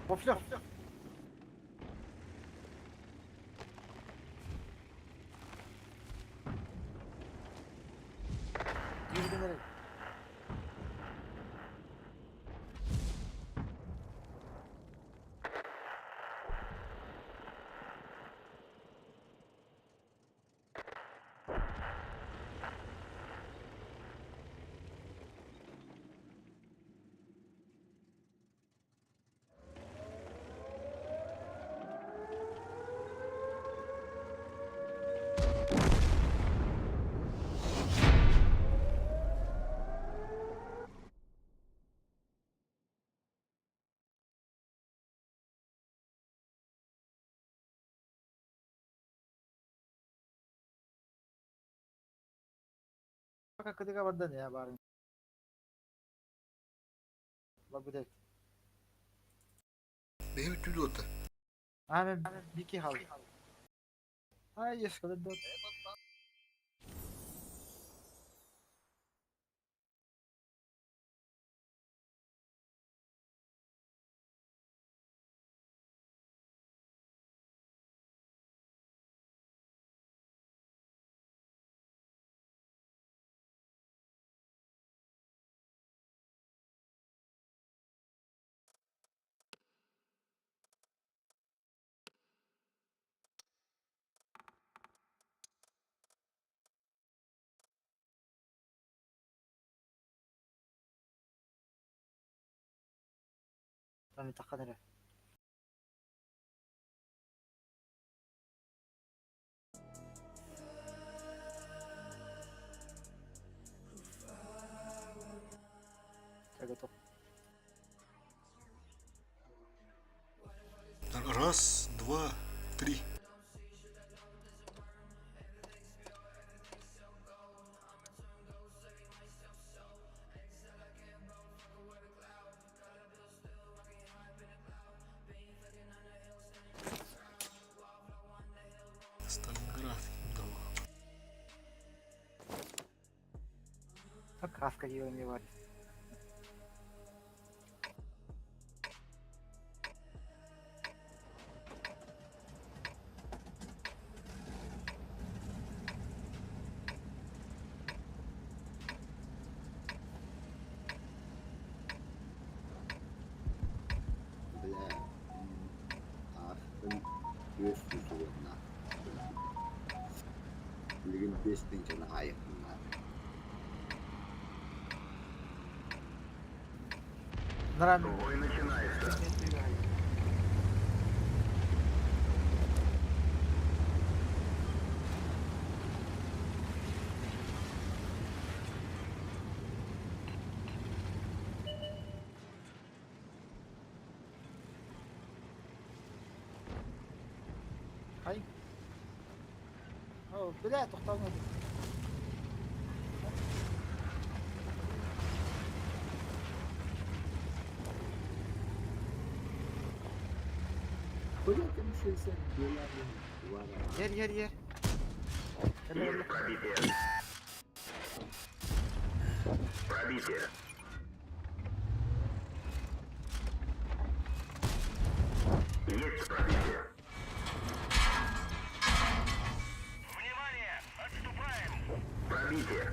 Вафлер. Yürü Какыдыга бардан ya барын. Бар bu. Benim tüylü otu. Hemen bir hal. Ay yaşkalı dört. Ben takkanere. Готов. Раз, два, три. Сталинград. Да. Так краска не варит. Бля, ахтын үс жүзуына. Билигин 5 тыһыынчаны айықпыннар. Наран. Бой начинается. Hay. О, бля, тоқталмады. Бля, там 60 долларов var. Ер, ер, ер. Есть пробитие. Пробитие. Есть пробитие. Внимание! Отступаем! Пробитие.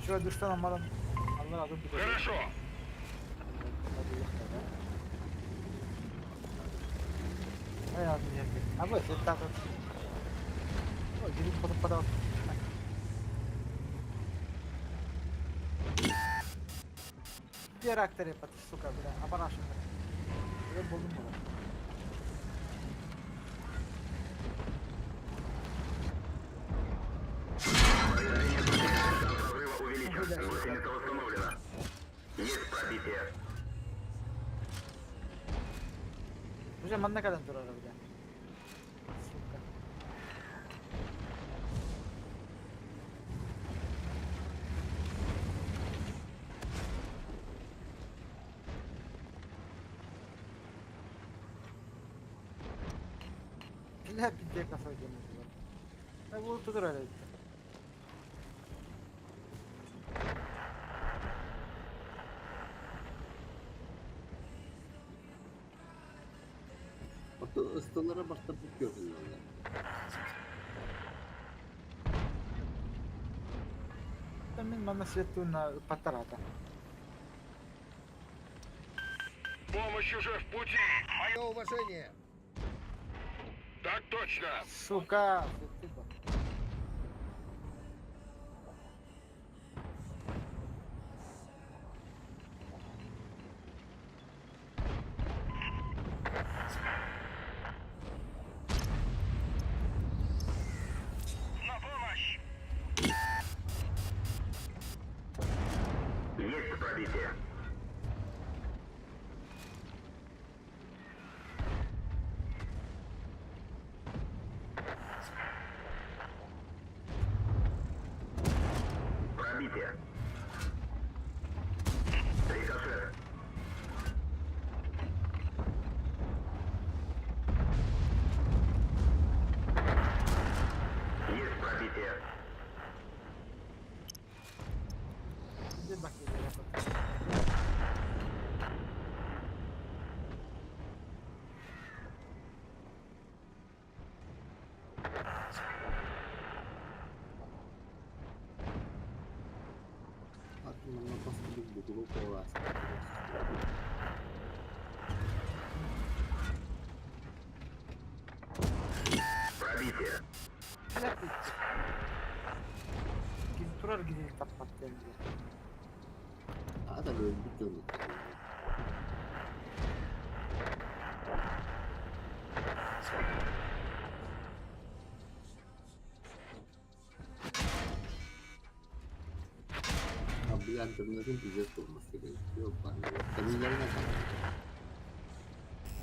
Şöyle düşten amadan. Allah razı olsun. Хорошо. Hay abi yer. Abi sen tak. O gidip kalıp para. Diğer aktör yapatı сука бля. Апараш. Ben buldum bunu. Шанс разрыва увеличен. Гусеница восстановлена. Есть пробитие. Hocam ben ne kadar durar bir de. Сука. Бля, пиздец, косой делает. Я буду тут öyle. Ото ысталара бартапыт көрүллэр. Мен мана светуна патарата. Помощь уже в пути. Мое уважение! Так точно. Сука, ты ба. На помощь! Есть пробитие. Манна бастыбыт бутулук буолаастар. Пробитие. Ким турар гинил таппат диэн. Аата өлбүт дьону. А бля, интернетин пиздец olması gerekiyor. Ben Teminlerine kaldı.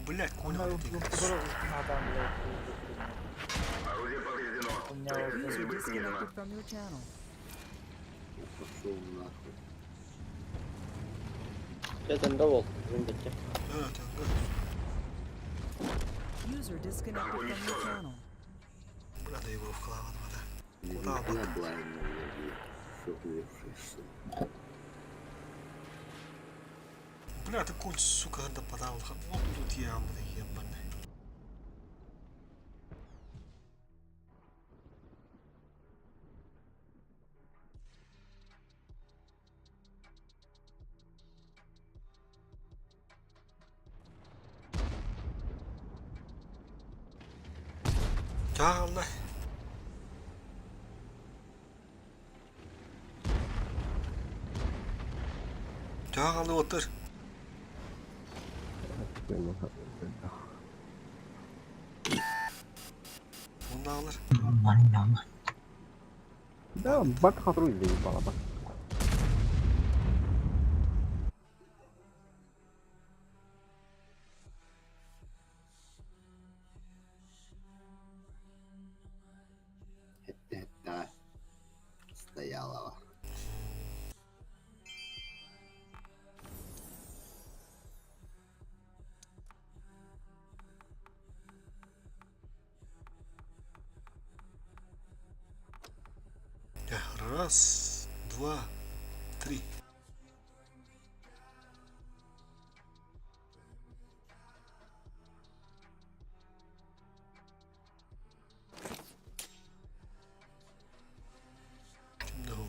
Блядь, Онно коня турар адам Орудие повреждено. User Прибыль снижена. disconnected from your channel. Я пошел нахуй. Дьэ, бол. Бүгүн бүттэ. Evet, evet. User disconnected from your channel. Бля, да его вкладывала, да. Не Куда нихуя блайна Все Бля, ты конь, сука, да подал. Вот тут я, бля, ебаный. Ya Allah. Ya Allah otur. Bunu alır. Да, бат хатруй заебала, бат. Это стоялого. Ya, Раз, два, три. Kimde o?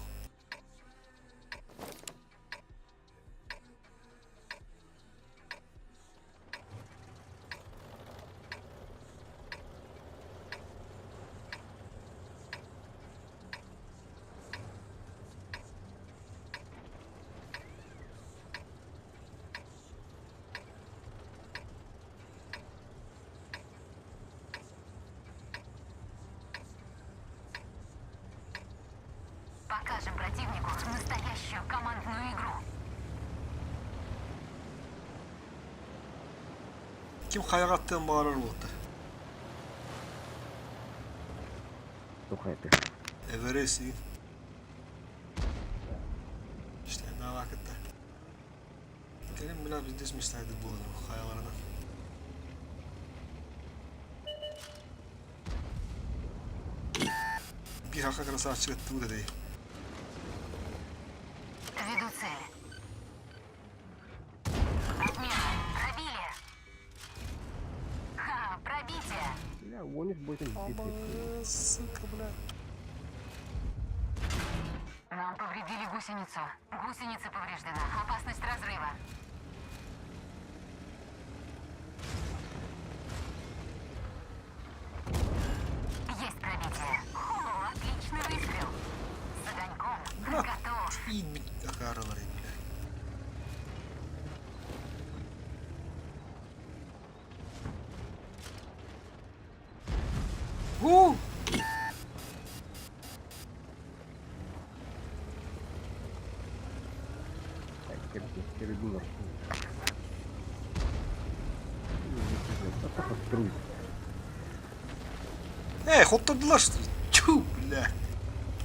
Покажем противнику настоящую командную игру. Kim kayak attığın bağırır oldu. Тухайты. Everest iyi. İşte ne vakitte. Gelin biraz biz dizmişlerdi bu kayalarına. Bir haka karası açık etti bu da değil. Веду цель. Отмена. Пробили. Ха, пробитие. Бля, вонишь больше Aman sıkı bля. Нам повредили гусеницу. Гусеница повреждена. Опасность разрыва. Есть пробитие. О, отличный выстрел. С огоньком. Бля. Готов. İyi bir akaralar bля. Huu! Эй, хоттордулар что ли? Тю, бля.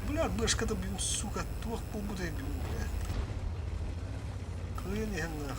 Бля, бляшка да блин, сука, туох полбуды, бля. Кыйын иһэн нах.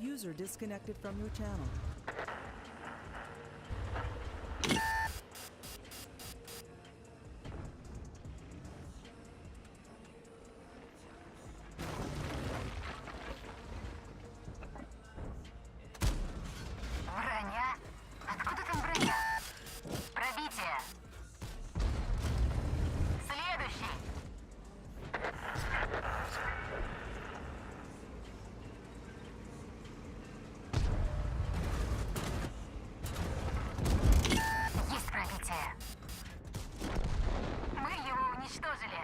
User disconnected from your channel. Броня? Откуда там броня? Пробитие. Следующий. Есть пробитие. Мы его уничтожили.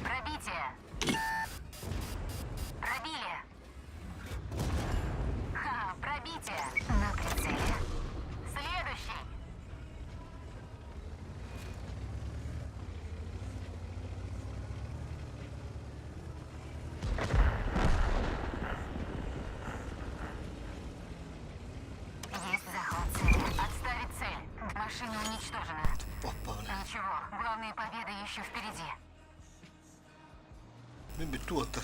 Пробитие. Пробили. Ха, пробитие. На прицеле. Следующий. Есть захват цели. Отставить цель. Машина уничтожена. Опа, бля. Ничего, главные победы еще впереди. Мин бүттүү оттар.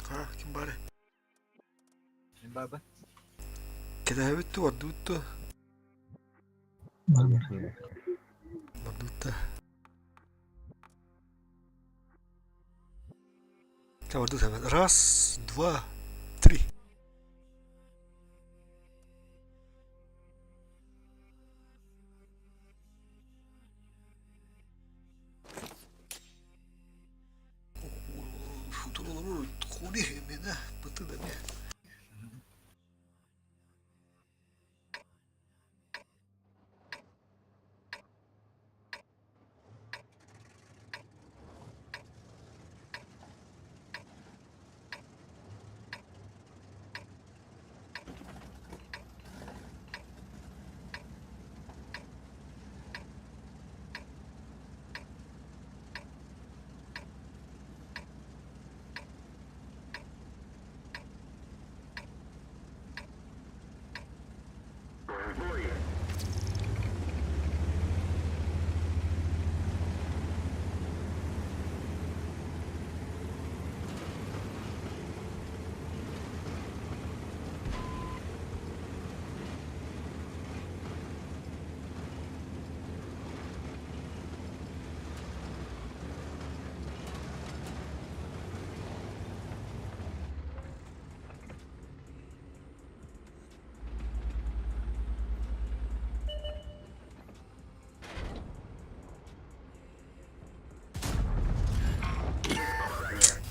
А, ким бары? Баба. Кэтэһэбит дуу, ордубут дуу? Бар бар. Ордубут да. Чэ, ордубут эбит. Раз, два, три. Кури эмиэ бытын эмиэ. В бой! Есть попадание.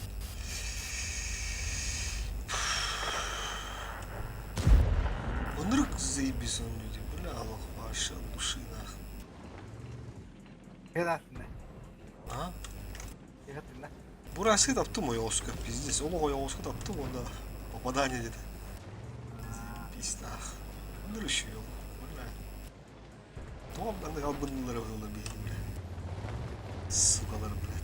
Оннук заебись он люди, бля, аллах ваша души нах. Хелатына. А? Хелатына. Бурасы таптым ойоҕоско, пиздец. Олох ойоҕоско таптым уонна попадание диэтэ. Заебись нах. Оннук еще бля. Тоҕо маннык албынныылара буолла биһиги, бля. Сукалар, блядь.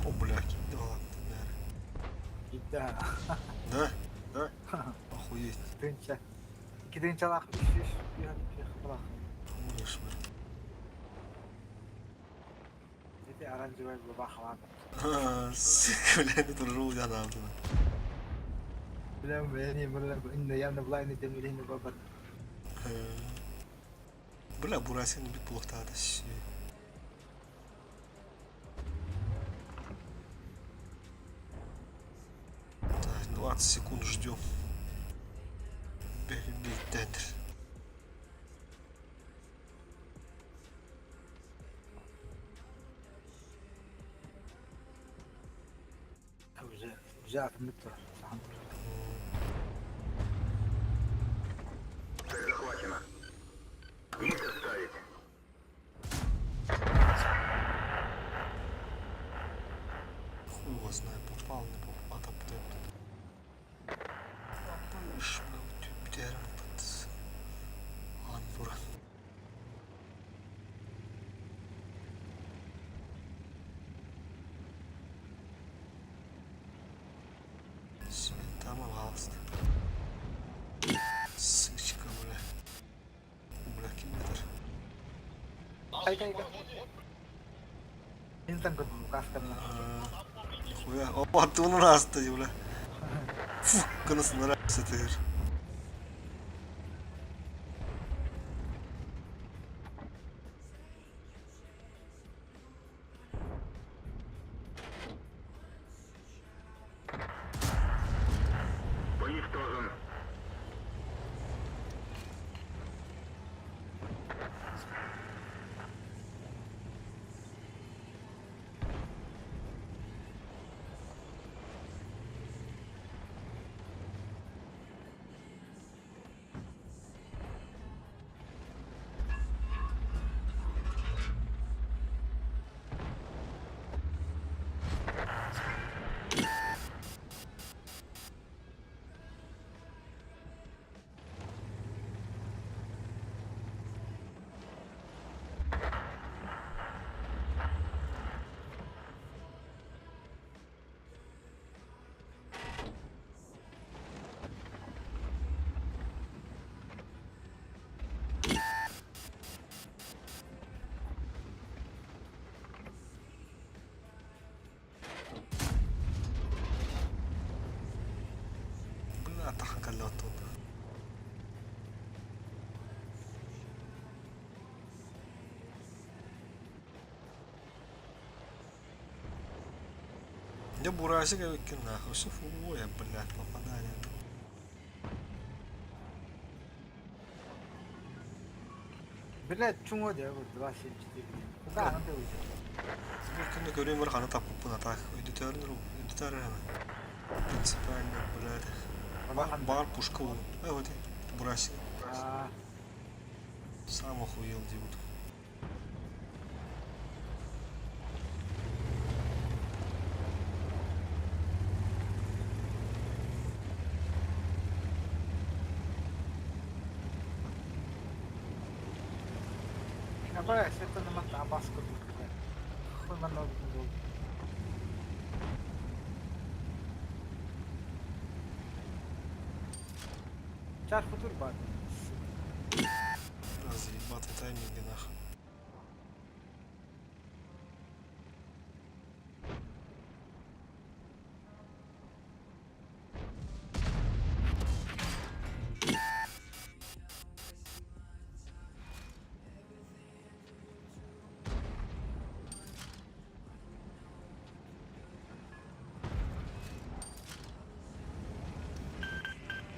О, блядь, да, Да. Да? Да? Охуеть. Тынча. Икки тынчалаах үс үс bir халах. Умрешь, блядь. Ити оранжевый бабахалаан. Сука, бля, это ржу я нахуй. Билем бэни мырла инне ямна блайны темилин бабат. Бля, Бурасин бит плохтаата. Так, 20 секунд ждем. Бей, тендер. Уже уже атымыт. Цель захвачена. Есть отставить. Хуй его знает, попал, не попал, а там Попаешь, бля, под Анбура. Там пожалуйста. Сучка, бля. Бля, километр. Айка айка. Интан кот касканна. Нихуя. Опа, ты у нас бля. Фу, кыныс нравится ты. Уничтожен. Бля, таха тут. Я бурасик эбиккин нахуй. Все фу, блядь, попадание. Блядь, чуҥо дьэ бу 2,74. Куда аны ты Бу күнү көрүөм бар хана таппыппын а так өйдөтөөрүн өйдөтөөр эрэ принципиально блядь баар пушка ол вот бросил сам охуел диэбит. Абай, это на абас курдук. Хуй манна буол. Чаш футур бар. Заебатый тайминги нахуй.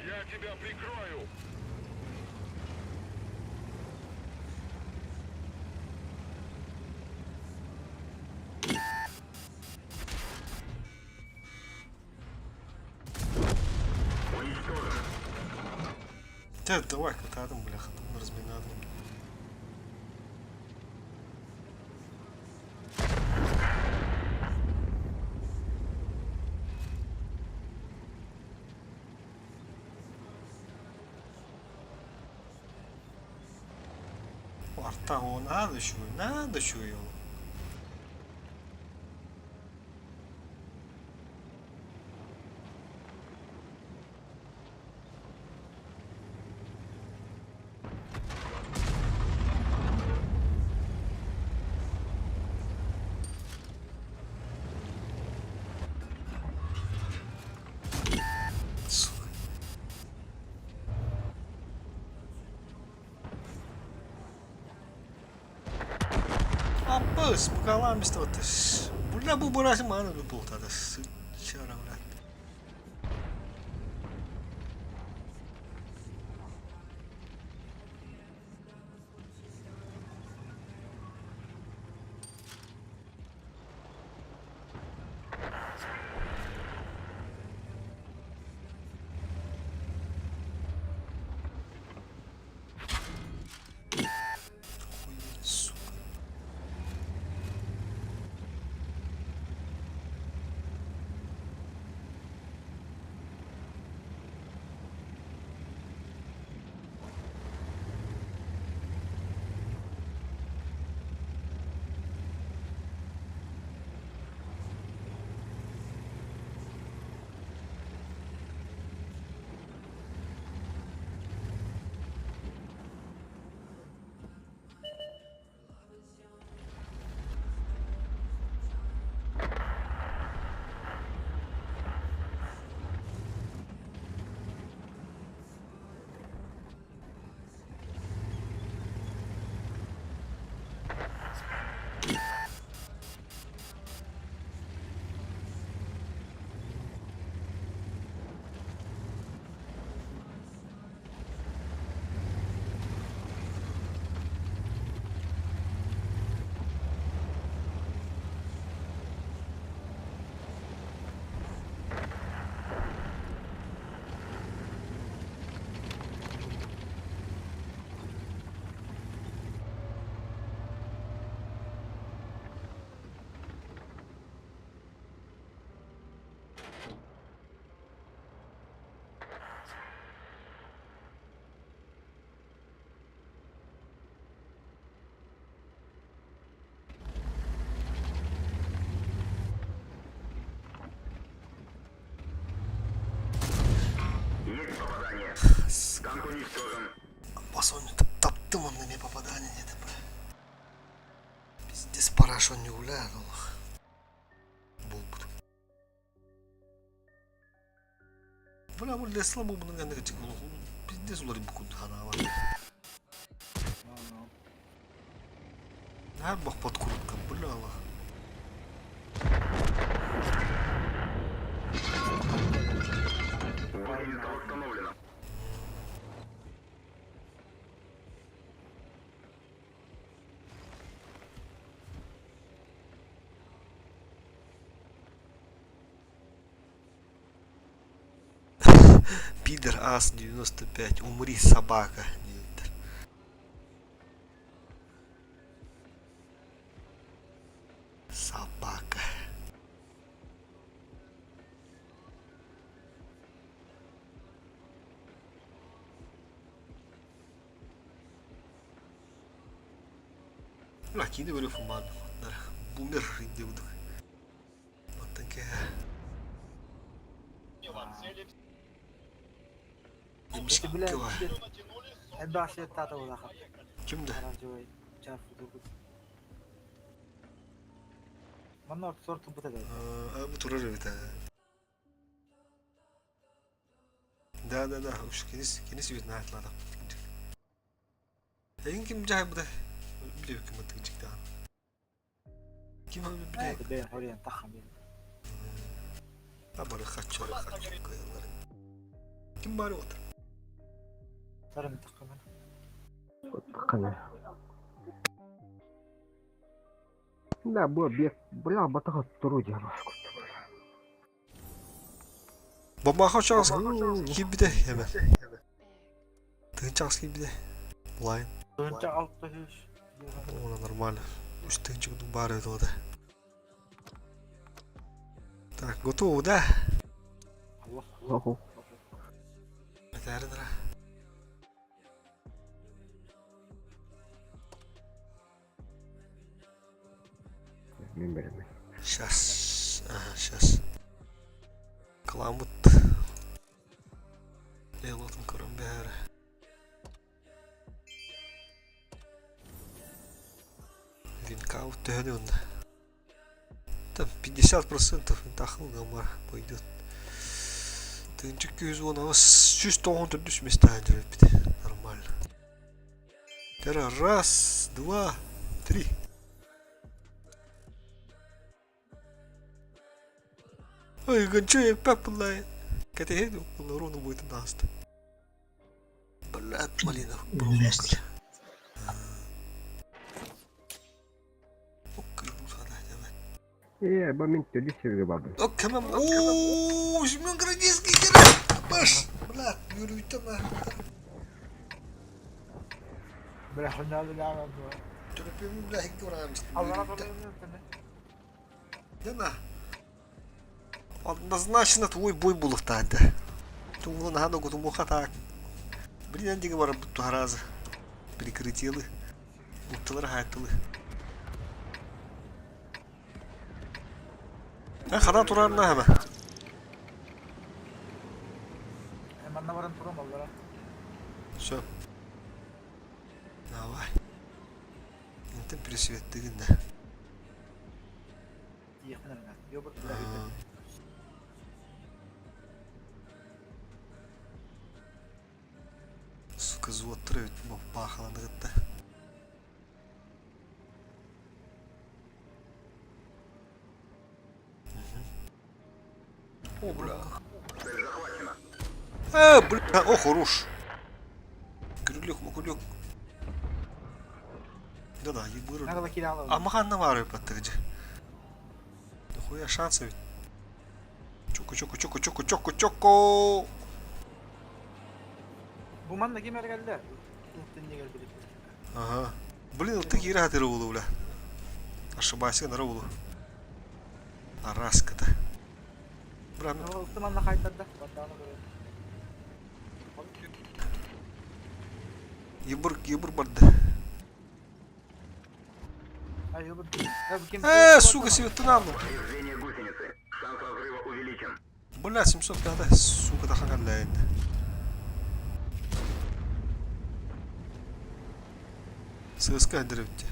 Я тебя прикрою! Тэ, давай катадым, бляха, разминадым. Арта, о, надо еще, надо еще его. Сука. Аппыс, букаламista вот. Бля, бу бурасы маны бултады. Сычара, бля. Охуеть, сука. Есть попадание. Танк уничтожен. Бас он таптым он на попадание нет, бля. Пиздец, параш он не гуляет, Аллах. Болбут. Бля, бу лесла бу bunun yanına geçecek oğlum. Пиздец улар bu куд хана var. Ha bak подкрутка, бля, Аллах. Гусеница восстановлена. Пидор ас 95, умри, собака диэбиттэр. Собака. Бля, киинэ көрүөх баар Бумер диэбит. Оттон киһи Ким да? Бу турар эбит Да, да, да, уж кини кини сүбэтин аатылаата. Эйин ким дьаһайбыта? Билэбиккин баттык дьиктаҕын. Ким билэ? Бэйэн хоруйан таххан биэрдим. Абары хаччы хаччы кыайалларын. Ким баар отыр? Сарын таххан. Таххан. Да, бу бек, бля, батаха туру дьэ Бабаха чаҕыс киирбитэ эмэ. Тыһыынча киирбитэ. Лайн. Тыһыынча 600. О, нормально. Үс тыһыынча курдук баар эбит да. Так, готово, да? Ого. Бэтээрин ра. Мин бэлэммин. Сейчас, ага, сейчас. Кыламмыт Лейлотун көрөн бэһэр. Винкаут төһөнү онно? Там 50% тахыл гамар пойдет. Тыынчык 210 194 места бит. Нормально. Тера раз, два, три. Ой, гончо папла. Категорию урону будет наст. Блядь, малина. Жесть. Э, бу мин төлүс сиргэ бардым. О, кэмэм. Ооо, Семен Городецкий кэлэр. Баш, блядь, үөрүүтэ ба. Бля, ханнаа бля. Төлөпүөмүн бля хикки ураамыстым. Аллара Үөрүүтэ. барыам. Дена. Однозначно твой бой был да. Тумла на ногу тумуха так. Блин, андига бар бутту харазы. Прикрытилы. Уттылар хайтылы. А хана турарна хама. Манна баран турам аллара. Все. Давай. Интен пресветтигин да. Тиэхмин эрэ. Йобут. Сука, зуоттар эбит баахаланыгытта. О, бля. Бля, о, хорош. Күрүлүк, мукулюк. Да-да, ебыры. Надо кидала. А маханна вары паттыгы. Нахуя шансы ведь. Чоко, чоко, чоко, чоко, чоко, чоко. Бу манна ким эргэллэ? Ылтын негер билip. Ага. Блин, ты кира хатыры улу, бля. Ошибайся, нара улу. Араска-то. Бра, ну, Ылты манна хайтарда. Барданы көрө. ебыр, ебыр барды. Ай, йобут. Ким? Сука, себе ты нам. Повреждение гусеницы. Шанс разрыва увеличен. Бля, 705, сука, тахагалляйн. ССК деревте.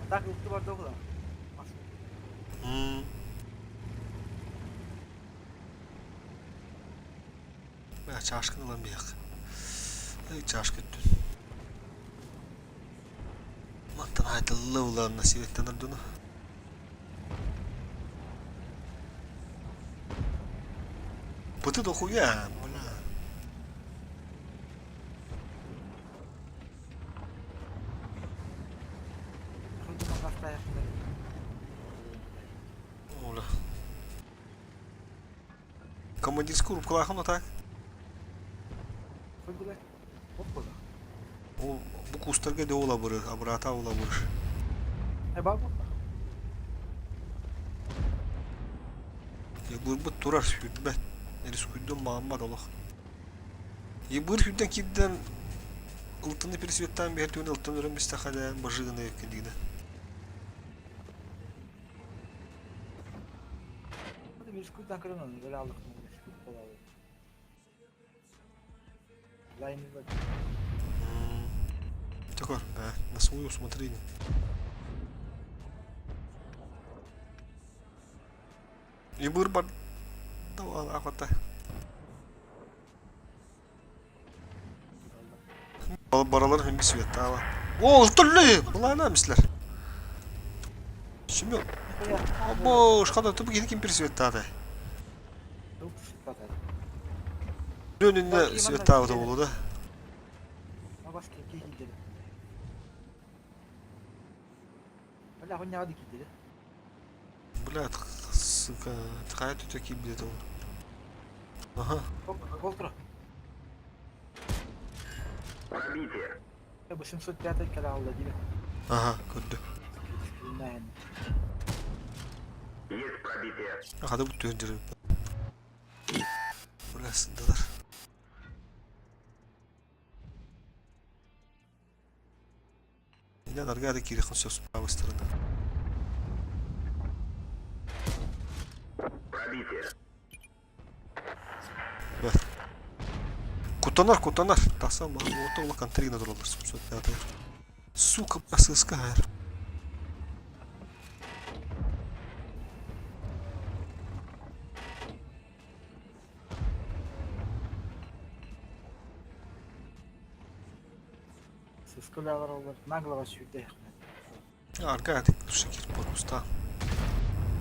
Так ылты барды оғла. Бля, чашканы ылан биэх. Эй, чашка өттүн. Мантан айтылла улаанна сибеттен ордуну. Пыты дохуя, бля. Ылты манна астаяқында. Командирская рубкалаахын отаак. Ол бу кустарга де ол абыры, абырата ол абыр. Ебырбыт турар сүрбэт. Рискуйдун мааммат олох. Ебыр хүрден кирден ылтыны пересветтаан биһэр түгэн ылтын өрөн бистэхэлэ бажыгына еккендигинэ. Такой, да, на свое усмотрение. Ебыр бар охота. Баралар хэмби светтаава. О, ылтыллы! Булаана мислер. Семен. Обо, шкада тупы кини ким пересветтаады? Önünde светтаабыта болу да. Бля, сука, хайа түтэ киирбитэ ол. Аха. Пробитие. Аха, көрдө. Есть пробитие. Хада бу түһэн дьарык. Бля, сындалар. Инен аргада кирихэн все с правой стороны. Пробитие. Кутанар, кутанар. Таса маа, уота улахан трина тураллар 705. Сука, сыска хайр. Арга шакир корпуста.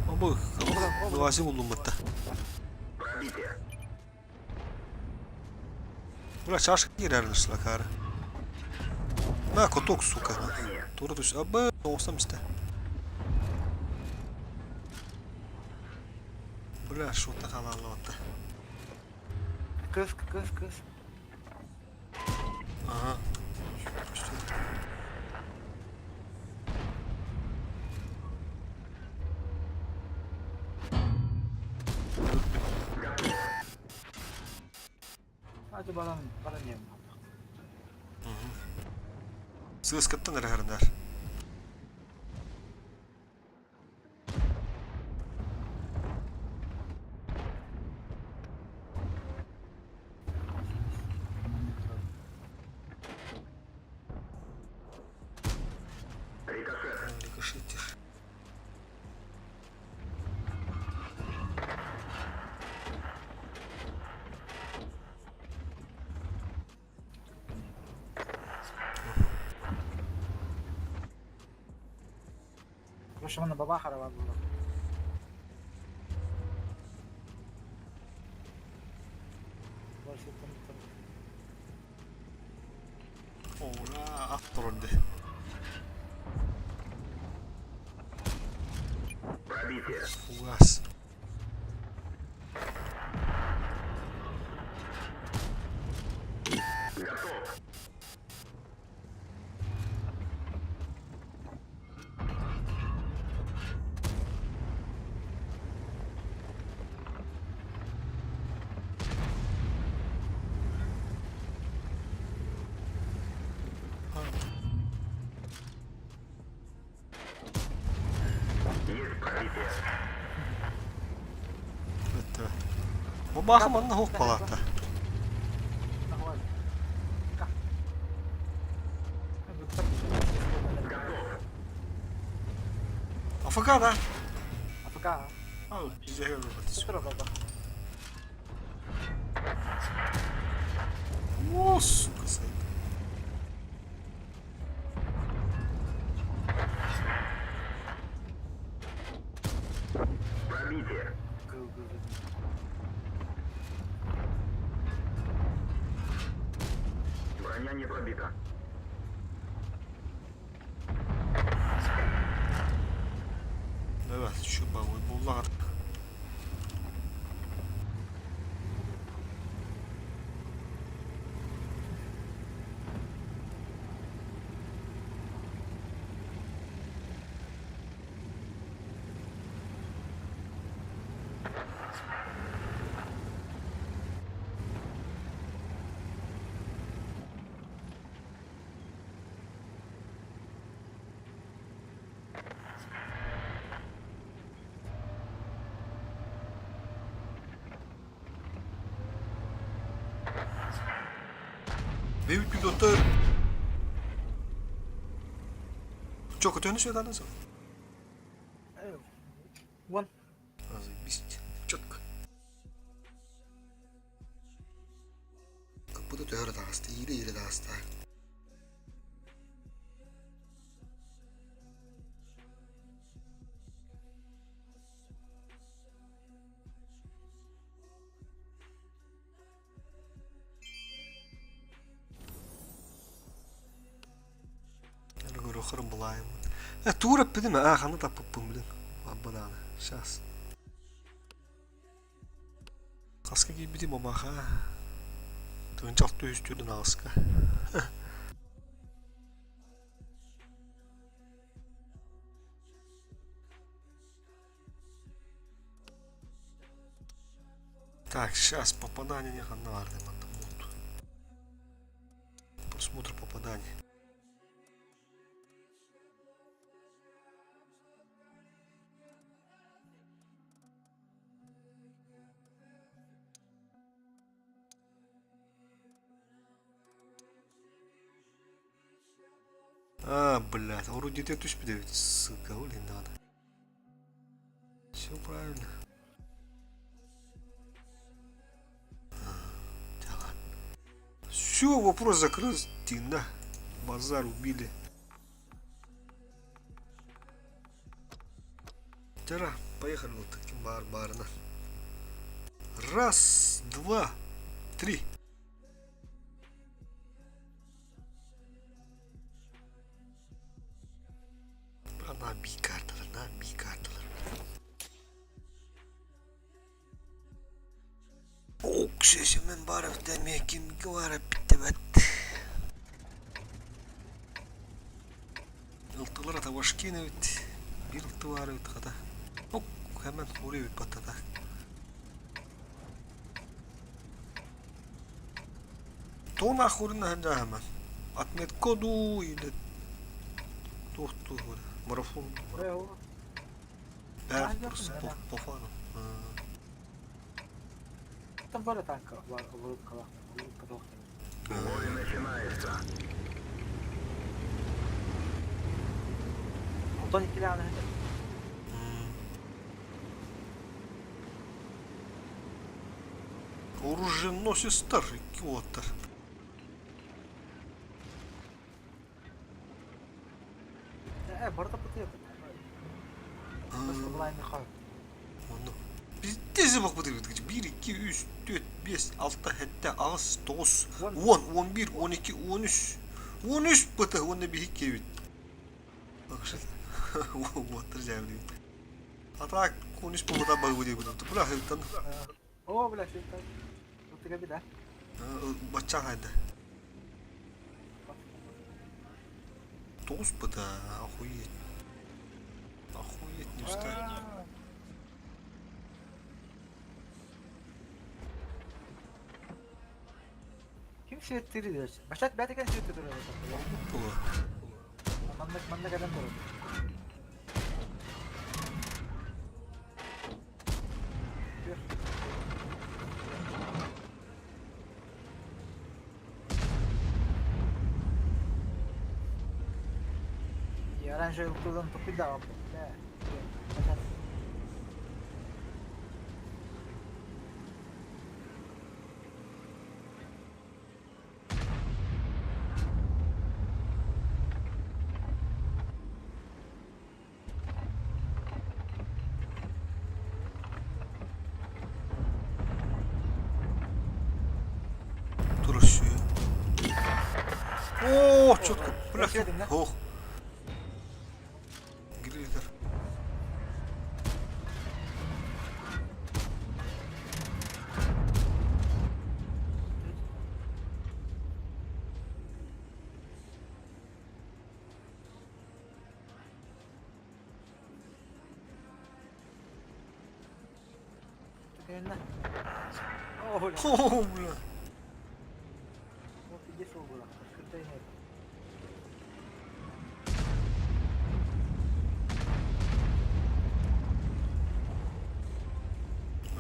Обы, вылазил улуматта. Пробитие. Бля, чашка нереально шла кара. На, каток, сука. Тура түс. Абы, оңсам исте. Бля, шота халаллаватта. Кыз, кыз, кыз. Ага. Сыскаттан эрэ хардар. Рикошет. Рикошетишь. Ола, аттырды. Пробитие. Фугас. Готов. Есть пробитие. Это. Бабаха манна хук палата. АФК, да? АФК. Ау, изяхер О, сука, сайт. Пробитие. Броня не пробита. Давай, еще бабу, буллар. Бэйбит пилоттар. Чё, көтөөнү светанын сыл? Вон. Заебись. Четко. Каппыта төһөрө таҕыста, иирэ-иирэ таҕыста. Көрөхөрүм булаайым. Э, туур эппитим аа ханна таппыппын билин. Аббадааны. Сейчас. Хаска киирбитим омаха. Тыынча алты үс түрден аҕыска. Так, сейчас попадание не ханна барды манна мут. Просмотр попаданий. А, блядь, вроде ты түспүт эбит, сука, блин, надо. Все правильно. Все, вопрос закрыт, да. Базар убили. Тара, поехали вот таким бар барына. Раз, два, три. Ана би карталар, на би карталар. Ок, мен барып демеким барып бит. Ылтылар ата башкин эбит. Бир ылты бар эбит хата. Ок, hemen oraya bir patata. Тона хурна ханжа hemen. Отмет коду или тохту марафон. Да, просто по, по фану. Там бары танка бар, оборудкалах, оборудка Бой начинается. Онтон иккилэҕинэ Оруженосец киоттар. Э, барыта пытыйа. Бас хал. Онно. Биздези бак бу 1, 2, 3, 4, 5, 6, 7, 8, 9, 10, 11, 12, 13. 13 быты, оны бихик кебит. Акшат. Уоттар жабли. А так, 13 болда баг бу деп. Бра хылтан. О, бля, шейтан. Утыга бит, а? Бача хайда. 9 быта, охуеть. Охуеть не встать. Ким светтири диyor. Başlat бәтеген светтири diyor. Була. Маннык маннык адам бар. Я раньше туда тупидал. Да. Başlat. Туращую. О, четко. Бля. Ох. Грильдер. О, бля. О, бля. Вот иди шел Контейнер.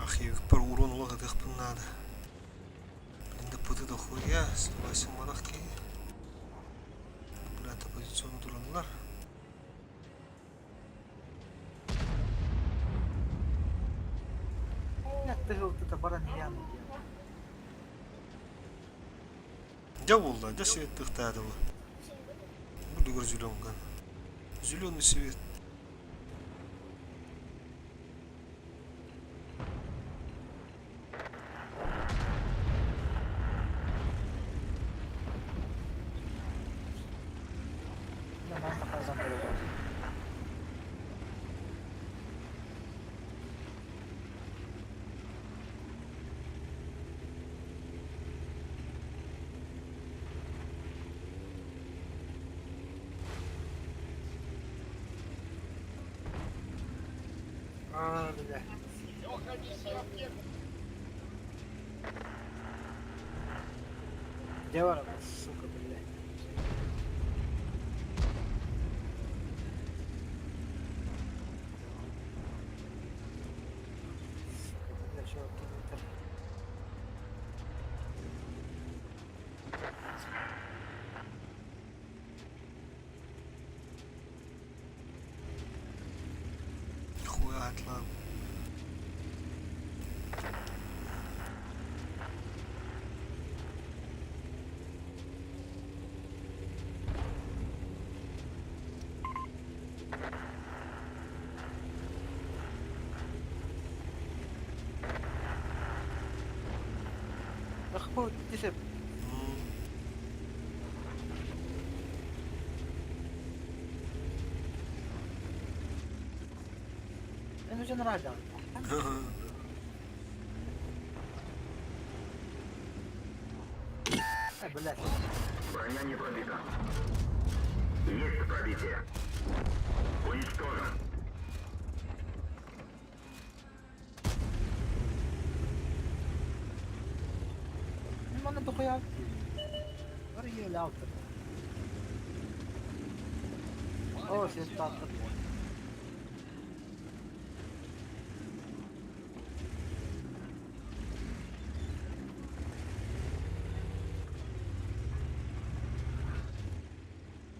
Ах, я пар урон улага надо. Блин, да Опыты дохуя, 108 манах киһи. Бля, позиционно тураннар. Тыһылтыта баран иһэн диэн. Дьэ буолла, дьэ свет тыхтаады бу. Бу зеленка. Зеленый свет. А, бля. Где ворона, сука, блядь? Сука, бля, чего кинуть-то? Хуя атлан. Ах, вот, ты Ну, генерально. Ай, блядь. Броня не пробита. Есть пробитие. Уничтожен. Ну, мене дохуя. Оригінал. О, сестра.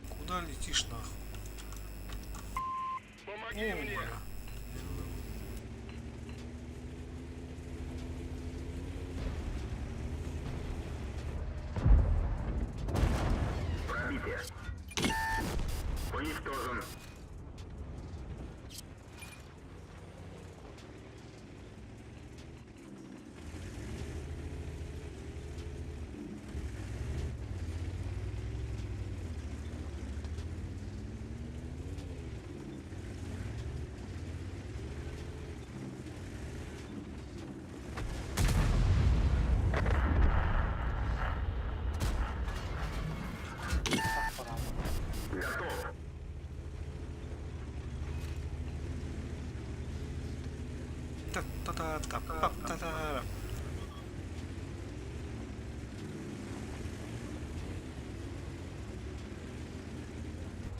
Куда летишь нахуй? Помоги О, мне! бля. Пробитие. Уничтожен. Готов. Та-та-та-та-та-та.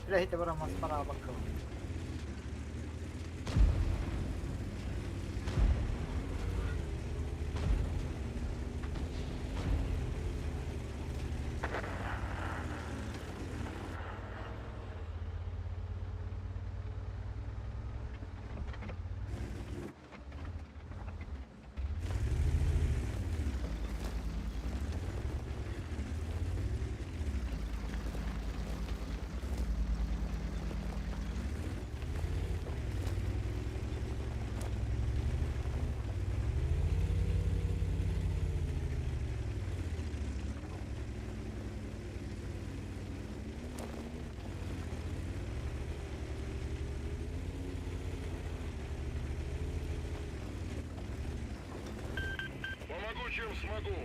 Бля, тебе маспара бакал. Помогу, чем смогу.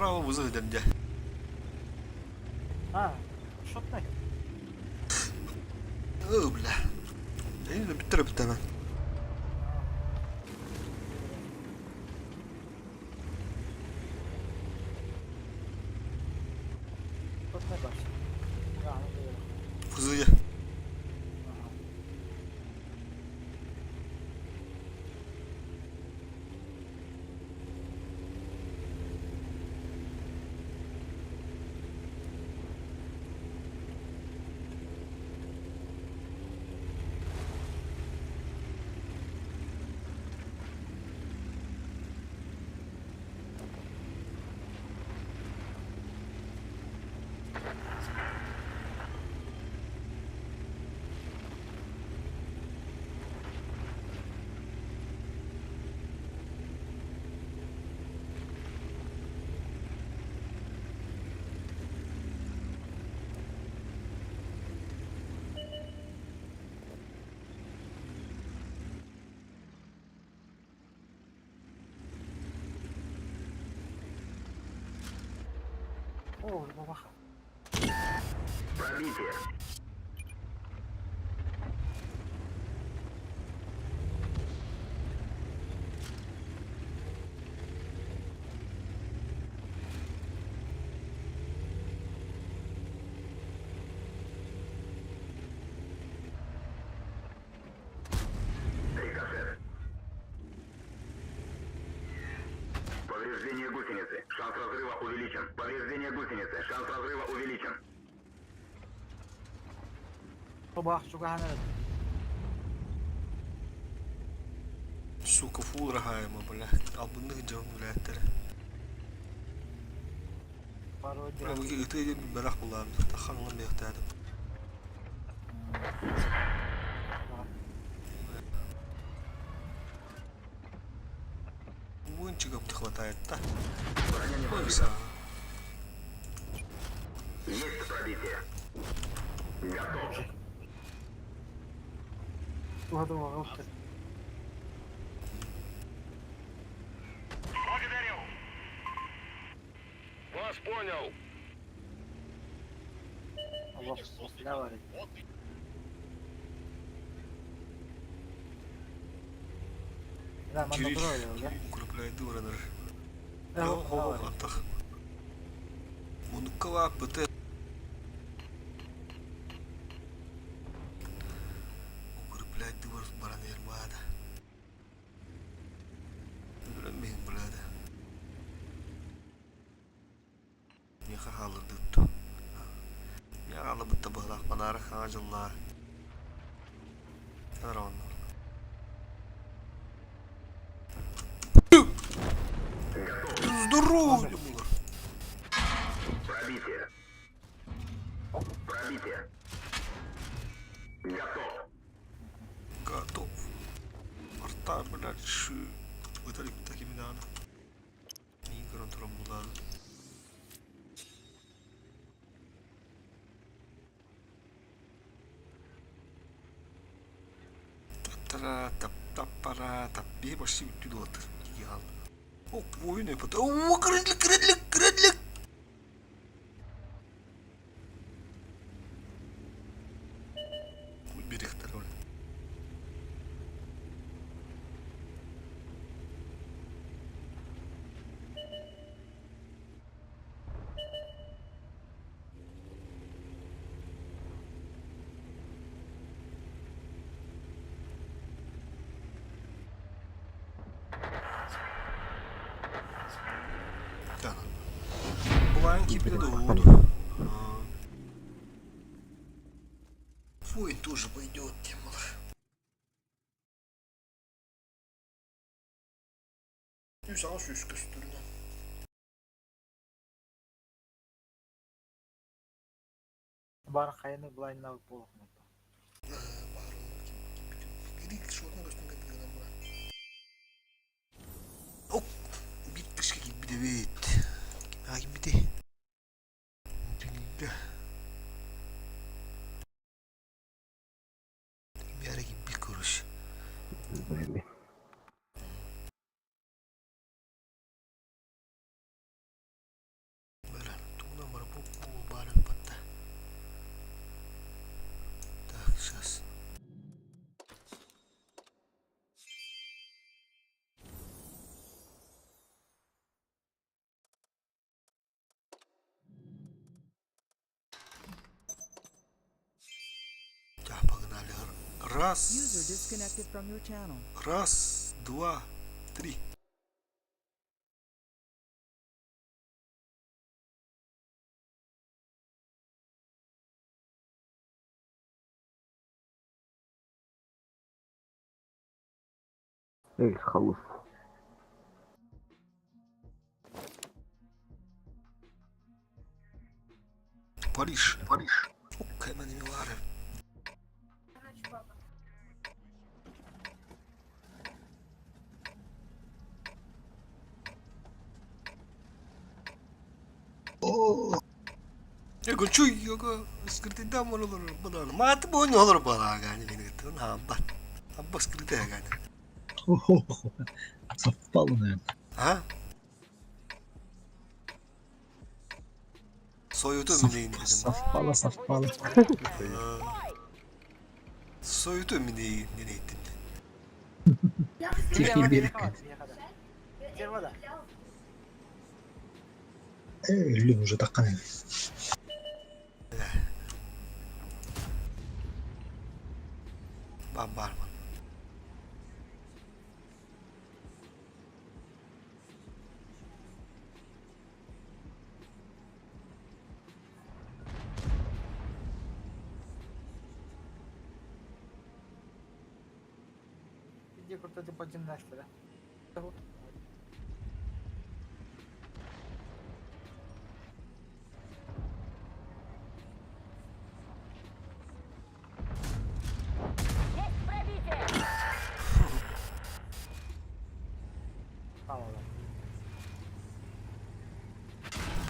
Справа вызов дэмдэ. А, шотнай. Ыы, бля. Эйин бүттэр бүттэмэн. Шотнай бар. Фызыя. О, бабах. Пробитие. Рикошет. Повреждение гусеницы. Шанс разрыва увеличен. Повреждение гусеницы. Шанс разрыва увеличен. Бабах, чугаһан Сука, фул рагаема, бля. Албынных дьон, блядь. Пародия. Бля, ыты диэн бэрэх булаам. Тахаҥҥа миэхтээдим. Муынчиков не хватает, да? Броня не Ой, пробита. са. Есть пробитие. Готов. Туха Благодарю. Вас понял. Allah ne var? Да, манна Кирилл. тура öyle. Укрепляет дыраныр. Да, Хо, антах. Мунуккала ПТ. Укреплять дывар баран ермада. Өлөммин блада. Меха халырдытту. Я алыбытта быһылах банара хаҥа дьыллаар. Онно. Здорово, булар. Пробитие. Пробитие. Готов. Готов. Арта, блядь, шы. Ыталик такими надо. Игрон туран булар. Тара тап таппара тап бии почти бүтү дуотыр. Гигал. О, воин это. О, кредлик, кредлик, кредлик. Берехтер ол. Так. Бланки передадут. Фуй, тоже пойдет, тема. Үс ағаш үс көстүрүнө. Бар хайны блайна болох. Оп, бит кышка кийбит эбит. Ким кимбити? Ким кимбит көрүш. Раз. User disconnected from your channel. Раз, два, три. Эй, халус. Париж. Париж. Окей, Миларе. Ego чуй, его скрытый олор балан. Мат бу олор балан гани мени гытын хамбат. Хамба скрытый гани. Совпало, наверное. А? Союту мини. Совпало, совпало. Союту мини не иттим. Тихий берег. Өлүм уже таккан Бар бар. Иди круто по гимнастика.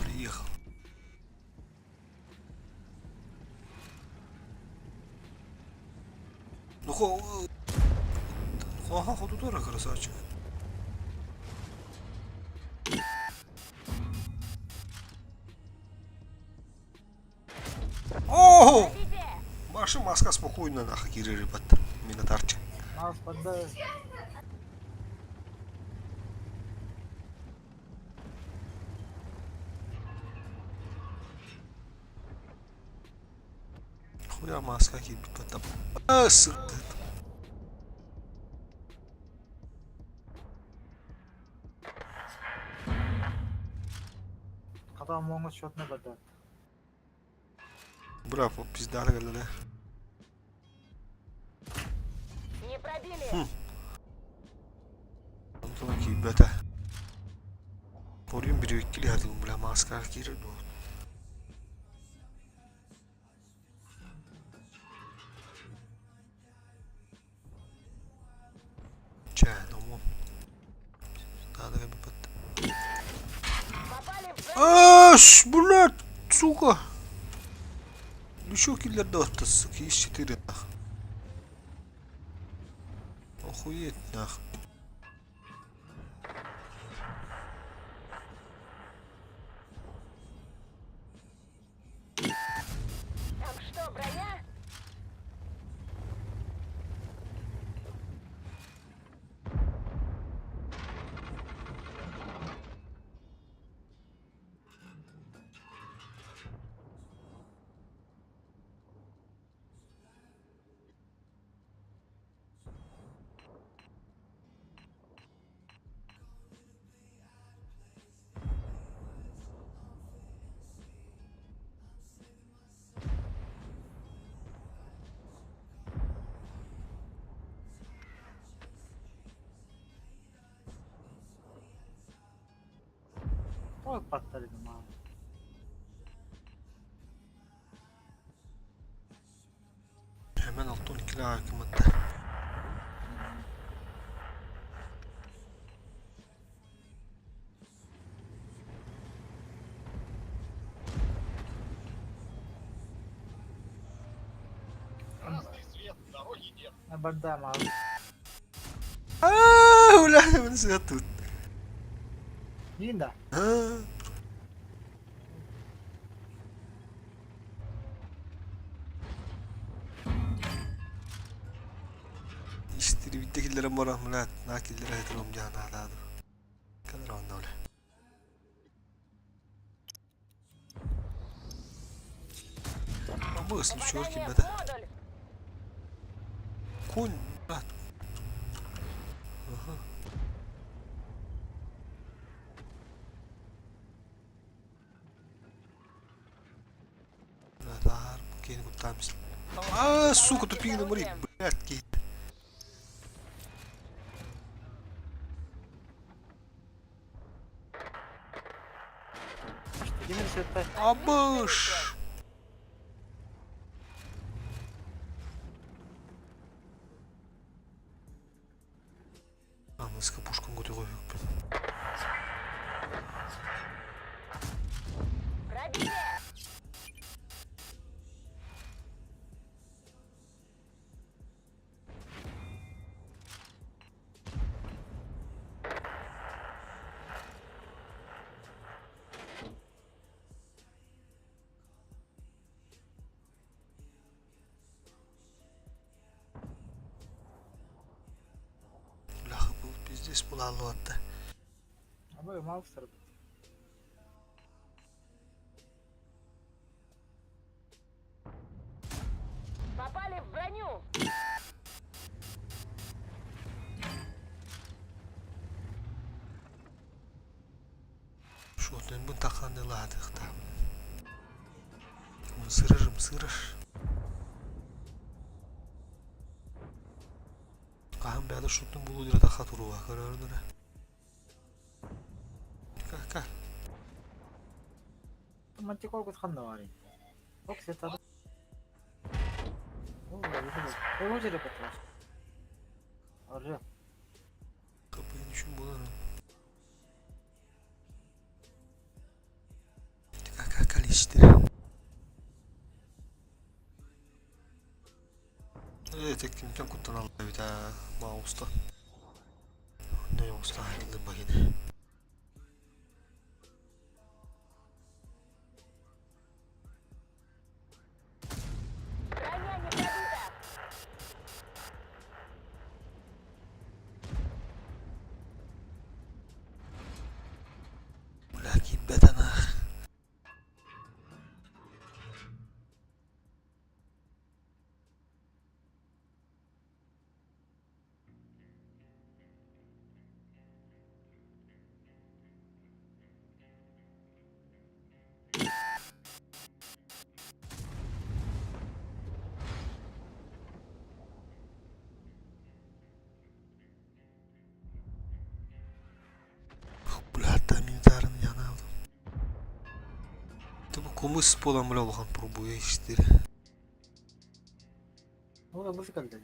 Приехал. Ну хо... Ага, хотутора красавчик. О! Маша маска спокойно нахуй кирили под Минотарчик. Нас поддай. Хуя маска кибит потом. А, сука. Хата моңу счетны бадат. Браво, пизда да. Не пробили! Антон кибета. Порюм bir ikili hadi бля маска кирил. Чэ, ну Надо как бы под... Аш, блядь, сука. Еще киллер дал-то, сука, есть 4 нах. Охуеть нах. Там что, броня? Ой, паттаридым а. Hemen 6-12 hakimette. Банда мал. Аа, бля, мен тут. Нинда. Аа. Истери биттекиллерем бара, мля, на киллер хэтэром жаана даду. Кадр онна бля. Бу случай ким бата. Модуль! Конь, брат. Ага. Блядь, киһини куттаан А, сука, тупигин умри, блядь, киһи. Абыш! Аныска пушкан көтөҕөһүкпүн. Бляха, бұл пиздец булааллыбатта. Ama mouse Попали в броню! Шотын таханы ладыхта. Мсырыш, мсырыш. Хаһан бэйэтэ шутун булуу диэри таха туруга көрөөрүн эрэ. Ка Мантикор ханна баарый? Ок сетады. Ол жере батыр. Ары. Капыйын үшін болар. Ка калиштир. Э, кимтэн куттаналла эбит аа, мауста. Онно оҥосто айыллын багины. Броня не пробита! Бля, киирбэтэ нах. Бля, минтарын янаабытым. Бу кумыс буолан бля улахан пробуя истир. Ол музыка билет.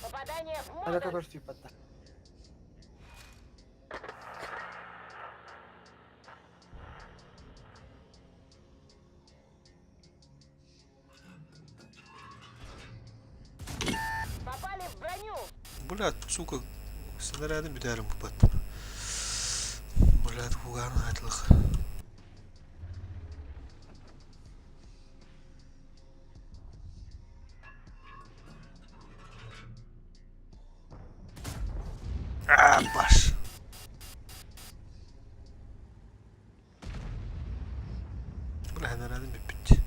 Попадание в Ада модуль! какой типа. Попали в броню! Бля, сука, снарядын бүтээрим бу бат. Бля, хуганы айтылық. А, баш. Бля, снарядын бүппүт.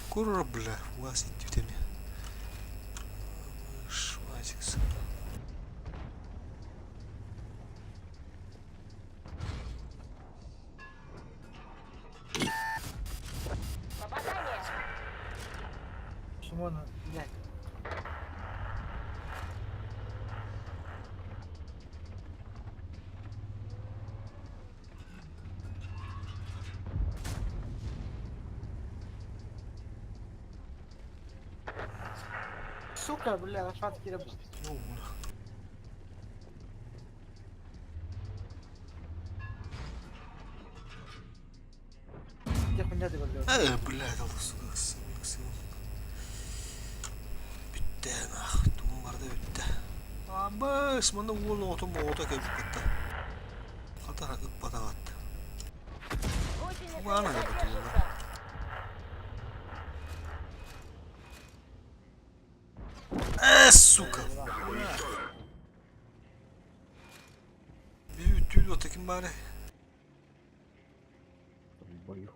Курра, бля, вас иттүтэми. Швазикс. Попадание! Шимона, блядь. Сука, бля, лошадки работают. Ну, Где хуйня ты говорил? Э, блядь, алыс Бүттэ, нах, тугум барда бүттэ. Абыс, манна уол оҕотун оҕото кэлбит Хатара ыппатаҕат. Гусеница не Ладно, я буду задержится! Э, Сука! Түүл ота ким баары? Бою.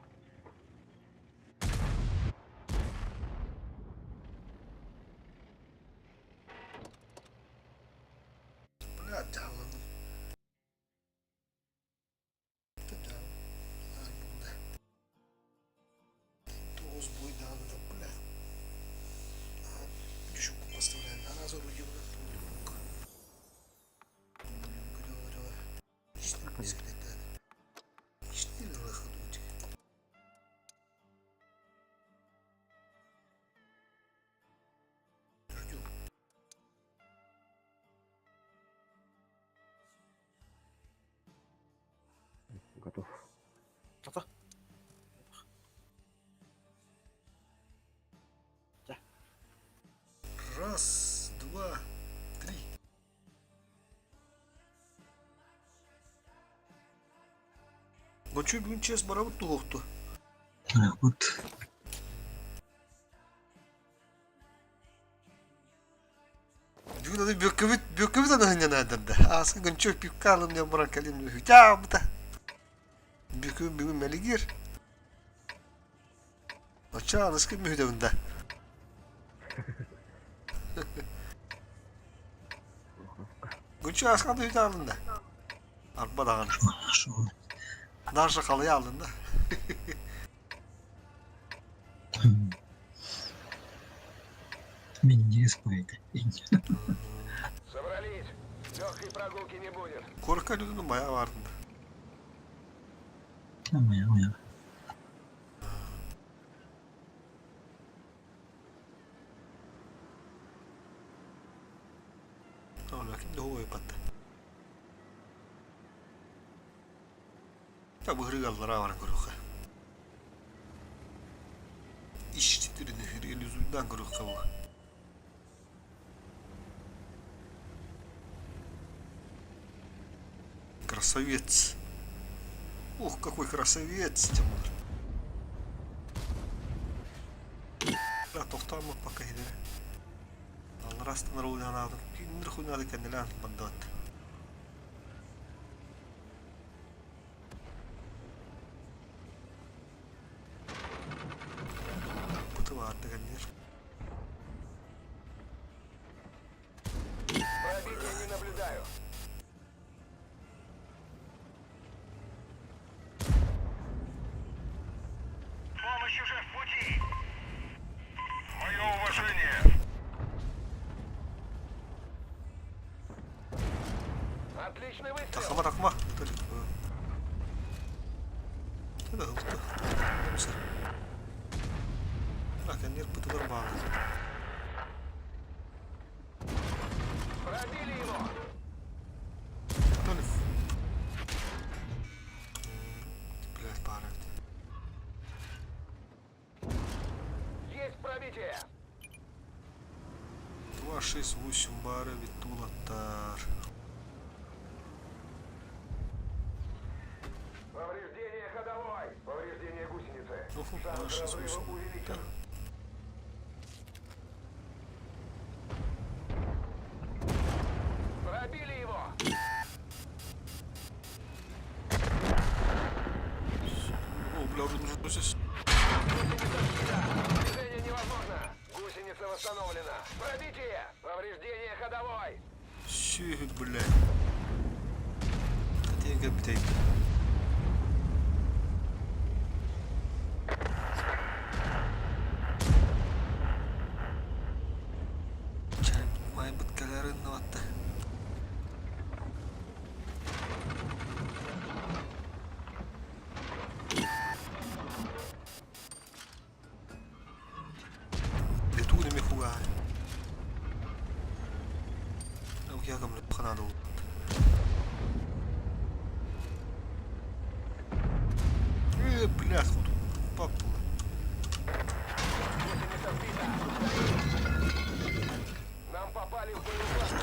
Бля, дьаалланным. Тоҕус буйдааны да, бля. Дюшуку поставляем. Аразы Готов. Готов. Раз, два, три. Гочу бүгүн чес барабыт туһуохту. Вот. Бүгүн аны бүккүбүт бүккүбүт аны хынньанаадырда. Ааска гончо пивка алым диэн баран кэлин үһүтаабыта. Бүкүн бүгүн мэлигир. Оччо аныскы мүһүтэбин да. Гончо ааска да үһүтэ да. Арба даҕаны. Наша халыйа алын да. Миндиес поэты. Собрались. Легкой прогулки не будет. Куоракка людүнү мая бардын. Моя, моя. Ола ким да хуой батта. Та быһырыгаллара баран көрүөххэ. Ишчитирин хиргелюзуйдан көрүөххэ бу. Красавец. Ух, какой красавец, Тимур. Да, тохтооммут пока хидere. Алларастан руль анаадым. Киндер хуйнады кэннилээн бандыбат. Быты баарды кэннир. Пробития не наблюдаю. Помощь уже в пути. Мое уважение. Отличный выстрел. Тахама тахма. Это ылты. Кэннир бытылар баалы. Пробили его. Толif. Блядь, пара. Есть пробитие. 2, 6, 8 бара витулаттар. Повреждение ходовой. Повреждение гусеницы. Оху, Шанс 2, 6, разрыва 8. увеличен. Пробили его. О, бля, уже нужно здесь. Движение невозможно. Гусеница восстановлена. Пробитие. Повреждение ходовой. Сүй, блядь. Хотя битей. Чай, май быткаларын ватта. Бетуни михуга. Укягам ханаду. Э, блядь, вот папу. Гусеница сбита. Нам попали в боеукладку.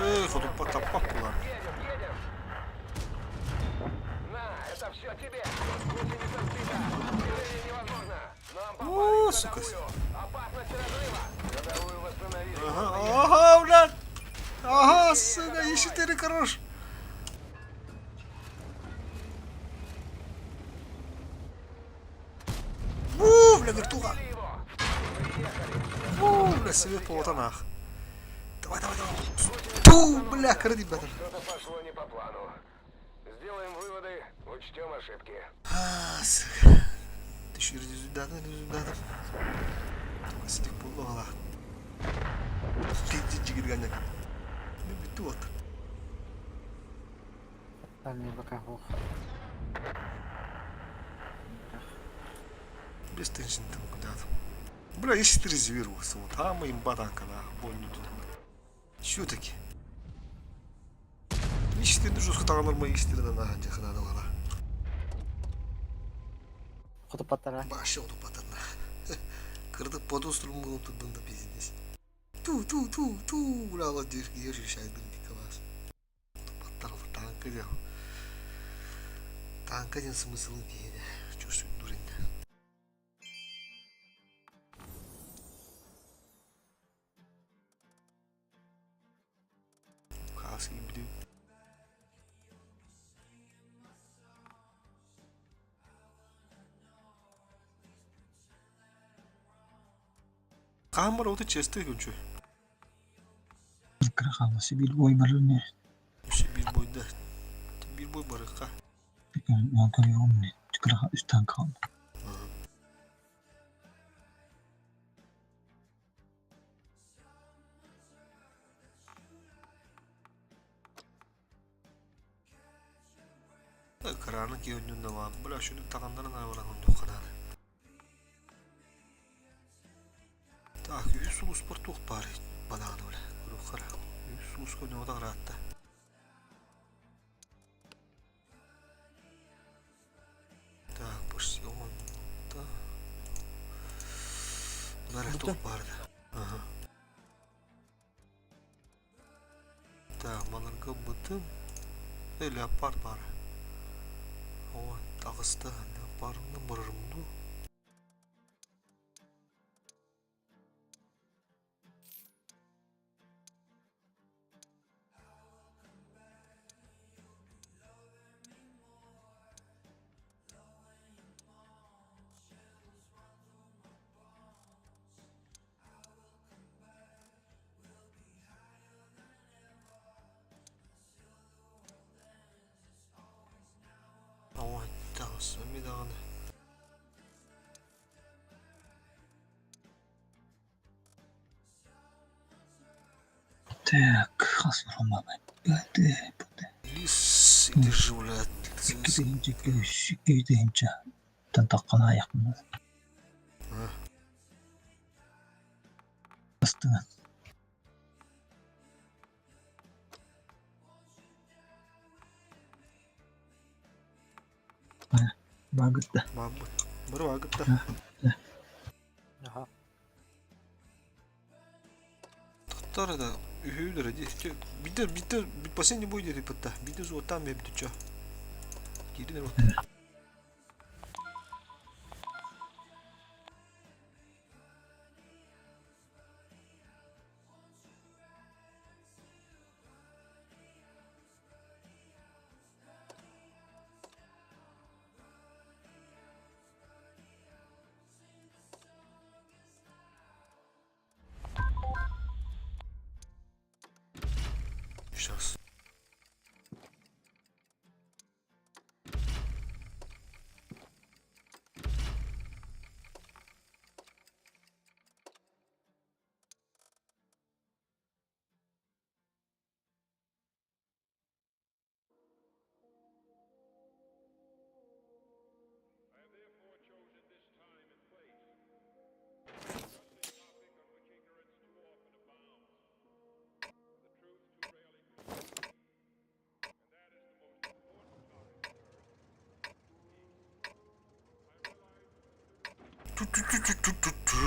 Э, хоту пата папула. Едем, едем. На, это все тебе. Гусеница сбита. Движение невозможно. Нам попали О, в сука. ходовую. Опасность разрыва. Ходовую восстановили. Ага, ага, блядь! Ага, сука, Е4 хорош! Ву, бля, вертуха! Ву, бля, себе по нах. Давай, давай, давай. Ту, бля, кради, бля. Что-то пошло не по плану. Сделаем выводы, учтем ошибки. А, сука. Түшүр результаты, результаты. Сидик булла. Пиздец жигиргәннәк. Не битте вот. Дальний пока ох. Без теншин там куда-то. Бля, Е4 зверь вот. А мы имба танка на бойню тут. Чё таки? Е4 жестко тагынар ма Е4 на ханжа хана дала. Хоту паттара. Башы оду патана. Кырдык подостурум болуп турдун да пиздец. Ту ту ту ту бля вот держи шайдыр дикалас. Паттар танка дел. Танка ден смысл кейде. Чувствую дуринде. Хаски блин. Камера вот честный күнчү. Кыра Сибил бой барыны. Bir boyda. Bir boy барыкка. Көрüyorum. Кыра үстан кал. Караны кийөннүн да бля шуну тагандаран арабаран ондук кананы. Так, үс сулус спорт тух бар бананы бля. Кара. Үс сулус көне ода каратта. Так, почти он да. Нара тух бар да. Ага. Так, маларга бытым. Э, леопард бар. О, тагыста леопардны барырымду. О, тагыс, ми даганы. Так, хас роман. Бәді, бәді. Лис, держи, бля. Икки тыһынча. Тан таққана аяқпын. Астына. Багытта. Мамбыт. Бір вагытта. Аха. Тоқтар да үхүлөр ди. Битер битер последний бой дири пытта. Битер зуотан бе битчө. Кирин вот. Сейчас. Ту-ту-ту-ту-ту-ту.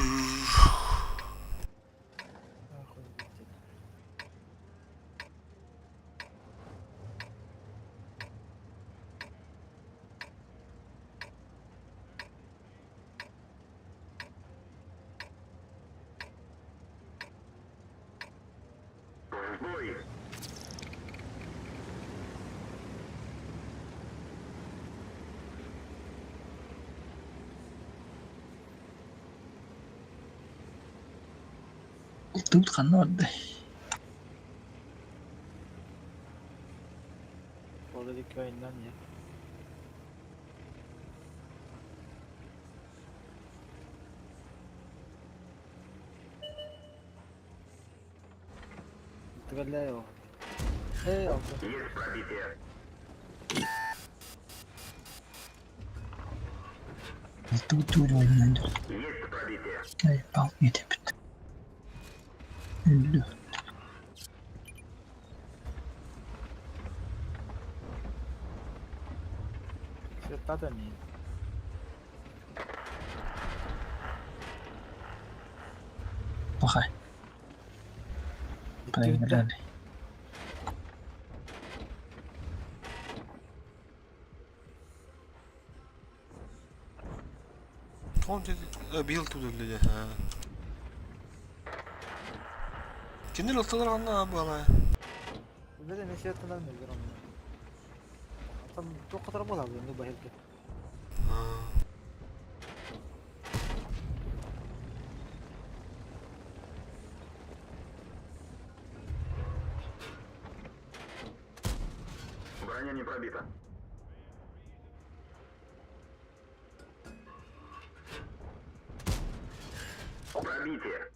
Бой! Тут ханна барда? Orada oyundan ya. Стреляю. Эй, Есть пробитие. Тут уровень. Есть пробитие. Эй, пал, не тепит. Лю. Света мин. Плохая. Проиграли. Том бил тудылы. Кинил алтылар анна бала. Били мен светтан мөлгөр онно. Там тоқытыр болады енді бәлки. Броня не пробита. Пробитие.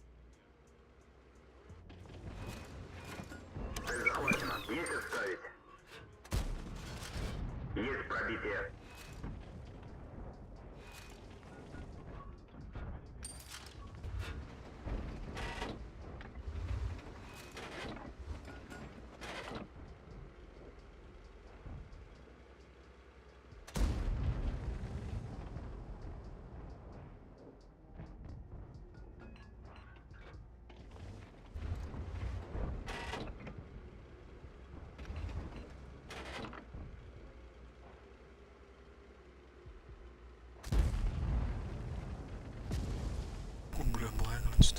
Цель захвачена. Есть отставить. Есть пробитие. Бля, малая короче.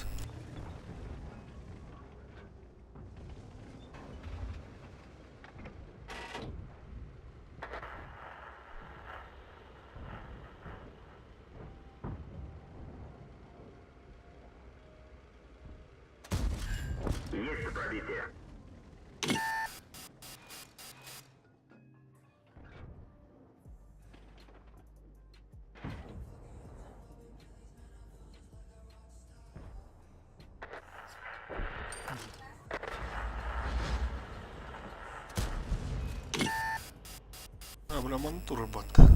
Есть пробитие. А, бля, монитор батта.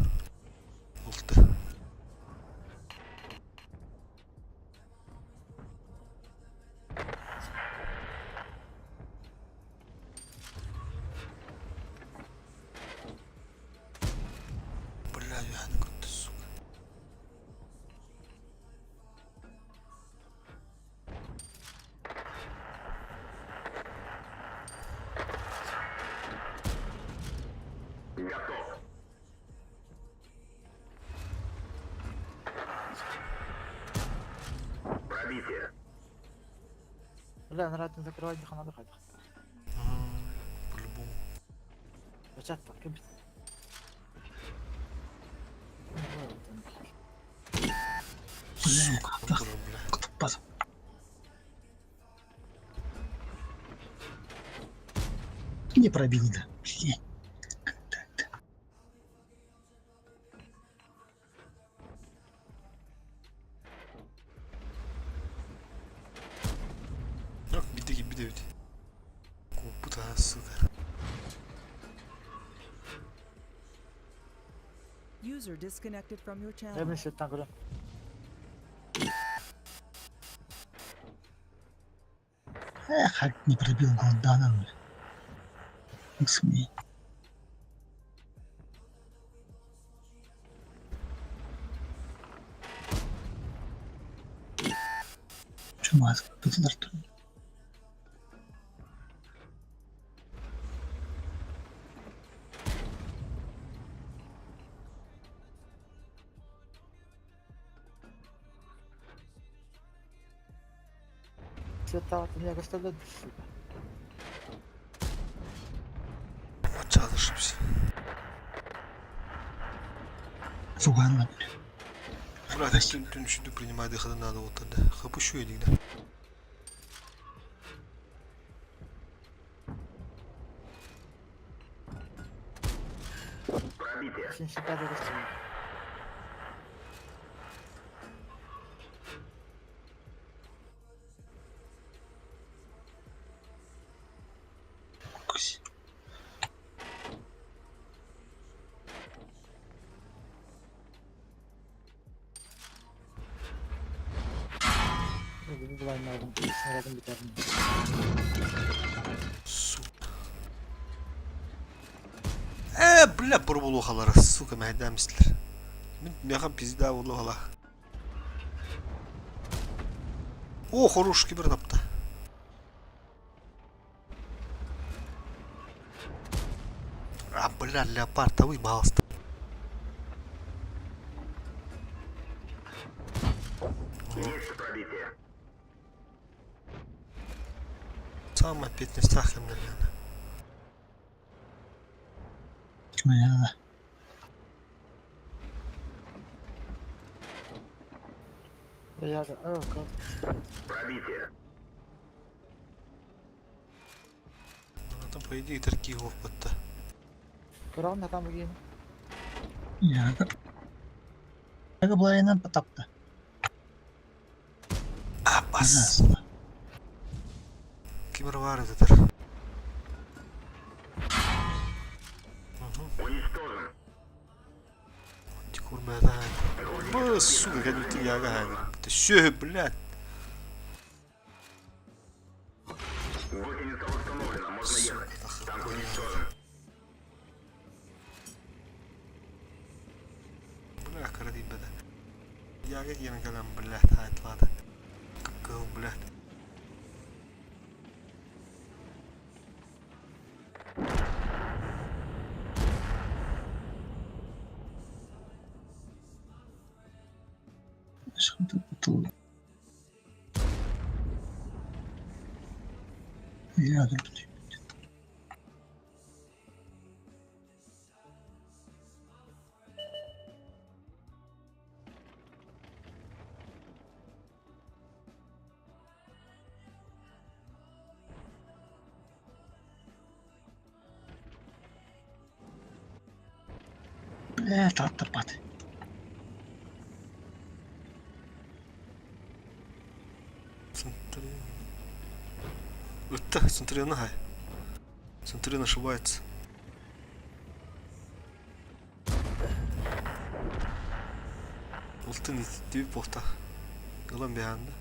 Улты. Бля, я не ты, сука. Готов. Пробитие. Бля, нравится закрывать ханады қайда. По-любому. Бачат кім Сука, бля, бля. Бas. Не пробил, да. Блин. Как так-то? Yok bitti gibi de bitti. Купута, сука. User disconnected from your channel. Мен светтан көрем. Эх, как не пробил Голдана. бля. Сми. Чумаз, бытылар тут. Света не gösterdi сука. Суганна. Брат, түн түн шүдү принимай дыхада надо вот тогда. Хапущу я дигда. Пробитие. Сен шикарно көстөр. Bunu bulayım Aradım biterdim. Сука. Э, бля, бурбулухалар, сука, мәһдәмислер. Мин меха пизда булухала. О, хорош кибер тапты. А, бля, леопард, а вы балласт. Есть пробитие. Самая петня страха, наверное. Кимая. Я oh god. Пробитие. Ну, там, по идее, такие опыт-то. Корона там bugün. Я. Aga bulayından taptı. А, бас. Кибер var этот. Угу. Уничтожен. Курма да. Сука, как ты я Ты все, блядь. Гусеница восстановлена. Можно Сука, ехать. Танк нахуй. уничтожен. Бля, каради беда. Я как я калам, блядь, айтлады. Какыл, блядь. Я. Бля, таптырбады. Центурион. Это Центурион, ага. Центурион ошибается. Алтын итти похта. Ылан бяханды.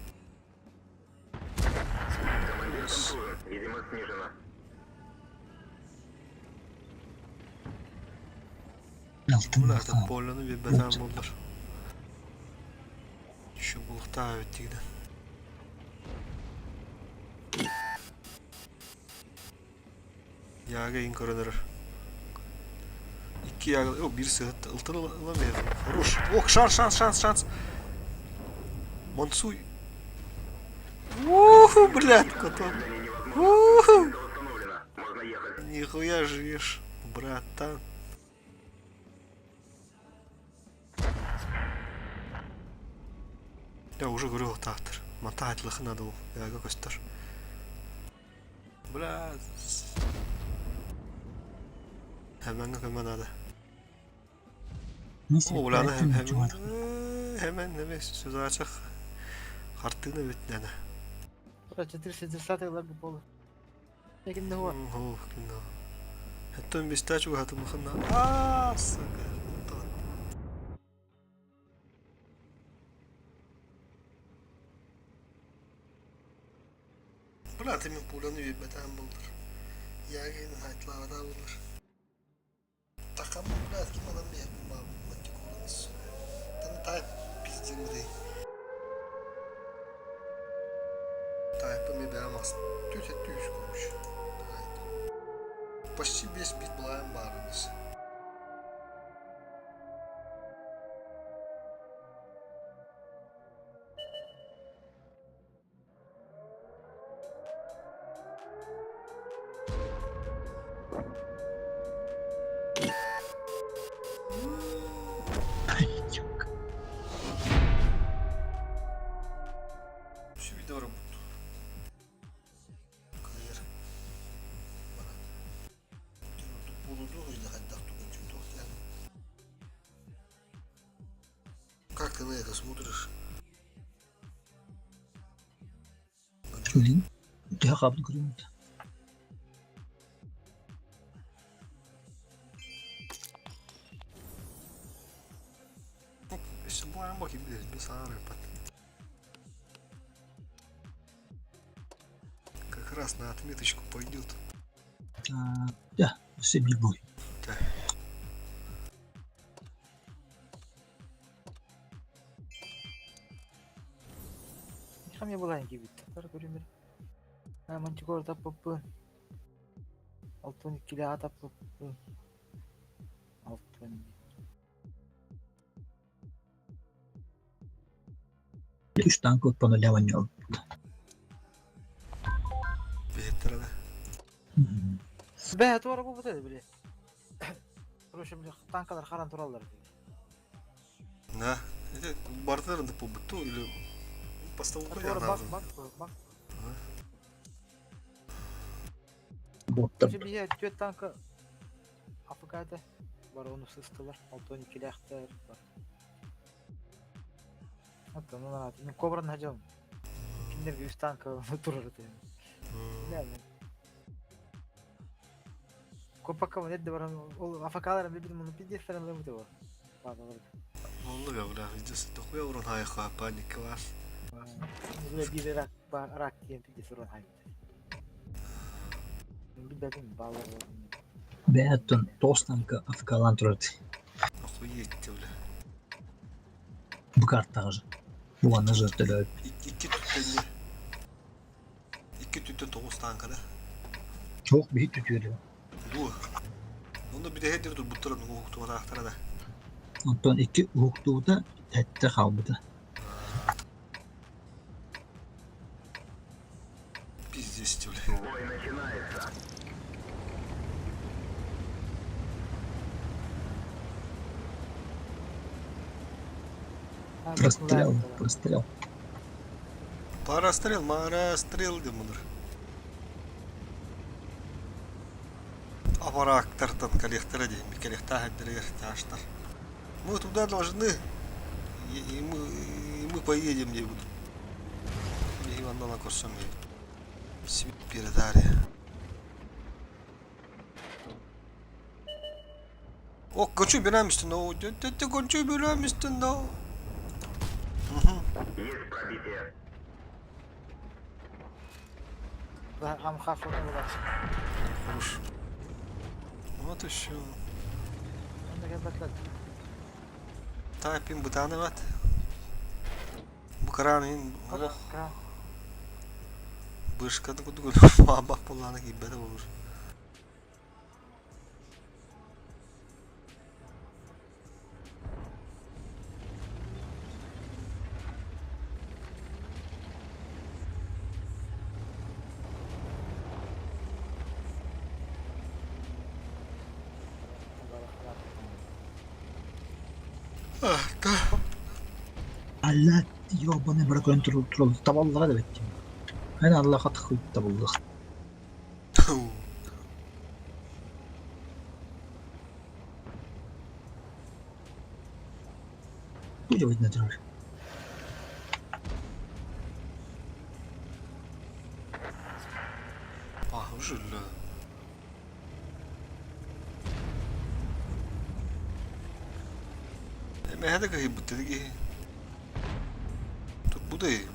Командир контужен. Видимо, снижена. Алтын. Bunlar da polonu bir beden buldular. Şu bulukta evet giden. Yaga in görünür. İki yaga, yok birisi ıltın alamıyor. Хорош. Ох, шанс, шанс, шанс, шанс. Монсуй. Уху, блядь, котон. Уху. Восстановлена. Можно ехать. Нихуя живешь, братан. Я уже говорил, театр. Мотать лох надо был. Я какой стар. Бля. Hemen hemen надо. Neyse. О, бля, Hemen hemen hemen hemen söz açık. Картина бит нәнә. Бра 460 лар bu bolu. Lekin ne var? Ох, кино. Хәтта бистәч үгәтем хына. А, сука. Бля, ты мен пуляны бетән булдыр. Ягин хайтлавада булдыр. Такам, блядь, ким адам бер, мантикорын, сука. Там тай пиздин ди. Тайпы ми бәмас. Түтә түш koymuş. Почти без бит булайым барыбыз. Үс видео работу. Кыайар. Бара. Буолуду или хайдах Как ты на это смотришь? Блин, төһө хаалбыт көрүҥмүт. Өссө буолан бакы билэр саарыппат. Как раз на отметочку пойдет. Да, өссө биир бой. Да. Хамья была кибит. Көрүмүр. Мантикор таппыппын. Алтын иккилэҕэ таппыппын. Алтын. Үс танк оттон ляваньол. Биһиттэрэ да. Бээ, туора буолбут этэ били. Короче, били танкалар харан тураллар. Да. Это бартер на побыту или поставил Туора бак, бак, бак. Боттар. Короче, биһи түөрт танка АФК этэ. Бары ону сыстылар. Алтын иккилээхтэр. Оттон ну Кобран хадьам. Кинилэргэ үс танка турар этэ. Копака эрдэ баран ол АФК-ларын билбитим ону пиздецтэрин ылымыты бу. Оннук бля, видеосы такой урон хайха паника ваш. Бля биир рак рак диэн пиздец урон хайбыт. Билбэтим баалар. Бэйэттэн тоҕус танка АФК-лаан турар Охуеть бля. Бу картаҕа же. Буганна жертөлөөт. Икки түттэн Икки түттэн тоҕус танка да. Суох биһи түтүөрү. Бу. Онно бүтэһэр турбуттар уһуктубатаахтара да. Онтон икки уһуктубута, сэттэ хаалбыта. Пиздец, бля. Бой начинается. Прострел, прострел. Парастрел, марастрел диэн мунур. Аппараттартан кэлиэхтэрэ диэн, кэлиэхтээх эрдэригэр тааштар. Мы туда должны, и мы поедем диэбит. Биһиги манна көрсөн Свет передали. О, кончу беремістін, о, ты кончу беремістін, да. Есть пробитие. Амхаф Хорош. Вот еще. Тайпин бытаныват. Бу кран олох бышканы курдук маабах буоллаҕына киирбэтэ буолур. Алла ёбаный бракон турул табаллара да беттим. Мен Аллаха тахуй табыллах. Бу жабытна турар. А, уже ля. Эмэһэ да кыһыйбыт киһи. Турбудай.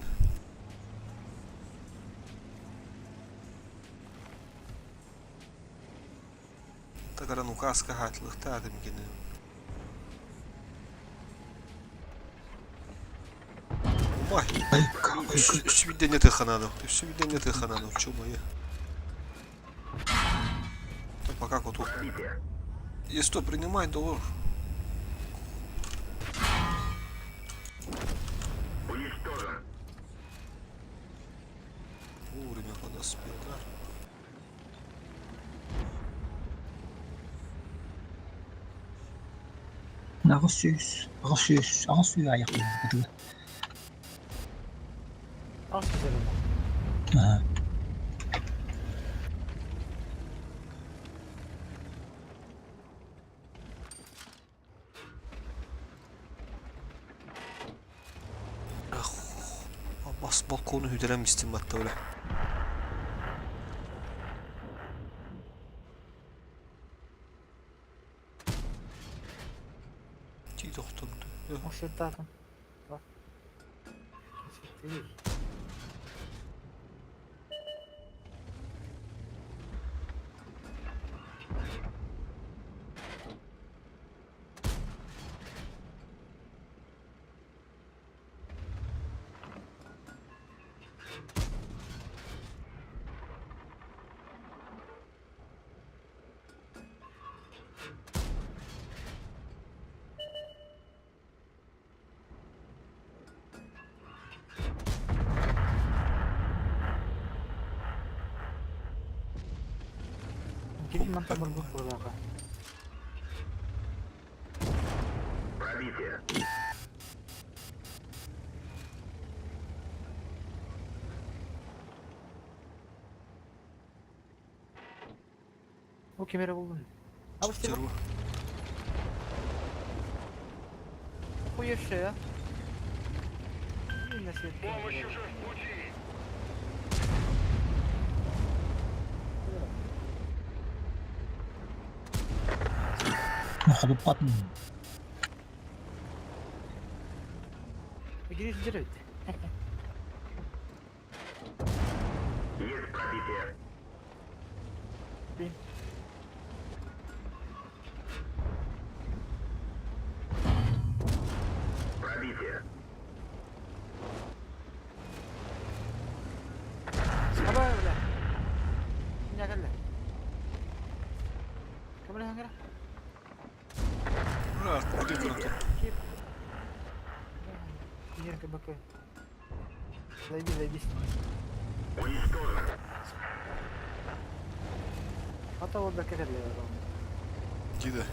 Такаран указка хатлыхтаатым кини. Ой, үс видение тыханадым. Үс видение тыханадым. Чё моя? Так, пока коту. И что, принимай доллар. Уничтожен. Вовремя подоспел, да? Аҕыс сүүс, аҕыс сүүс, аҕыс сүүс аайах. Ага. Бас балкону хүдэрэн истим батта бля. Ти тохторду. Ошеттатым. Пробитие. Бу кемере булдум. А бу Стерва. Хуевшая. Помощь уже в пути. Ходуппатын. Гириш дерет. Есть пробитие. Блин. Пробитие. Аба бля. Не кэллэ. Кэмэлэ хангара. Бля, куды көрөн Кип. Киһир кыбакы. Зайди, зайди. Уничтожен. Ата ол бәкке кэллэ. Диде.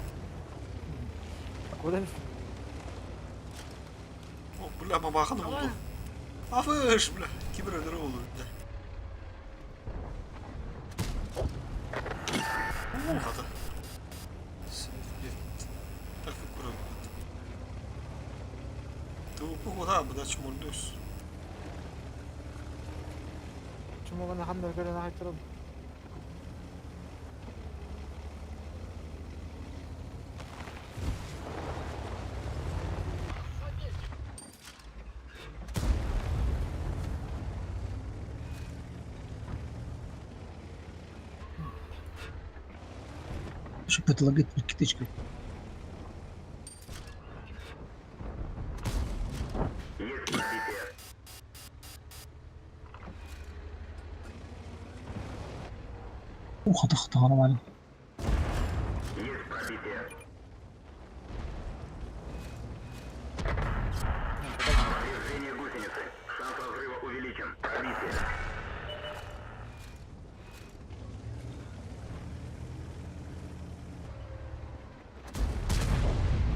Куда О, бля, бабаханы булду. Афыш, бля, кибер өлөрө болду. Хата. Так көрөм. Туу куда буда чумурдуш. Чумугана хандар көрөн ахай турам. Чтобы предлагать китычка. Есть пробитие. Ухата хатаҕана баар. Есть пробитие. Повреждение гусеницы. Шанс разрыва увеличен. Пробитие.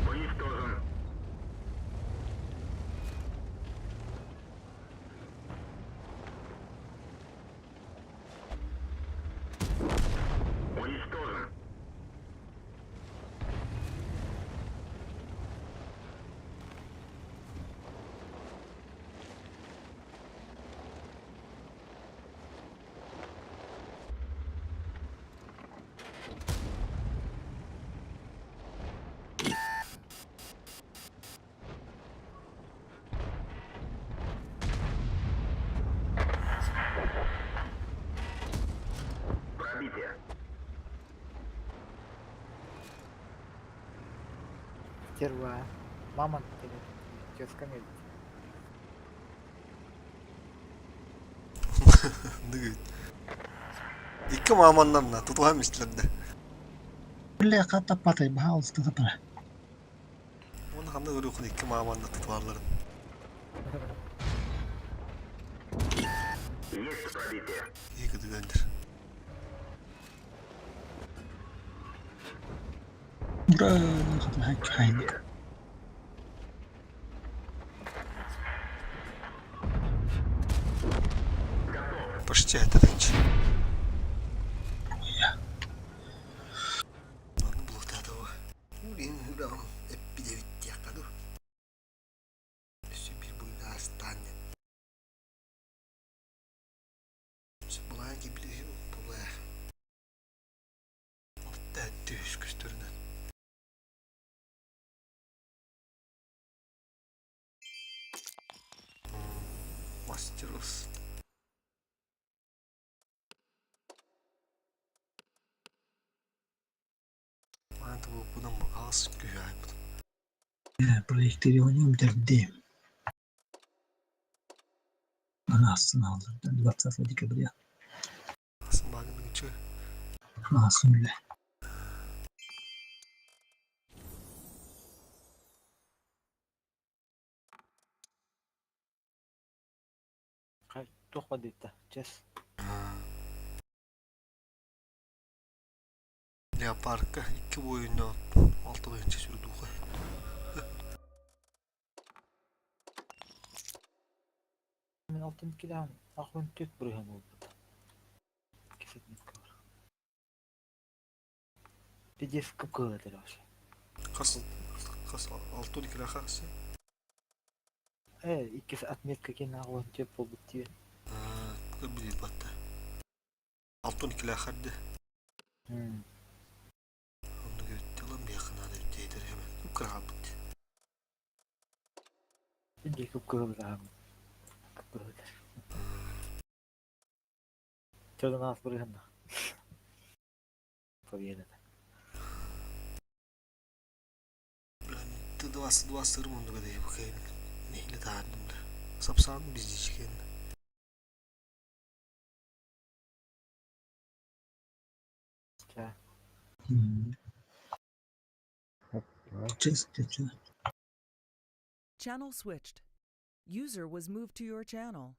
Уничтожен. Уничтожен. Пробитие. Стерва. Мамонт или тезка медь. Дыгыт. Икки мааманнарна тутуһан мистилерде. Бля, хатаппатай, баһаалыста тапара. Оны ханна көрүөхүн икки мааманна тутуарларын. Есть пробитие. Екі дүгендер. Ура, хата хайник. Тыһыынча этэ. Аны булутаатабы. Блин, үрэҕим эппидэбит диэххэ дуу. Өссө биир буйдаастаан диэн. Былаан кибили була. Алта түс көстөрүнэн. Мастерус. Маanta булбутум аас күһү айбытым. Проектирование бүтэрдим. Анасын алдым 20 декабря. Аас баагыныгычы. Анасын үлэ. Туох бадыйта, чес. Леопардка икки буойунна алты тыһыынча сүрдууха. Мин алтын килаам ахын түк бырыһан буолбут. Кисетник бар. Пидес кып кыылатыр вообще. Хас хас алтын кило хас. Э, иккис отметка кен ағуан төп болбут тиен. Билир батта. Алтын кило хадды. Онну көттелем бияхына да битейдер hemen. Кып бит. Инде кып кыылатыр. Кып кыылатыр. Чодан ас бырыһан. Победа. Ты 22 сырым онду гадай бакайын. Нехиле таардым да. Сапсан биздичкен. Чес, чес. Channel switched. User was moved to your channel.